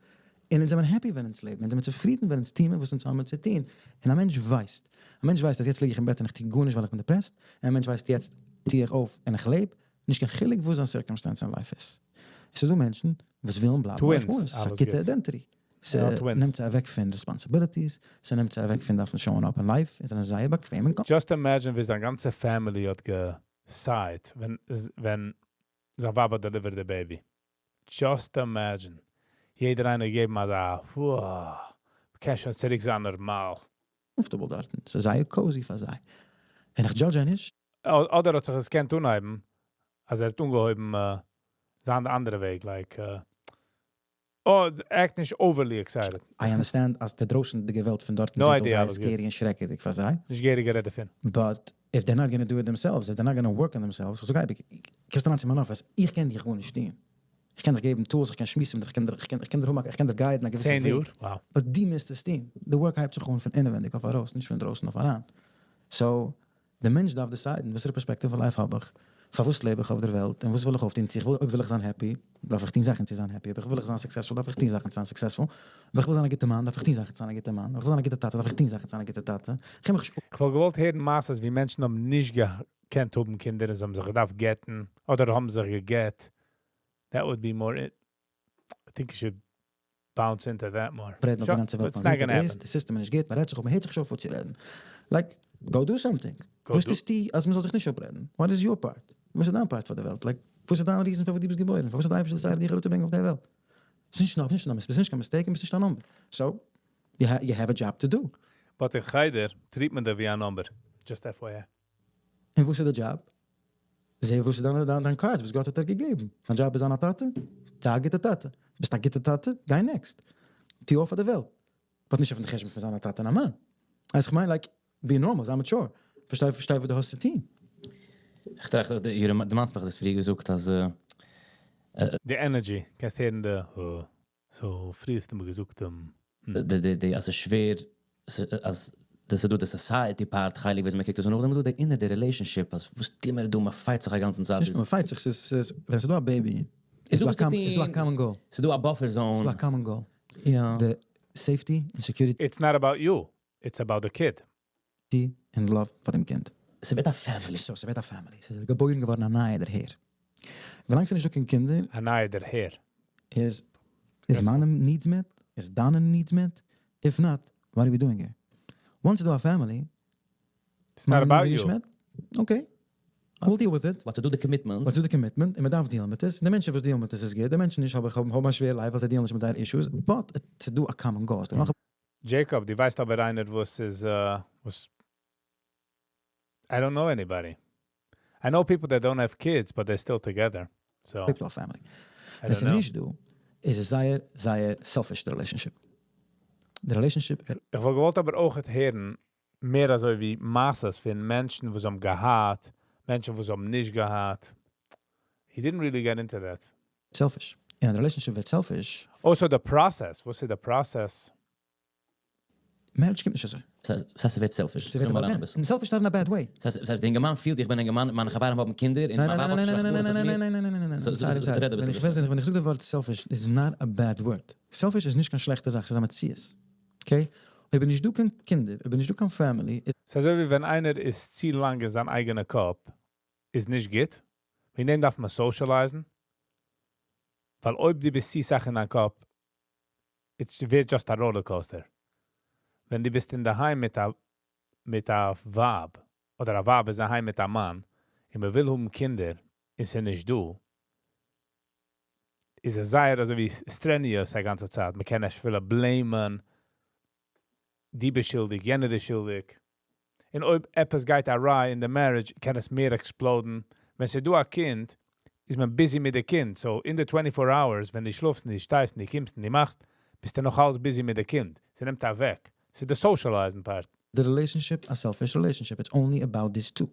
און אונז זעמיר happy ווען אונז לעבן, אונז זעמיר צופרידן ווען אונז טוען וואס אונז האבן צו טון. און א מענטש ווייסט. א מענטש ווייסט אז יעצט ליג איך אין בעט און איך טו גארנישט ווייל איך בין depressed. און א מענטש ווייסט יעצט טו איך אויף און איך לעב, נישט קיין חילוק וואס זיין circumstance אין life איז. עס איז דא מענטשן וואס ווילן בלייבן ביי רחמנות, ס'איז א גוטע identity. ס'נעמט זיי אוועק פון responsibilities, ס'נעמט זיי אוועק פון דארפן show ען up אין life, און זענען זייער באקוועם און Just imagine ווי זיין גאנצע family האט. sighed ווען זיין ווייב האט delivered the baby. Just imagine. יעדער איינער געבן אזא, wow, מ'קען שוין צוריק זיין נארמאל. Comfortable דארטן. ס'איז זייער cozy פאר זיי. און איך judge זיי נישט. אדער האט זיך עס געקענט אנהייבן, אז ער האט אנגעהויבן זיין די אנדערע וועג, like, oh, act נישט overly excited. I understand אז די דרויסנדיגע וועלט פון דארטן No זעט אויס idea, זייער אלעס גוט. scary און שרעקעדיג פאר זיי. נישט געהעריג גערעדט דערפון. But if they're not gonna do it themselves, if they're not gonna work on themselves, איך זאג אייביג, קומסט אריין צו מיין אפיס, איך קען דיך גארנישט טון. איך קען דיך געבן tools, איך קען שמועסן מיט דיך, איך קען דיר, איך קען, איך קען דיר האבן, איך קען דיר guide ן א געוויסע 10 וועג. יאר? Wow. But דו מוזט עס טון. די work הייבט זיך אן פון אינעווייניג אויף ארויס, נישט פון דרויסן אויף אריין. So, דער מענטש דארף decide ן, וואסערע perspective פון life האב איך, פארוואס לעב איך אויף דער וועלט, און וואס וויל איך אויפטון, צו איך וויל, אויב וויל איך זיין happy, דארף איך טון זאכן צו זיין happy, אויב איך וויל איך זיין successful, דארף איך טון זאכן צו זיין successful, אויב איך וויל זיין א גוטער מאן, דארף איך טון זאכן צו זיין א גוטער מאן, אויב איך וויל זיין א גוטער טאטע, דארף איך טון זאכן צו זיין א גוטער טאטע. איך מיך איך וואלט געוואלט הערן מעשיות ווי מענטשן האבן נישט געקענט האבן קינדער און זיי האבן זיך געדארפט גט'ן אדער האבן זיך גע'גט. That would be more it. I think you should bounce into that more. רעדן אויף די גאנצע וועלט. It's not gonna happen. די system איז נישט גוט, מען רעדט זיך אפ, מען הערט זיך שוין אויף צו רעדן. Like, go do something. וואס טוסטו אז מען זאל זיך נישט אפרעדן? What is your part? וואס איז דיין part פאר די וועלט? Like, וואס איז דיין reason פארוואס דו ביסט געבוירן? פארוואס האט דער אייבערשטער decided דיך אראפצוברענגען אויף דער וועלט? ביסט נישט נאר, נישט נאר, ביסט נישט קיין mistake און ביסט נישט א number. So, you have a job to do. But אין חדר treat מען דיר ווי א number. Just FYI. און וואס איז די job? זע וואס איז דיין card וואס גאט האט דיר געגעבן. דיין job איז זיין א טאטע? זיי א גוטער טאטע. ביסט א גוטער טאטע? גיי next. טו אויף פאר די וועלט. But נישט אויפן חשבון פון זיין א טאטע און א מאן. אז איך מיין, like, be normal, זיי mature. פארשטיי וואס דו האסט צו טון. איך טראכט, דו מיינסט מיך דאס פריער געזאגט, אז די energy, קענסט הערן די, so, פריער האסטו מיר געזאגט, די, אז ס'איז שווער, אז דאס איז דא די society part, חלק ווי מען קוקט דאס אן, נאכדעם איז דא די inner די relationship, אז וואס טוהן מיר דא, מען fight זיך א גאנצן צייט. נישט מען fight זיך, ס'איז, ווען ס'איז דא א baby, איז דא איז דא א common goal. ס'איז דא א buffer zone. איז דא א common goal. יא. די safety and security. It's not about you, it's about the kid. And love פאר דעם קינד. ס'ווערט א family. So, ס'ווערט א family. ס'איז געבוירן געווארן א נייער דערהער. ווילאנג ס'איז נישטא קיין קינדער, א נייער דערהער. איז מיינע needs met? איז דיינע needs met? If not, what are we doing here? Once you do a family, It's not about you. you. Okay. We'll deal with it. But to do the commitment. But to do the commitment, און מען דארף deal ן מיט עס. די מענטשן וואס deal ן מיט עס איז גוט. די מענטשן נישט האבן א שווער life, ווייל זיי deal ן נישט מיט זייערע issues. But to do a common goal. נאך Jacob, דו ווייסט אבער איינער וואס איז, וואס I don't know anybody. I know people that don't have kids, but they're still together. So, people family. I ווען don't know. נישט דא, איז עס זייער, זייער selfish, די relationship. די relationship איך וואלט געוואלט אבער אויך הערן, מער אזוי ווי מעשיות פון מענטשן, וואס האבן געהאט, מענטשן, וואס האבן נישט געהאט. He didn't really get into that. Selfish. און די relationship ווערט selfish. Also the process. וואס איז the process? Marriage קומט נישט אזוי. דאס הייסט, ס'ווערט selfish. ס'ווערט selfish not in a bad way. דאס הייסט, דער אינגערמאן פילט, איך בין א אינגערמאן, מיינע חברים האבן קינדער, און מיין ווייב האט שוין ניין, ניין, ניין, ניין, ניין, ניין, ניין, ניין, ניין, ווען איך זאג די ווארט selfish, is not a bad word. Selfish איז נישט קיין שלעכטע זאך, ס'איז א מציאות. Okay? אויב נישט דא קיין קינדער, אויב נישט דא קיין family, ס'איז אזוי ווי ווען איינער איז צו לאנג אין זיין אייגענע קאפ, איז נישט גוט. וועגן דעם דארף מען socialize ן. ווייל אויב דו ביסט צו סאך אין דיין קאפ, it's ווערט just a roller coaster. ווען דו ביסט אין דער היים מיט א ווייב, אדער א ווייב איז דערהיים מיט א מאן, און מען וויל האבן קינדער, איז ער נישט דא, איז עס זייער אזוי ווי strenuous די גאנצע צייט. מען קען נישט אפילו blame ן, דו ביסט שולדיג, יענער איז שולדיג. און אויב עפעס גייט awry in the marriage, קען עס מער explode ן. ווען ס'איז דא א קינד, איז מען busy מיט די קינד. So in the 24 hours, ווען דו שלאפסט, דו שטייסט, דו קומסט, דו מאכסט, ביסטו נאך אלץ busy מיט די קינד. ס'נעמט אוועק. ס'איז די socializing part. The relationship, a selfish relationship. It's only about these two.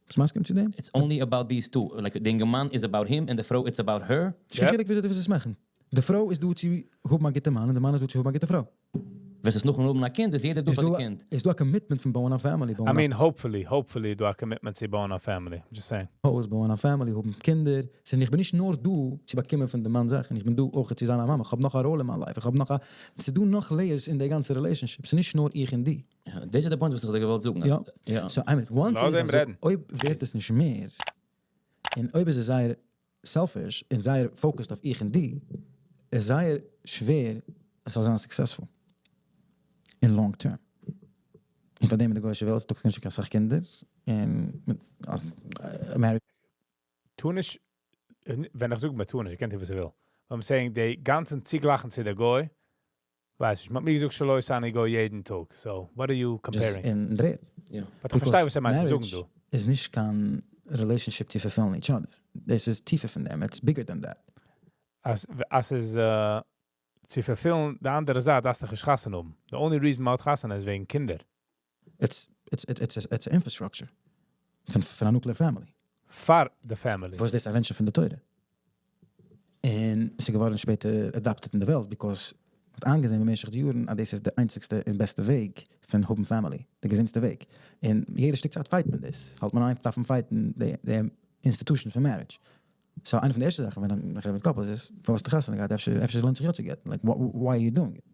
ביסט מסכים צו דעם? It's only about these two. Like, דער אינגערמאן is about him and די פרוי it's about her. נישט קיין חילוק וויאזוי דו ווילסט עס מאכן. די פרוי איז דא צו האבן א גוטע מאן און דער מאן איז דא צו האבן א גוטע פרוי. ווען ס'איז נאך האבן א קינד, איז יעדער דא פאר די קינד. איז דא א commitment פון בויען א family, בויען I mean, hopefully, דא א commitment צו בויען א family. Just saying. הויז, בויען א family, האבן קינדער. ס'איז איך בין נישט נאר דא צו באקומען פון דעם מאן זאכן, איך בין דא אויך צו זיין א מאמע. איך האב נאך א ראלע אין מיין life. איך האב נאך א ס'איז דא נאך layers אין די גאנצע relationship. ס'איז נישט נאר איך און דו. יא, דאס איז דער point, וואס איך דיר געוואלט זאגן. יא. יא. So, I mean, once לאז איז אים אזוי, רעדן. אויב ווערט עס נישט מער, און אויב איז עס זייער selfish און זייער focused אויף איך און דו, איז זייער שווער, עס זאל זיין successful. In long term. און פאר דעם אין די גוי'אישע וועלט, דא נישט קיין סאך קינדער. און marriage. טו נישט, ווען איך זאג מען טאר נישט, איך קען טון וואס איך וויל. I'm saying, די גאנצן צוגלייכן צו דער גוי, ווייס איך, מ'האט מיר געזאגט שלא עשני גוי יעדן טאג. So, what are you comparing? אין דר'ערד. But איך פארשטיי וואס ער מיינט צו זאגן דא. איז נישט קיין relationship צו fulfill ן each other. דאס איז טיפער פון דעם, it's bigger than that. אז אז איז צו fulfill ן די אנדערע זייט, דארפסטו נישט חתונה האבן. The only reason מ'האט חתונה איז וועגן קינדער. It's, it's, it's, it's, it's infrastructure פון א nuclear family. פאר the family. וואס דאס invention פון די תורה. און עס איז געווארן שפעטער adopted אין די וועלט, because מ'האט איינגעזען במשך די יארן, אז דאס איז דער איינציגסטע און בעסטע וועג פון האבן family, דער געזונטסטע וועג. און יעדע שטיק צייט fight מען דאס. האלט מען איין, דארף מען fight ן די institution פון marriage. So, איינע פון די ערשטע זאכן, ווען איך רעד מיט couples איז, פארוואס האסטו חתונה געהאט, אפשר לוינט זיך יא צו גט'ן. Like, why are you doing it?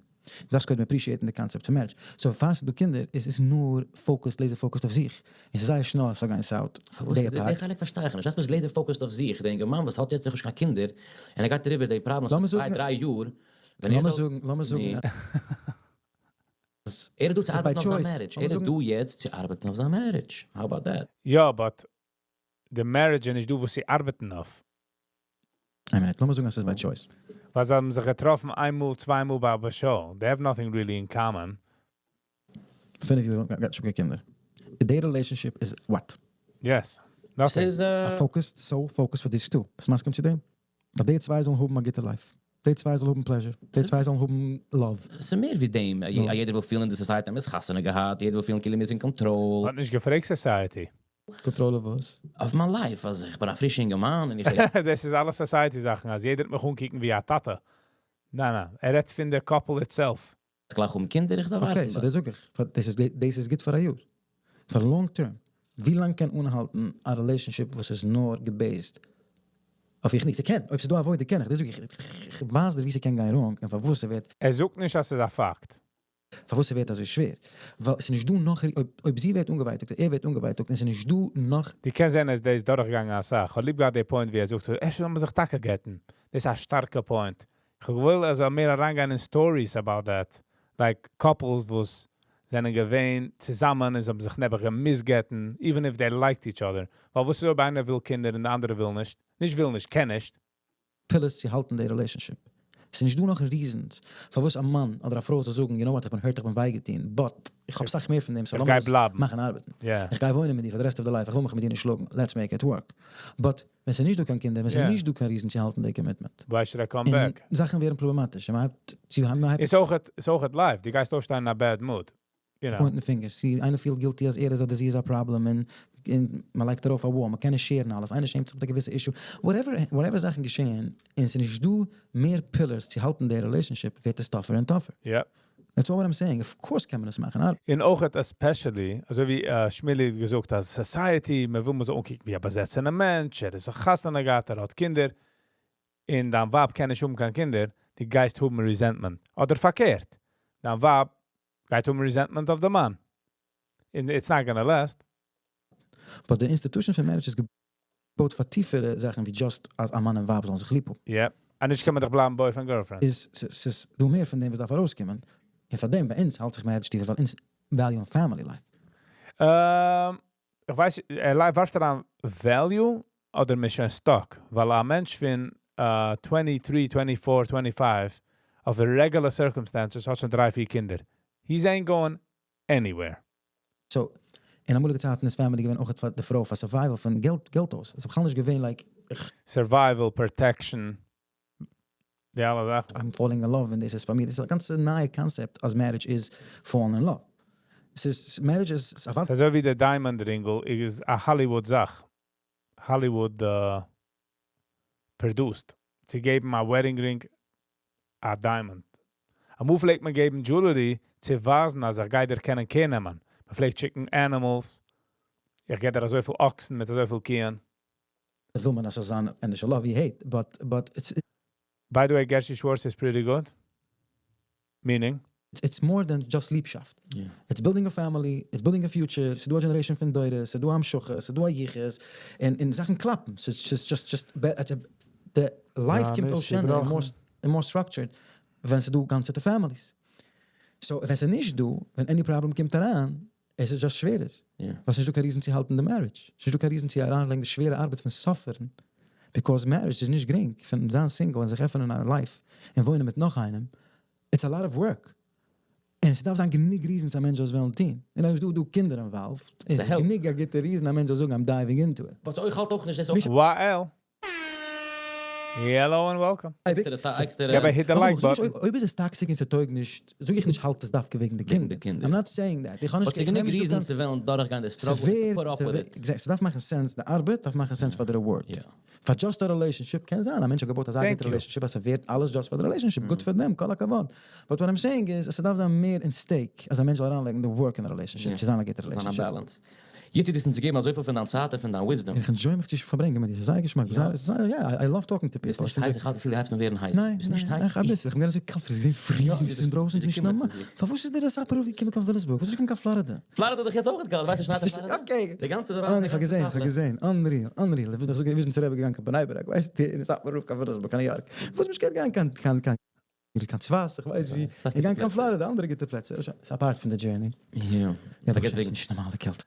דו דארפסט קודם appreciate ן די concept פון marriage. So, פאר ס'איז דא קינדער, איז עס נאר focused, laser focused אויף זיך. עס איז זייער שנעל אז ס'זאל גיין south. פארוואס איז די חלק פארשטיי איך נישט. דאס איז laser focused אויף זיך. דער אינגערמאן וואס האט יעצט נאך נישט קיין קינדער, און ער גייט אריבער די problems פון צוויי, דריי יאר, ווען ער זאל לאמיר זאגן, ער איז דא צו ארבעטן אויף זיין marriage. ער איז דא יעצט צו ארבעטן אויף זיין marriage. How about that? יא, but די marriage איז נישט דא וואס זיי ארבעטן אויף. איין מינוט, לאמיר זאגן, עס איז by choice. ווייל זיי האבן זיך געטראפן איינמאל, צוויי מאל ביי א show. They have nothing really in common. 5 יאר גייט שוין קינדער. די relationship איז what? Yes. Nothing. איז א focused, sole focus פאר these two. וואס מסכים צו דעם? ווייל די צוויי זאלן האבן א גוטע life. די צוויי זאלן האבן pleasure. די צוויי זאלן האבן love. עס איז מער ווי דעם. יעדער וויל feel ן אין די society, מ'איז חתונה געהאט, יעדער וויל feel ן כאילו מ'איז אין control. האט נישט געפרעגט society. Control אויף וואס? אויף מיין life, אז איך בין א פרישער אינגערמאן און איך דאס איז אלעס society זאכן, אז יעדער מיך אנקוקן ווי א טאטע. ניין, ניין, ער רעדט פון די couple itself. גלייך האבן קינדער, איך דארף Okay, ווארטן. so דאס זאג איך. דאס איז גוט פאר א יאר. פאר long term. ווי לאנג קען אנהאלטן א relationship וואס איז נאר גע based אויף איך נישט? קען, אויב ס'איז דא א void, קען איך. דאס זאג איך, איך ווייס ווי ס'קען גיין wrong און פארוואס ס'ווערט ער זאגט נישט, אז ס'איז א פאקט. פארוואס ס'ווערט אזוי שווער. ווייל עס איז נישט דא נאך, אויב זי ווערט אנגעווייטאגט, ער ווערט אנגעווייטאגט, עס איז נישט דא נאך דו קענסט זען, אז דער איז דורכגעגאנגען א זאך. איך האב ליב געהאט דער point, ווי ער זאגט, אפשר זאל מען זיך טאקע גט'ן. דאס איז א שטארקע point. איך וויל אלזא מער אריינגיין אין stories about that. Like couples, וואס זענען געווען צוזאמען און זיי האבן זיך נעבעך געמוזט גט'ן, even if they liked each other. ווייל וואס איז אויב איינער וויל קינדער און דער אנדערע וויל נישט? נישט וויל נישט, קען נישט. pillars צו האלטן די relationship. עס איז נישט דא נאך reasons פארוואס א מאן אדער א פרוי זאל זאגן, you know what, איך בין hurt, איך בין וויי געטון, but איך האב אסאך מער פון דעם, so איך לאמיר גיי עס בלייבן. מאכן ארבעטן. איך גיי וואוינען מיט דיר for the rest of the life, איך וויל מיך מיט דיר נישט שלאגן, let's make it work. But ווען ס'איז נישט דא קיין קינדער, ווען ס'איז נישט דא קיין reason צו האלטן די commitment. Why should I come און back? זאכן ווערן פראבלעמאטיש. מען הייבט איז אויך life. דו גייסט אויפשטיין אין א bad mood. You know. pointing fingers. סי, איינער feel guilty אז ער איז אדער זי איז א problem און מען לייגט ארויף א wall, מען קען נישט share ן אלעס, איינער שעמט זיך מיט א געוויסע issue. Whatever זאכן געשען, און ס'איז נישט דא מער pillars צו האלטן די relationship, ווערט עס tougher and tougher. That's all what I'm saying. Of course קען מען עס מאכן. און אויך especially, אזוי ווי שמילי האט געזאגט, אז society, מען וויל מען זאל אנקוקן ווי א באזעסענער מענטש, ער איז א חתונה געהאט, ער האט קינדער, און דיין ווייב קען נישט האבן קיין קינדער, דו גייסט האבן resentment. אדער פארקערט, דיין ווייב גייט האבן resentment אויף דעם מאן. And it's not gonna last. But the institution פון marriage איז געבויט פאר טיפערע זאכן ווי just אז א מאן און ווייב זאלן זיך ליב האבן. Yeah. און נישט קען מען דאך בלייבן boyfriend girlfriend. איז ס'איז דא מער פון דעם וואס דארף ארויסקומען. און פאר דעם ביי אונז האלט זיך marriage טיפער, ווייל אונז value family life. איך ווייס, ער ווארפט אריין value אדער מ'איז שוין stuck? ווייל א מענטש פון 23, 24, 25 אויף regular circumstances האט שוין דריי, פיר קינדער. He's ain't going anywhere. So, אין אמאליגע צייטן איז family געווען אויך פאר די פרוי פאר survival פון געלט אויס. עס איז בכלל נישט געווען like איך Survival, protection, די אלע זאכן. I'm falling in love and this is פאר מיר. דאס איז א גאנצע נייע concept אז marriage is falling in love. עס איז marriage איז א אזוי ווי דער diamond רינגל איז א Hollywood זאך. Hollywood produced. צו געבן א wedding ring א diamond. אמאל פלעגט מען געבן jewelry צו ווייזן, אז איך גיי דיר קענען care נעמען. מען פלעגט שיקן animals. איך געב דיר אזויפיל אקסן מיט אזויפיל קיען. וויל מען אז עס זאל זיין ענדערש love ווי hate, but it's By the way, Gershi Schwartz is pretty good. Meaning? It's more than just ליבשאפט. It's building a family, it's building a future, ס'איז דא א generation פון דורות, ס'איז דא המשכה, ס'איז דא א יחוס, און זאכן קלאפן. ס'איז just, the life קומט אויס שענער and more structured ווען ס'איז דא גאנצע families. So, ווען ס'איז נישט דא, ווען any problem קומט אריין, עס איז just שווערער. ווייל ס'נישט דא קיין reason צו האלטן די marriage. ס'נישט דא קיין reason צו אריינלייגן די שווערע ארבעט פון suffer ן. Because marriage איז נישט גרינג. פון זיין single און זיך עפענען א life און וואוינען מיט נאך איינעם. It's a lot of work. און ס'דארף זיין גענוג reasons א מענטש זאל עס וועלן טון. און אויב איז דא דא קינדער involved, איז עס גענוג א גוטע reason א מענטש זאל זאגן I'm diving into it. But איך האלט אויך נישט דאס אויך. Wow. Hello and welcome. עקסטערע. Hit the like button. אויב איז עס toxic און ס'טויג נישט, זאג איך נישט האלט עס דווקא וועגן די קינדער. I'm not saying that. איך האב נישט But ס'איז גענוג reason צו וועלן דורכגיין די struggle, put up with it. Exactly. ס'דארף מאכן sense, די ארבעט דארף מאכן sense פאר די reward. פאר just א relationship קען זיין א מענטש האט געבויט אזא גוטע relationship אז ס'ווערט אלעס just פאר די relationship, good פאר דעם, כל הכבוד. But what I'm saying איז אז ס'דארף זיין מער אין stake אז א מענטש זאל אריינלייגן די work אין א relationship צו זיין א גוטע relationship. זיין א balance. יעצט איז דאס אונז צו געבן אזויפיל פון דיין צייט און פון דיין wisdom. איך enjoy מיך צו פארברענגען מיט דיר, ס'איז זייער געשמאק, זייער, יא, I love talking to people. ביסט נישט הייס? איך האלט אפילו הייבסט אן ווערן הייס. ניין, ביסט נישט ניין, הייס? איך אביסל, איך בין געווען אזוי קאלט, ס'איז געווען freezing, ס'איז אינדרויסן, ס'איז נישט נארמאל. פארוואס איז דער סאטמאר רב געקומען קיין וויליאמסבורג? פארוואס איז נישט געקומען קיין פלארידע? פלארידע איז דאך יעצט אויך קאלט, ווייסט נישט שנייט אין פלארידע? Okay. די גאנצע אה, איך האב געזען, איך האב געזען, unreal, unreal, איך וויל דאך וויסן צו רבי געגאנגען קיין בני ברק, ווייסט, און סאטמאר רב קיין וויליאמסבורג, קיין ניו יארק. וואס נישט געהאט גיין קיין קיין קיין צפת, איך ווייס ווי, געגאנגען קיין פלארידע, אנדערע גוטע פלעצער, ס'איז א part פון די journey. יא, פארגעס וועגן נישט נארמאל די קעלט.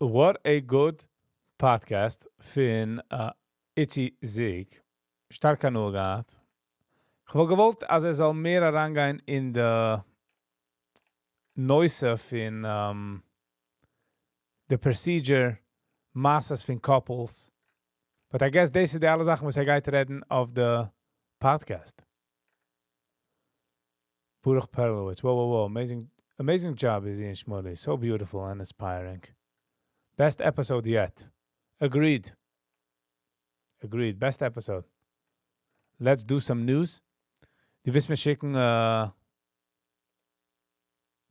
What a good podcast פון איצי זיג. שטארק הנאה געהאט. איך וואלט געוואלט אז ער זאל מער אריינגיין אין די נושא פון די procedure, מעשות פון couples. But I guess דאס איז די אלע זאכן וואס ער גייט רעדן אויף די podcast. Baruch Perlowitz, whoa, whoa, whoa, amazing, amazing job, Izzy and Shmuley. So beautiful and inspiring. Best episode yet. Agreed. Agreed. Best episode. Let's do some news. דו ווילסט מיר שיקן,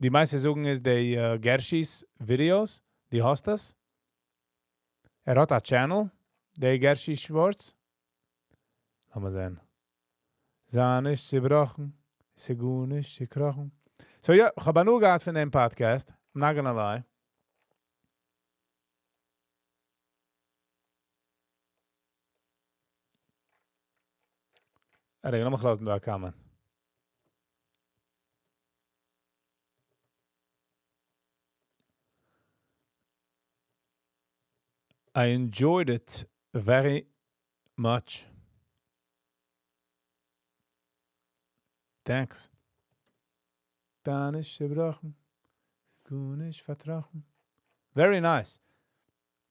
די מיינסט זאגן איז די Gershi's videos, די האסט עס? ער האט א channel, די Gershi Schwartz. לאמיר זען. זיי נישט צעבראכן, ס'איז גארנישט צעקראכן. So יא, איך האב הנאה געהאט פון דעם podcast. I'm not gonna lie. רגע, לאמיך לאזן דא א comment. I enjoyed it very much. Thanks. גארנישט צעבראכן, גארנישט פארטראכן. Very nice.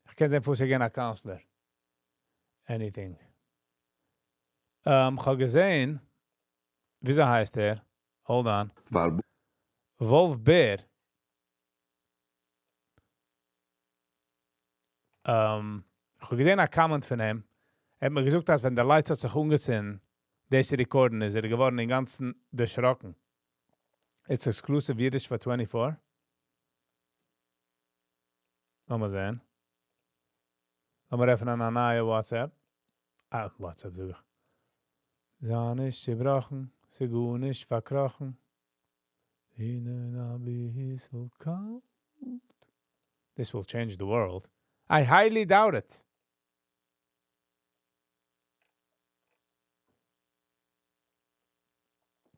איך קען זען, וואו גיין א counselor. Anything. איך האב געזען, וויאזוי הייסט ער? Hold on. Wolf Bear. איך האב געזען א comment פון אים. ער האט מיר געזאגט, אז ווען דער light האט זיך אנגעצינדן, דאס record ן, איז ער געווארן אינגאנצן דערשראקן. It's exclusive Yiddish for 24. לאמיר זען. לאמיר עפענען א נייע WhatsApp. אה, WhatsApp זאג איך. זיי נישט צעבראכן, ס'איז גארנישט פארקראכן. ביסל קאלט. This will change the world. I highly doubt it.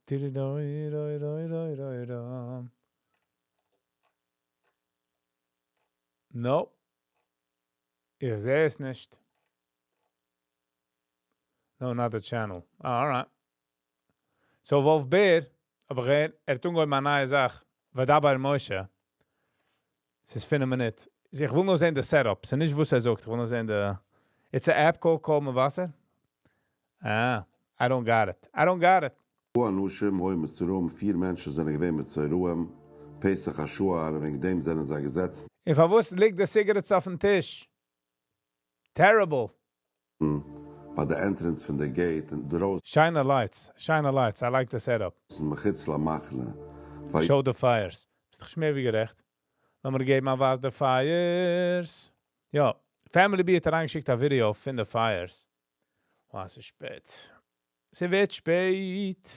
Tididoi-doi-doi-doi-doi-dum. No. איך זע עס נישט. No, not the channel. Ah, alright. So Wolf Bear, אבער ער האט אנגעהויבן א נייע זאך. וידבר משה. ס'איז 5 מינוט. איך וויל נאר זען די setup. ס'איז נישט וואס ער זאגט. איך וויל נאר זען די... It's an app called קול מבשר. Ah, I don't got it. I don't got it. אנשים היו מצורעים, פיר מענטשן זענען געווען מצורעים, פסח השוער, וועגן דעם זענען זיי געזעצן. און פארוואס ליגט די cigarettes אויפן טיש? Terrible. ביי די entrance פון די gate און דרויסן שיינע lights, שיינע lights. I like the setup. מחוץ למחנה. Show the fires. ביסט דאך מער ווי גערעכט. לאמיר געבן א ווייז די fires. יא, Family B האט אריינגעשיקט א ווידעא פון די fires. Oh, ס'איז שפעט. ס'ווערט שפעט.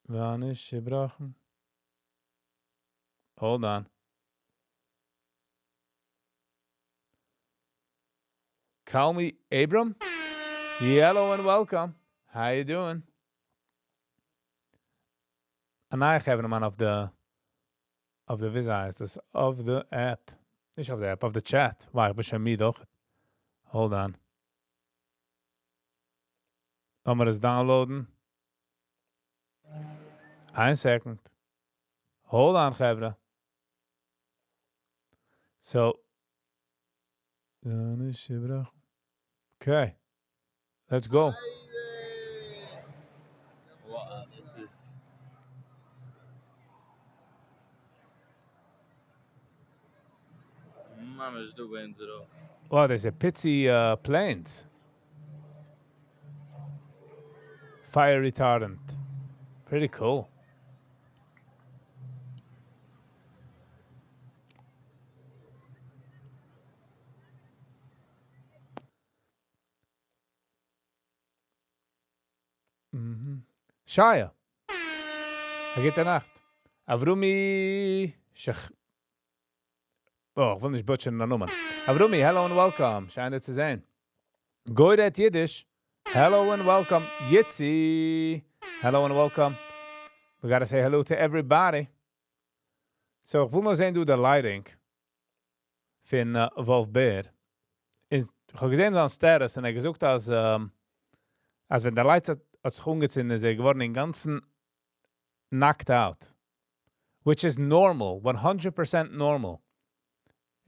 ווען איז צעבראכן? Hold on. Call me Abram. Hello and welcome. How you doing? א נייע חברה'מאן אויף די, אויף די, ווי הייסט דאס? אויף די app. נישט אויף די app, אויף די chat. ווייל איך בין שוין מיד אויך. Hold on. לאמיר עס download ן. איין second. Hold on, חברה. So. Okay. Let's go. Wow, this is ממש דא ביי אונז ארויף. Wow, there's a פיצי planes. Fire retardant. Pretty cool. Shaya. א גוטע נאכט. Avrumi Shach. Oh, איך וויל נישט butcher ן א נאמען. Avrumi, hello and welcome. שיין דיך צו זען. Goyret Yiddish. Hello and welcome. Yitzi. Hello and welcome. We gotta say hello to everybody. So, איך וויל נאר זען דא די lighting פון Wolf Bear. איך האב געזען זיין status און ער האט געזאגט, אז, אז ווען דער light האט, האט זיך אנגעצינדן, איז ער געווארן אינגאנצן knocked out. Which is normal, 100% normal.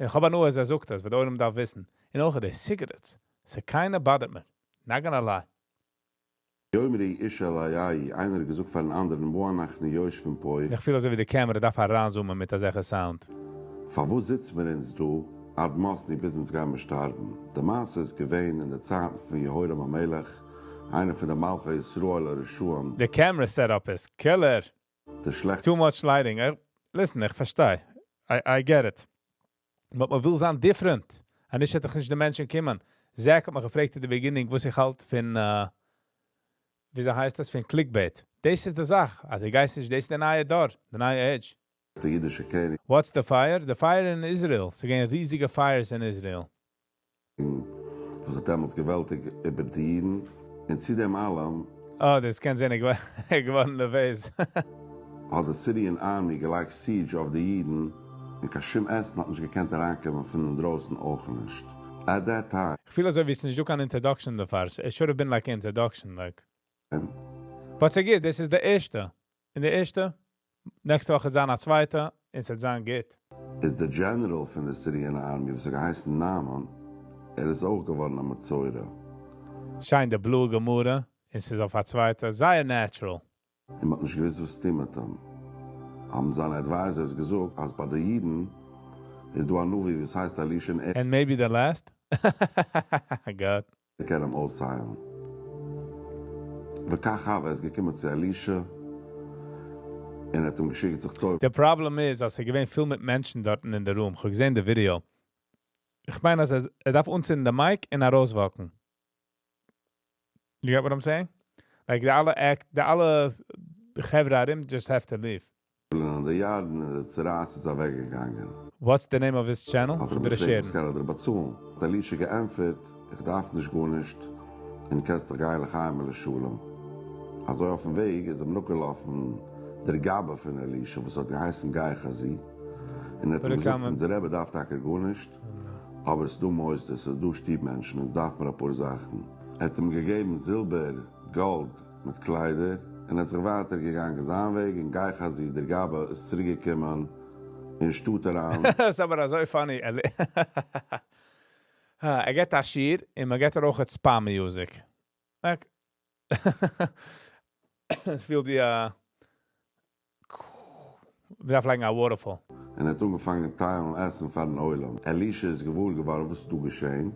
איך האב נאר, אז ער זאגט דאס, ווייל דער עולם דארף וויסן. און אויך די cigarettes. ס'kinda bothered me. Not gonna lie. ויאמרו איש אל רעהו, איינער האט געזאגט פאר אן אנדערן, מה אנחנו יושבים פה. איך פיל אזוי ווי די camera דארף אריינzoom ען מיט אזעלכע sound. פארוואס זיצן מיר אונז דא, עד מותנו ביז אונז גייען מיר שטארבן. די מעשה איז געווען אין דער צייט פון יהורם המלך, איינער פון די מלכי ישראל הרשעים. The camera setup is killer. דער שלעכטע Too much lighting. I, listen, איך פארשטיי. I get it. But מען וויל זיין different. און נישט וועט נישט די מענטשן קומען. Zach האט מיך געפרעגט in the beginning, וואס איך האלט פון, ווי הייסט דאס, פון clickbait. דאס איז די זאך. אז די גייסט נישט, דאס איז דער נייע דור, די נייע age. אידישע קעניג. What's the fire? The fire in Israel. ס'געווען ריזיגע fires in Israel. וואס האט דעמאלטס געוועלטיגט איבער די אידן. און צו דעם אלעם Oh, דאס קען זיין, איך געווארן נערוועז. האט די Syrian Army געלייגט siege אויף די אידן און קיין שום עסן האט נישט געקענט אריינקומען פון דרויסן אויך נישט. At that time איך פיל אזוי ווי ס'איז נישט דא קיין introduction דערפאר. It should have been like an introduction, like. But ס'גוט, דאס איז די ערשטע. און די ערשטע, נעקסטע וואך וועט זיין א צווייטע, און ס'וועט זיין גוט. איז דער General פון די Syrian Army, וואס האט געהייסן נעמן, ער איז אויך געווארן א מצורע. שיינט די בלויע גמרא, און ס'איז אויף א צווייטע, זייער natural. און מ'האט נישט געוואוסט, וואס טון מיט אים. האבן זיינע advisors געזאגט, אז ביי די אידן איז דא א נביא, וואס הייסט אלישע, און ער And maybe the last? God. קען אים אויסהיילן. וכך הוה, ער איז געקומען צו אלישע און האט אים געשיקט זיך טובל'ן. The problem איז, אז ס'איז געווען פיל מיט מענטשן דארט אין דער room. איך האב געזען די video. איך מיין, אז ער, ער דארף אנצינדן די mic און ארויסwalk ן. You get what I'm saying? Like די אלע act, די אלע חברה ארום just have to leave. אין די ירדן און די צרעת איז אוועקגעגאנגען. What's the name of his channel? האט ער ביטע געפרעגט, share. וואס קען ער דיר באצאלן? האט אלישע געענטפערט, איך דארף נישט גארנישט און קענסט דיך גיין לחיים ולשלום. אזוי אויפן וועג איז אים נאכגעלאפן דער גבאי פון אלישע, וואס האט געהייסן גיחזי. און ער האט אים געזאגט, אונזער רבי דארף טאקע גארנישט, אבער עס איז דא מוסדות, עס איז דא שטוב מענטשן, אונז דארף מיר א פאר זאכן. ער האט אים געגעבן זילבער, גאלד מיט קליידער, און ער איז זיך ווייטער געגאנגען זיין וועג, און גיחזי, דער גבאי, איז צוריקגעקומען אין שטאט אריין. ס'איז אבער אזוי funny. ער גיט א שיעור און מען גיט אויך spa music. Like, עס פילט ווי א ווי like a waterfall. און ער האט אנגעפאנגען טיילן עסן פארן עולם. אלישע איז געוואר געווארן, וואס דא געשען.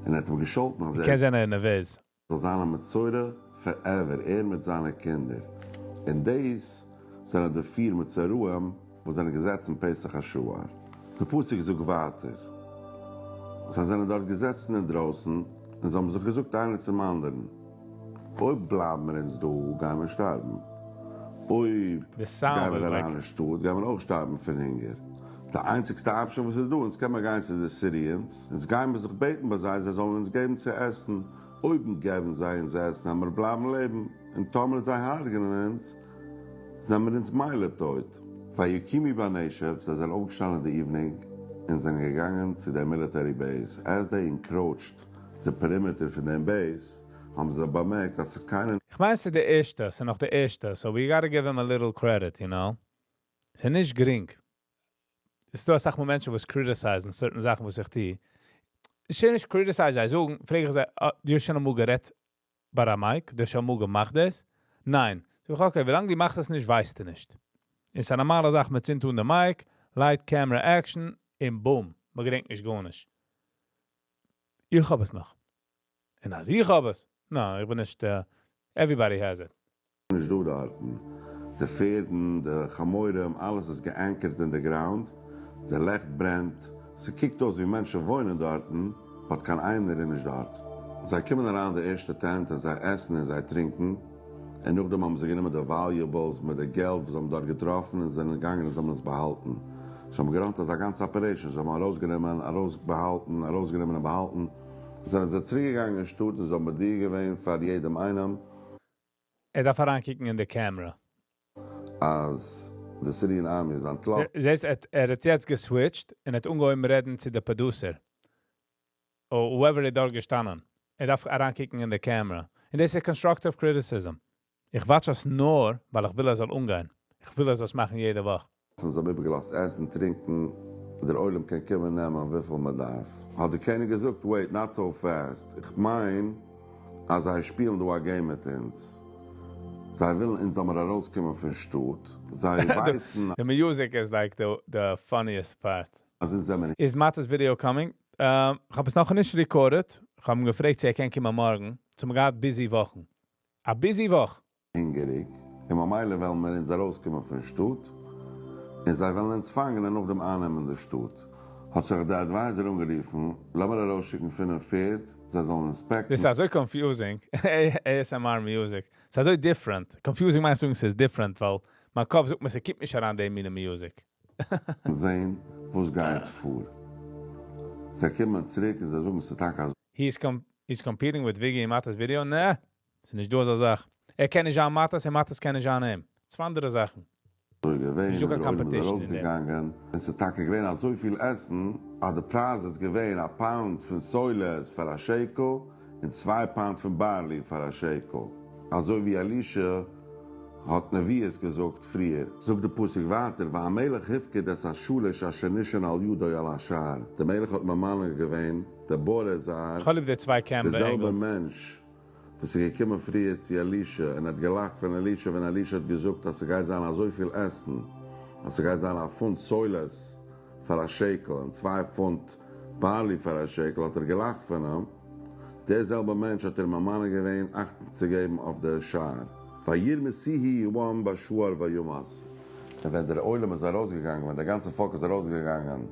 און ער האט אים געשאלטן, אז איך ער קען זיין נערוועז. זאל זיין א מצורע forever, ער מיט זיינע קינדער. און דאס זענען די פיר מצורעים, וואס זענען געזעצן פתח השער. דער פסוק זאגט ווייטער. זיי זענען דארט געזעצן אין דרויסן און זיי האבן זיך געזאגט איינער צום אנדערן. אויב בלייבן מיר אונז דא, גייען מיר שטארבן. אויב גייען מיר אריין אין שטאט, גייען מיר אויך שטארבן פון הונגער. די איינציגסטע option וואס איז דא, אונז קען מען גיין צו די Syrians, אונז גייען מיר זיך בעטן ביי זיי, זיי זאלן אונז געבן צו עסן. אויב געבן זיי אונז עסן, וועלן מיר בלייבן לעבן. און טאמער זיי הרגענען אונז. זענען מיר אונז מילא טויט. ויקומו בנשף, זיי זענען אויפגעשטאנען אין די evening און זענען געגאנגען צו דעם military base, as they encroached די perimeter פון דעם base, האבן זיי באמערקט אז ס'איז קיינער איך מיין, ס'איז די ערשטע, ס'איז נאך די ערשטע, so we gotta give him a little credit, you know. ס'איז נישט גרינג. ס'איז דא א סאך מענטשן וואס criticize ן certain זאכן וואס איך טו. ס'איז נישט criticize, זיי זאגן, פרעג איך זיי, "אה, דו האסט שוין אמאל גערעדט ביי א mic? דו האסט שוין אמאל געמאכט דאס?" ניין. זאג איך, okay, ווי לאנג דו מאכסט עס נישט, ווייסטו נישט. ס'איז א נארמאלע זאך, מען צינדט אן די mic, light, camera, action, און boom. מען געדענקט נישט גארנישט. איך האב עס נאך. און אז איך האב עס, נא, איך בין נישט, everybody has it. נישט דא דארטן. די פערדן, די חמורים, אלעס איז גע anchor ט אין די ground, די לעכט ברענט, ס'קוקט אויס ווי מענטשן וואוינען דארטן, but קיין איינער איז נישט דארט. זיי קומען אריין די ערשטע tent און זיי עסן און זיי טרינקען, און נאכדעם האבן זיי גענומען די valuables מיט די געלט וואס זיי האבן דארט געטראפן און זענען געגאנגען און זיי האבן עס באהאלטן. זיי האבן גע run ט אזא גאנצע operation, זיי האבן ארויסגענומען, ארויסבאהאלטן, ארויסגענומען און באהאלטן. זענען זיי צוריקגעגאנגען אין שטאט און זיי האבן מודיע געווען פאר יעדעם איינעם ער דארף אריינקוקן אין די camera. אז די Syrian army איז אנטלאפן. זעסט, ער האט יעצט גע switch ט און האט אנגעהויבן רעדן צו די producer. Or whoever איז דארט געשטאנען. ער דארף אריינקוקן אין די camera. און דאס איז constructive criticism. איך watch עס נאר, ווייל איך וויל ער זאל אנגיין. איך וויל ער זאל עס מאכן יעדע וואך. זיי האבן איבערגעלאזט עסן, טרינקען, דער עולם קען קומען נעמען וויפיל מען דארף. האט דער קעניג געזאגט, wait, not so fast, איך מיין אז זיי שפילן דא א game מיט אונז. זיי ווילן אונז זאל מיר ארויסקומען פון שטאט. זיי ווייסן The music is like the funniest part. אז אונז זעמיר Is Mattes video coming? איך האב עס נאך נישט recorded. איך האב אים געפרעגט צו ער קען קומען מארגן. צו מיר געהאט busy וואכן. א busy וואך. הונגעריג, און ממילא וועלן מיר אונז ארויסקומען פון שטאט, און זיי וועלן אונז פאנגען און נאכדעם אייננעמען די שטאט. האט זיך דער advisor אנגערופן, לאמיר ארויסשיקן פינף פערד, זיי זאלן inspect ן. דאס איז אזוי confusing, ASMR music. ס'איז אזוי different. Confusing מיינט זאגן ס'איז different, ווייל מיין קאפ זאגט מיר, ס'קומט נישט אריין די מינע music. זען וואס גייט פאר. זיי קומען צוריק און זיי זאגן ס'איז טאקע אזוי. He's competing with Viggy in Mattes video? נע, ס'איז נישט דא אזא זאך. ער קען נישט זיין Mattes און Mattes קען נישט זיין אים. צוויי אנדערע זאכן. אזוי געווען, ס'איז נישט דא קיין און דער עולם איז competition אין דעם. ארויסגעגאנגען, און ס'איז טאקע געווען אזויפיל עסן, אז די פרייז איז געווען א pound פון סולת פאר א שקל, און 2 pound פון barley פאר א שקל. אזוי ווי אלישע האט נביאות געזאגט פריער. זאגט די פסוק ווייטער, והמלך הפקיד את השליש אשר נשען על ידו על השער. דער מלך האט ממנה געווען דער בר-עזר, איך האב ליב די צוויי דער camera זעלבער angles. מענטש וואס איז געקומען פריער צו אלישע און האט געלאכט פון אלישע ווען אלישע האט געזאגט אז ס'גייט זיין אזויפיל עסן, אז ס'גייט זיין א פונט סולת פאר א שקל און 2 פונט barley פאר א שקל, האט ער געלאכט פון אים. דער זעלבער מענטש האט ער ממנה געווען אכטונג צו געבן אויף דער שער. וירמסוהו העם בשער וימת. און ווען דער עולם איז ארויסגעגאנגען, ווען דער גאנצער פאלק איז ארויסגעגאנגען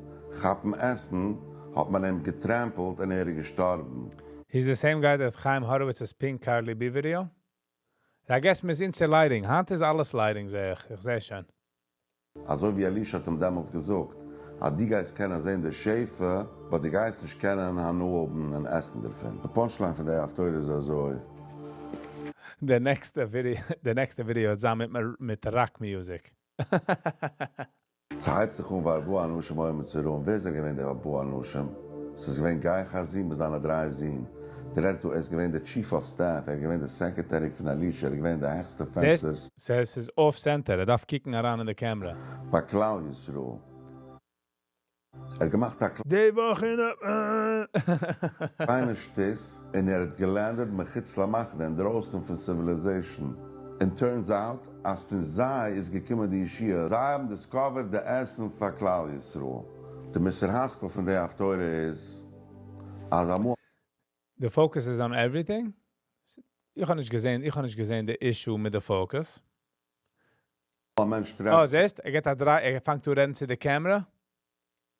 כאפן עסן, האט מען אים געטרעמפלט און ער איז געשטארבן. He's the same guy that Chaim Horowitz's Pink Carly B video? I guess מ'איז into lighting. היינט איז אלעס lighting, זע איך. איך זע שוין. אזוי ווי אלישע האט אים דעמאלטס געזאגט, אז דו גייסט קענען זען די שפע, but דו גייסט נישט קענען הנאה האבן און עסן דערפון. די punchline פון דער הפטורה איז אזוי. The next video איז מיט, מיט rock music. ס'הייבט זיך אן וארבעה אנשים היו מצורעים. ווער איז ער געווען דער וארבעה אנשים? ס'איז געווען גיחזי מיט זיינע דריי זין. דער רעדסט דא, ער איז געווען דער chief of staff, ער איז געווען דער secretary פון אלישע, ער איז געווען דער העכסטע פענסטערס. ס'איז off center, ער דארף קוקן אריין אין די camera. ביי כלל ישראל. ער האט געמאכט א די וואך אין קליינע שטות און ער האט גע land עט מחוץ למחנה אינדרויסן פון civilization. And turns out אז פון זיי איז געקומען די ישועה. זיי האבן discovered די עסן פאר כלל ישראל. די מוסר השכל פון די הפטורה איז אז אמאל The focus is on everything? איך האב נישט געזען, איך האב נישט געזען די issue מיט די focus. א מענטש טרעפט Oh, זעסט? ער געט א דריי, ער פאנגט אן רעדן צו די camera.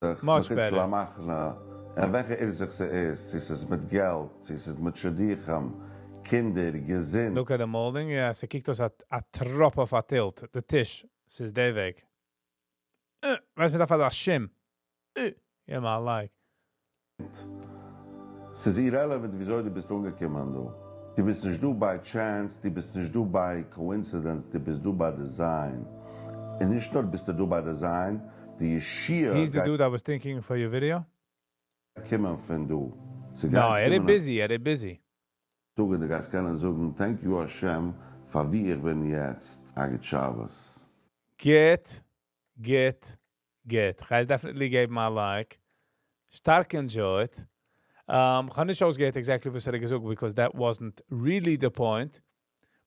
זיך Much מחוץ better. למחנה, אין וועלכע אורזאך ס'איז, צו ס'איז מיט געלט, צו ס'איז מיט שידוכים, קינדער, געזונט. Look at the molding. Ja, ס'קוקט אויס א טראפ אויף א tilt. די טיש, ס'איז דער וועג. ווייסט, מ'דארף אזא שים. Ja, man, like. ס'איז irrelevant וויאזוי דו ביסט אנגעקומען דא. דו ביסט נישט דא by chance, דו ביסט נישט דא by coincidence, דו ביסט דא by design. און נישט נאר ביסטו דא by design, די ישועה He's the גייט dude I was thinking for your video. קומען פון דא. ס'גייט No, ער איז קומען א busy, ער איז busy. טאג און דו גייסט קענען זאגן thank you השם פאר ווי איך בין יעצט. א גוט שבת. גוט, גוט, גוט. כ'גיי definitely געבן א like. שטארק enjoyed. כ'האב נישט אויסגעהערט exactly וואס ער האט געזאגט, because that wasn't really the point.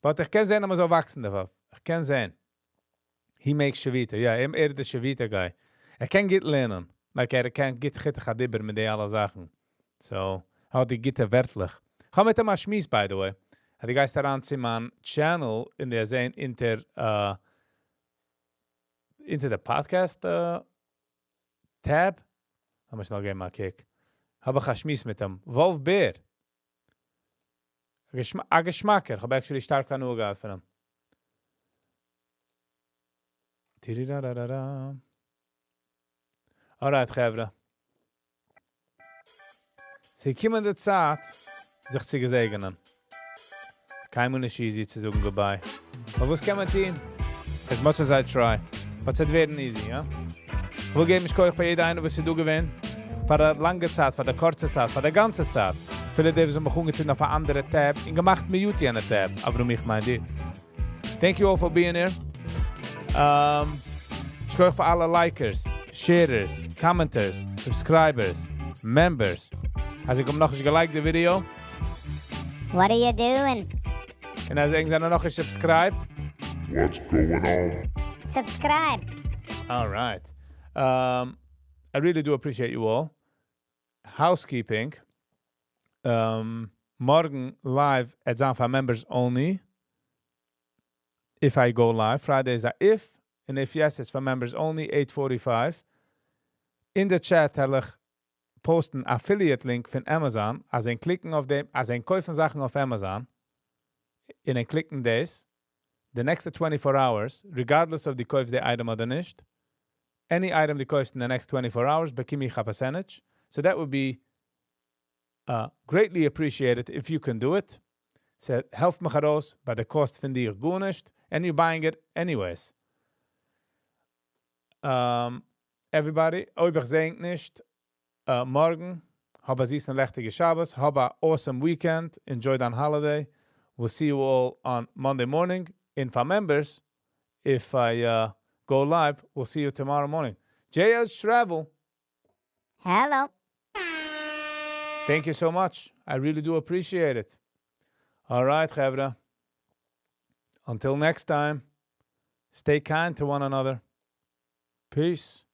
But איך קען זען, אז מ'זאל וואקסן דערויף. איך קען זען. He makes שביתה. יא, ער איז דער שביתה guy. ער קען גוט לערנען. Like, ער קען גוט חיתוך הדיבור מיט די אלע זאכן. So, ער האט די גוטע ווערטלעך. כ'האב מיט אים א שמועס, by the way. אז דו גייסט אריין צו מיין channel אין דער זען אונטער די podcast tab. לאמיר שנעל געבן א קוק. האב איך א שמועס מיט אים. וואלף בער. א געשמאקער. איך האב actually שטארק הנאה געהאט פון אים. Tirirararara. Alright, חברה. ס'געקומען די צייט, זיך צו געזעגענען. קיינמאל נישט easy צו זאגן goodbye. אבער וואס קען מען טון? As much as I try. But ס'וועט ווערן easy, יא? איך וויל געבן יישר כח פאר יעדער איינער, וואס איז דא געווען. פאר א לאנגע צייט, פאר די קורצע צייט, פאר די גאנצע צייט. פילע די וואס האבן מיך אנגעצינדן אויף אן אנדערע tab און געמאכט mute יענע tab. אבער איך מיין דיר. Thank you all for being here. יישר כח פאר אלע likers, sharers, commenters, subscribers, members. אז איך האב נאך נישט גע liked די video. What are you doing? און אז ענק זענען נאך נישט subscribed. What's going on? Subscribe. All right. I really do appreciate you all. Housekeeping. מארגן live וועט זיין for members only. If I go live. Friday is a if. And if yes, it's for members only, 8:45. In the chat וועל איך posten affiliate link פון Amazon. אז ענק קליקן אויף דעם, אז ענק קויפן זאכן אויף Amazon, און ענק קליקן דאס, the next 24 hours, regardless of דו קויפסט די item אדער נישט, any item דו קויפסט in the next 24 hours, באקום איך א percentage. So that would be greatly appreciated if you can do it. ס'העלפט מיך ארויס, but the cost פון דיר גארנישט, and you're buying it anyways. Everybody, אויב איך זע ענק נישט, מארגן, האב א זיסן לעכטיגע שבת, האב a awesome weekend, enjoy דיין holiday. We'll see you all on Monday morning. And for members, if I go live, we'll see you tomorrow morning. JS Travel. Hello. Thank you so much. I really do appreciate it. All right, חברה. Until next time, stay kind to one another. Peace.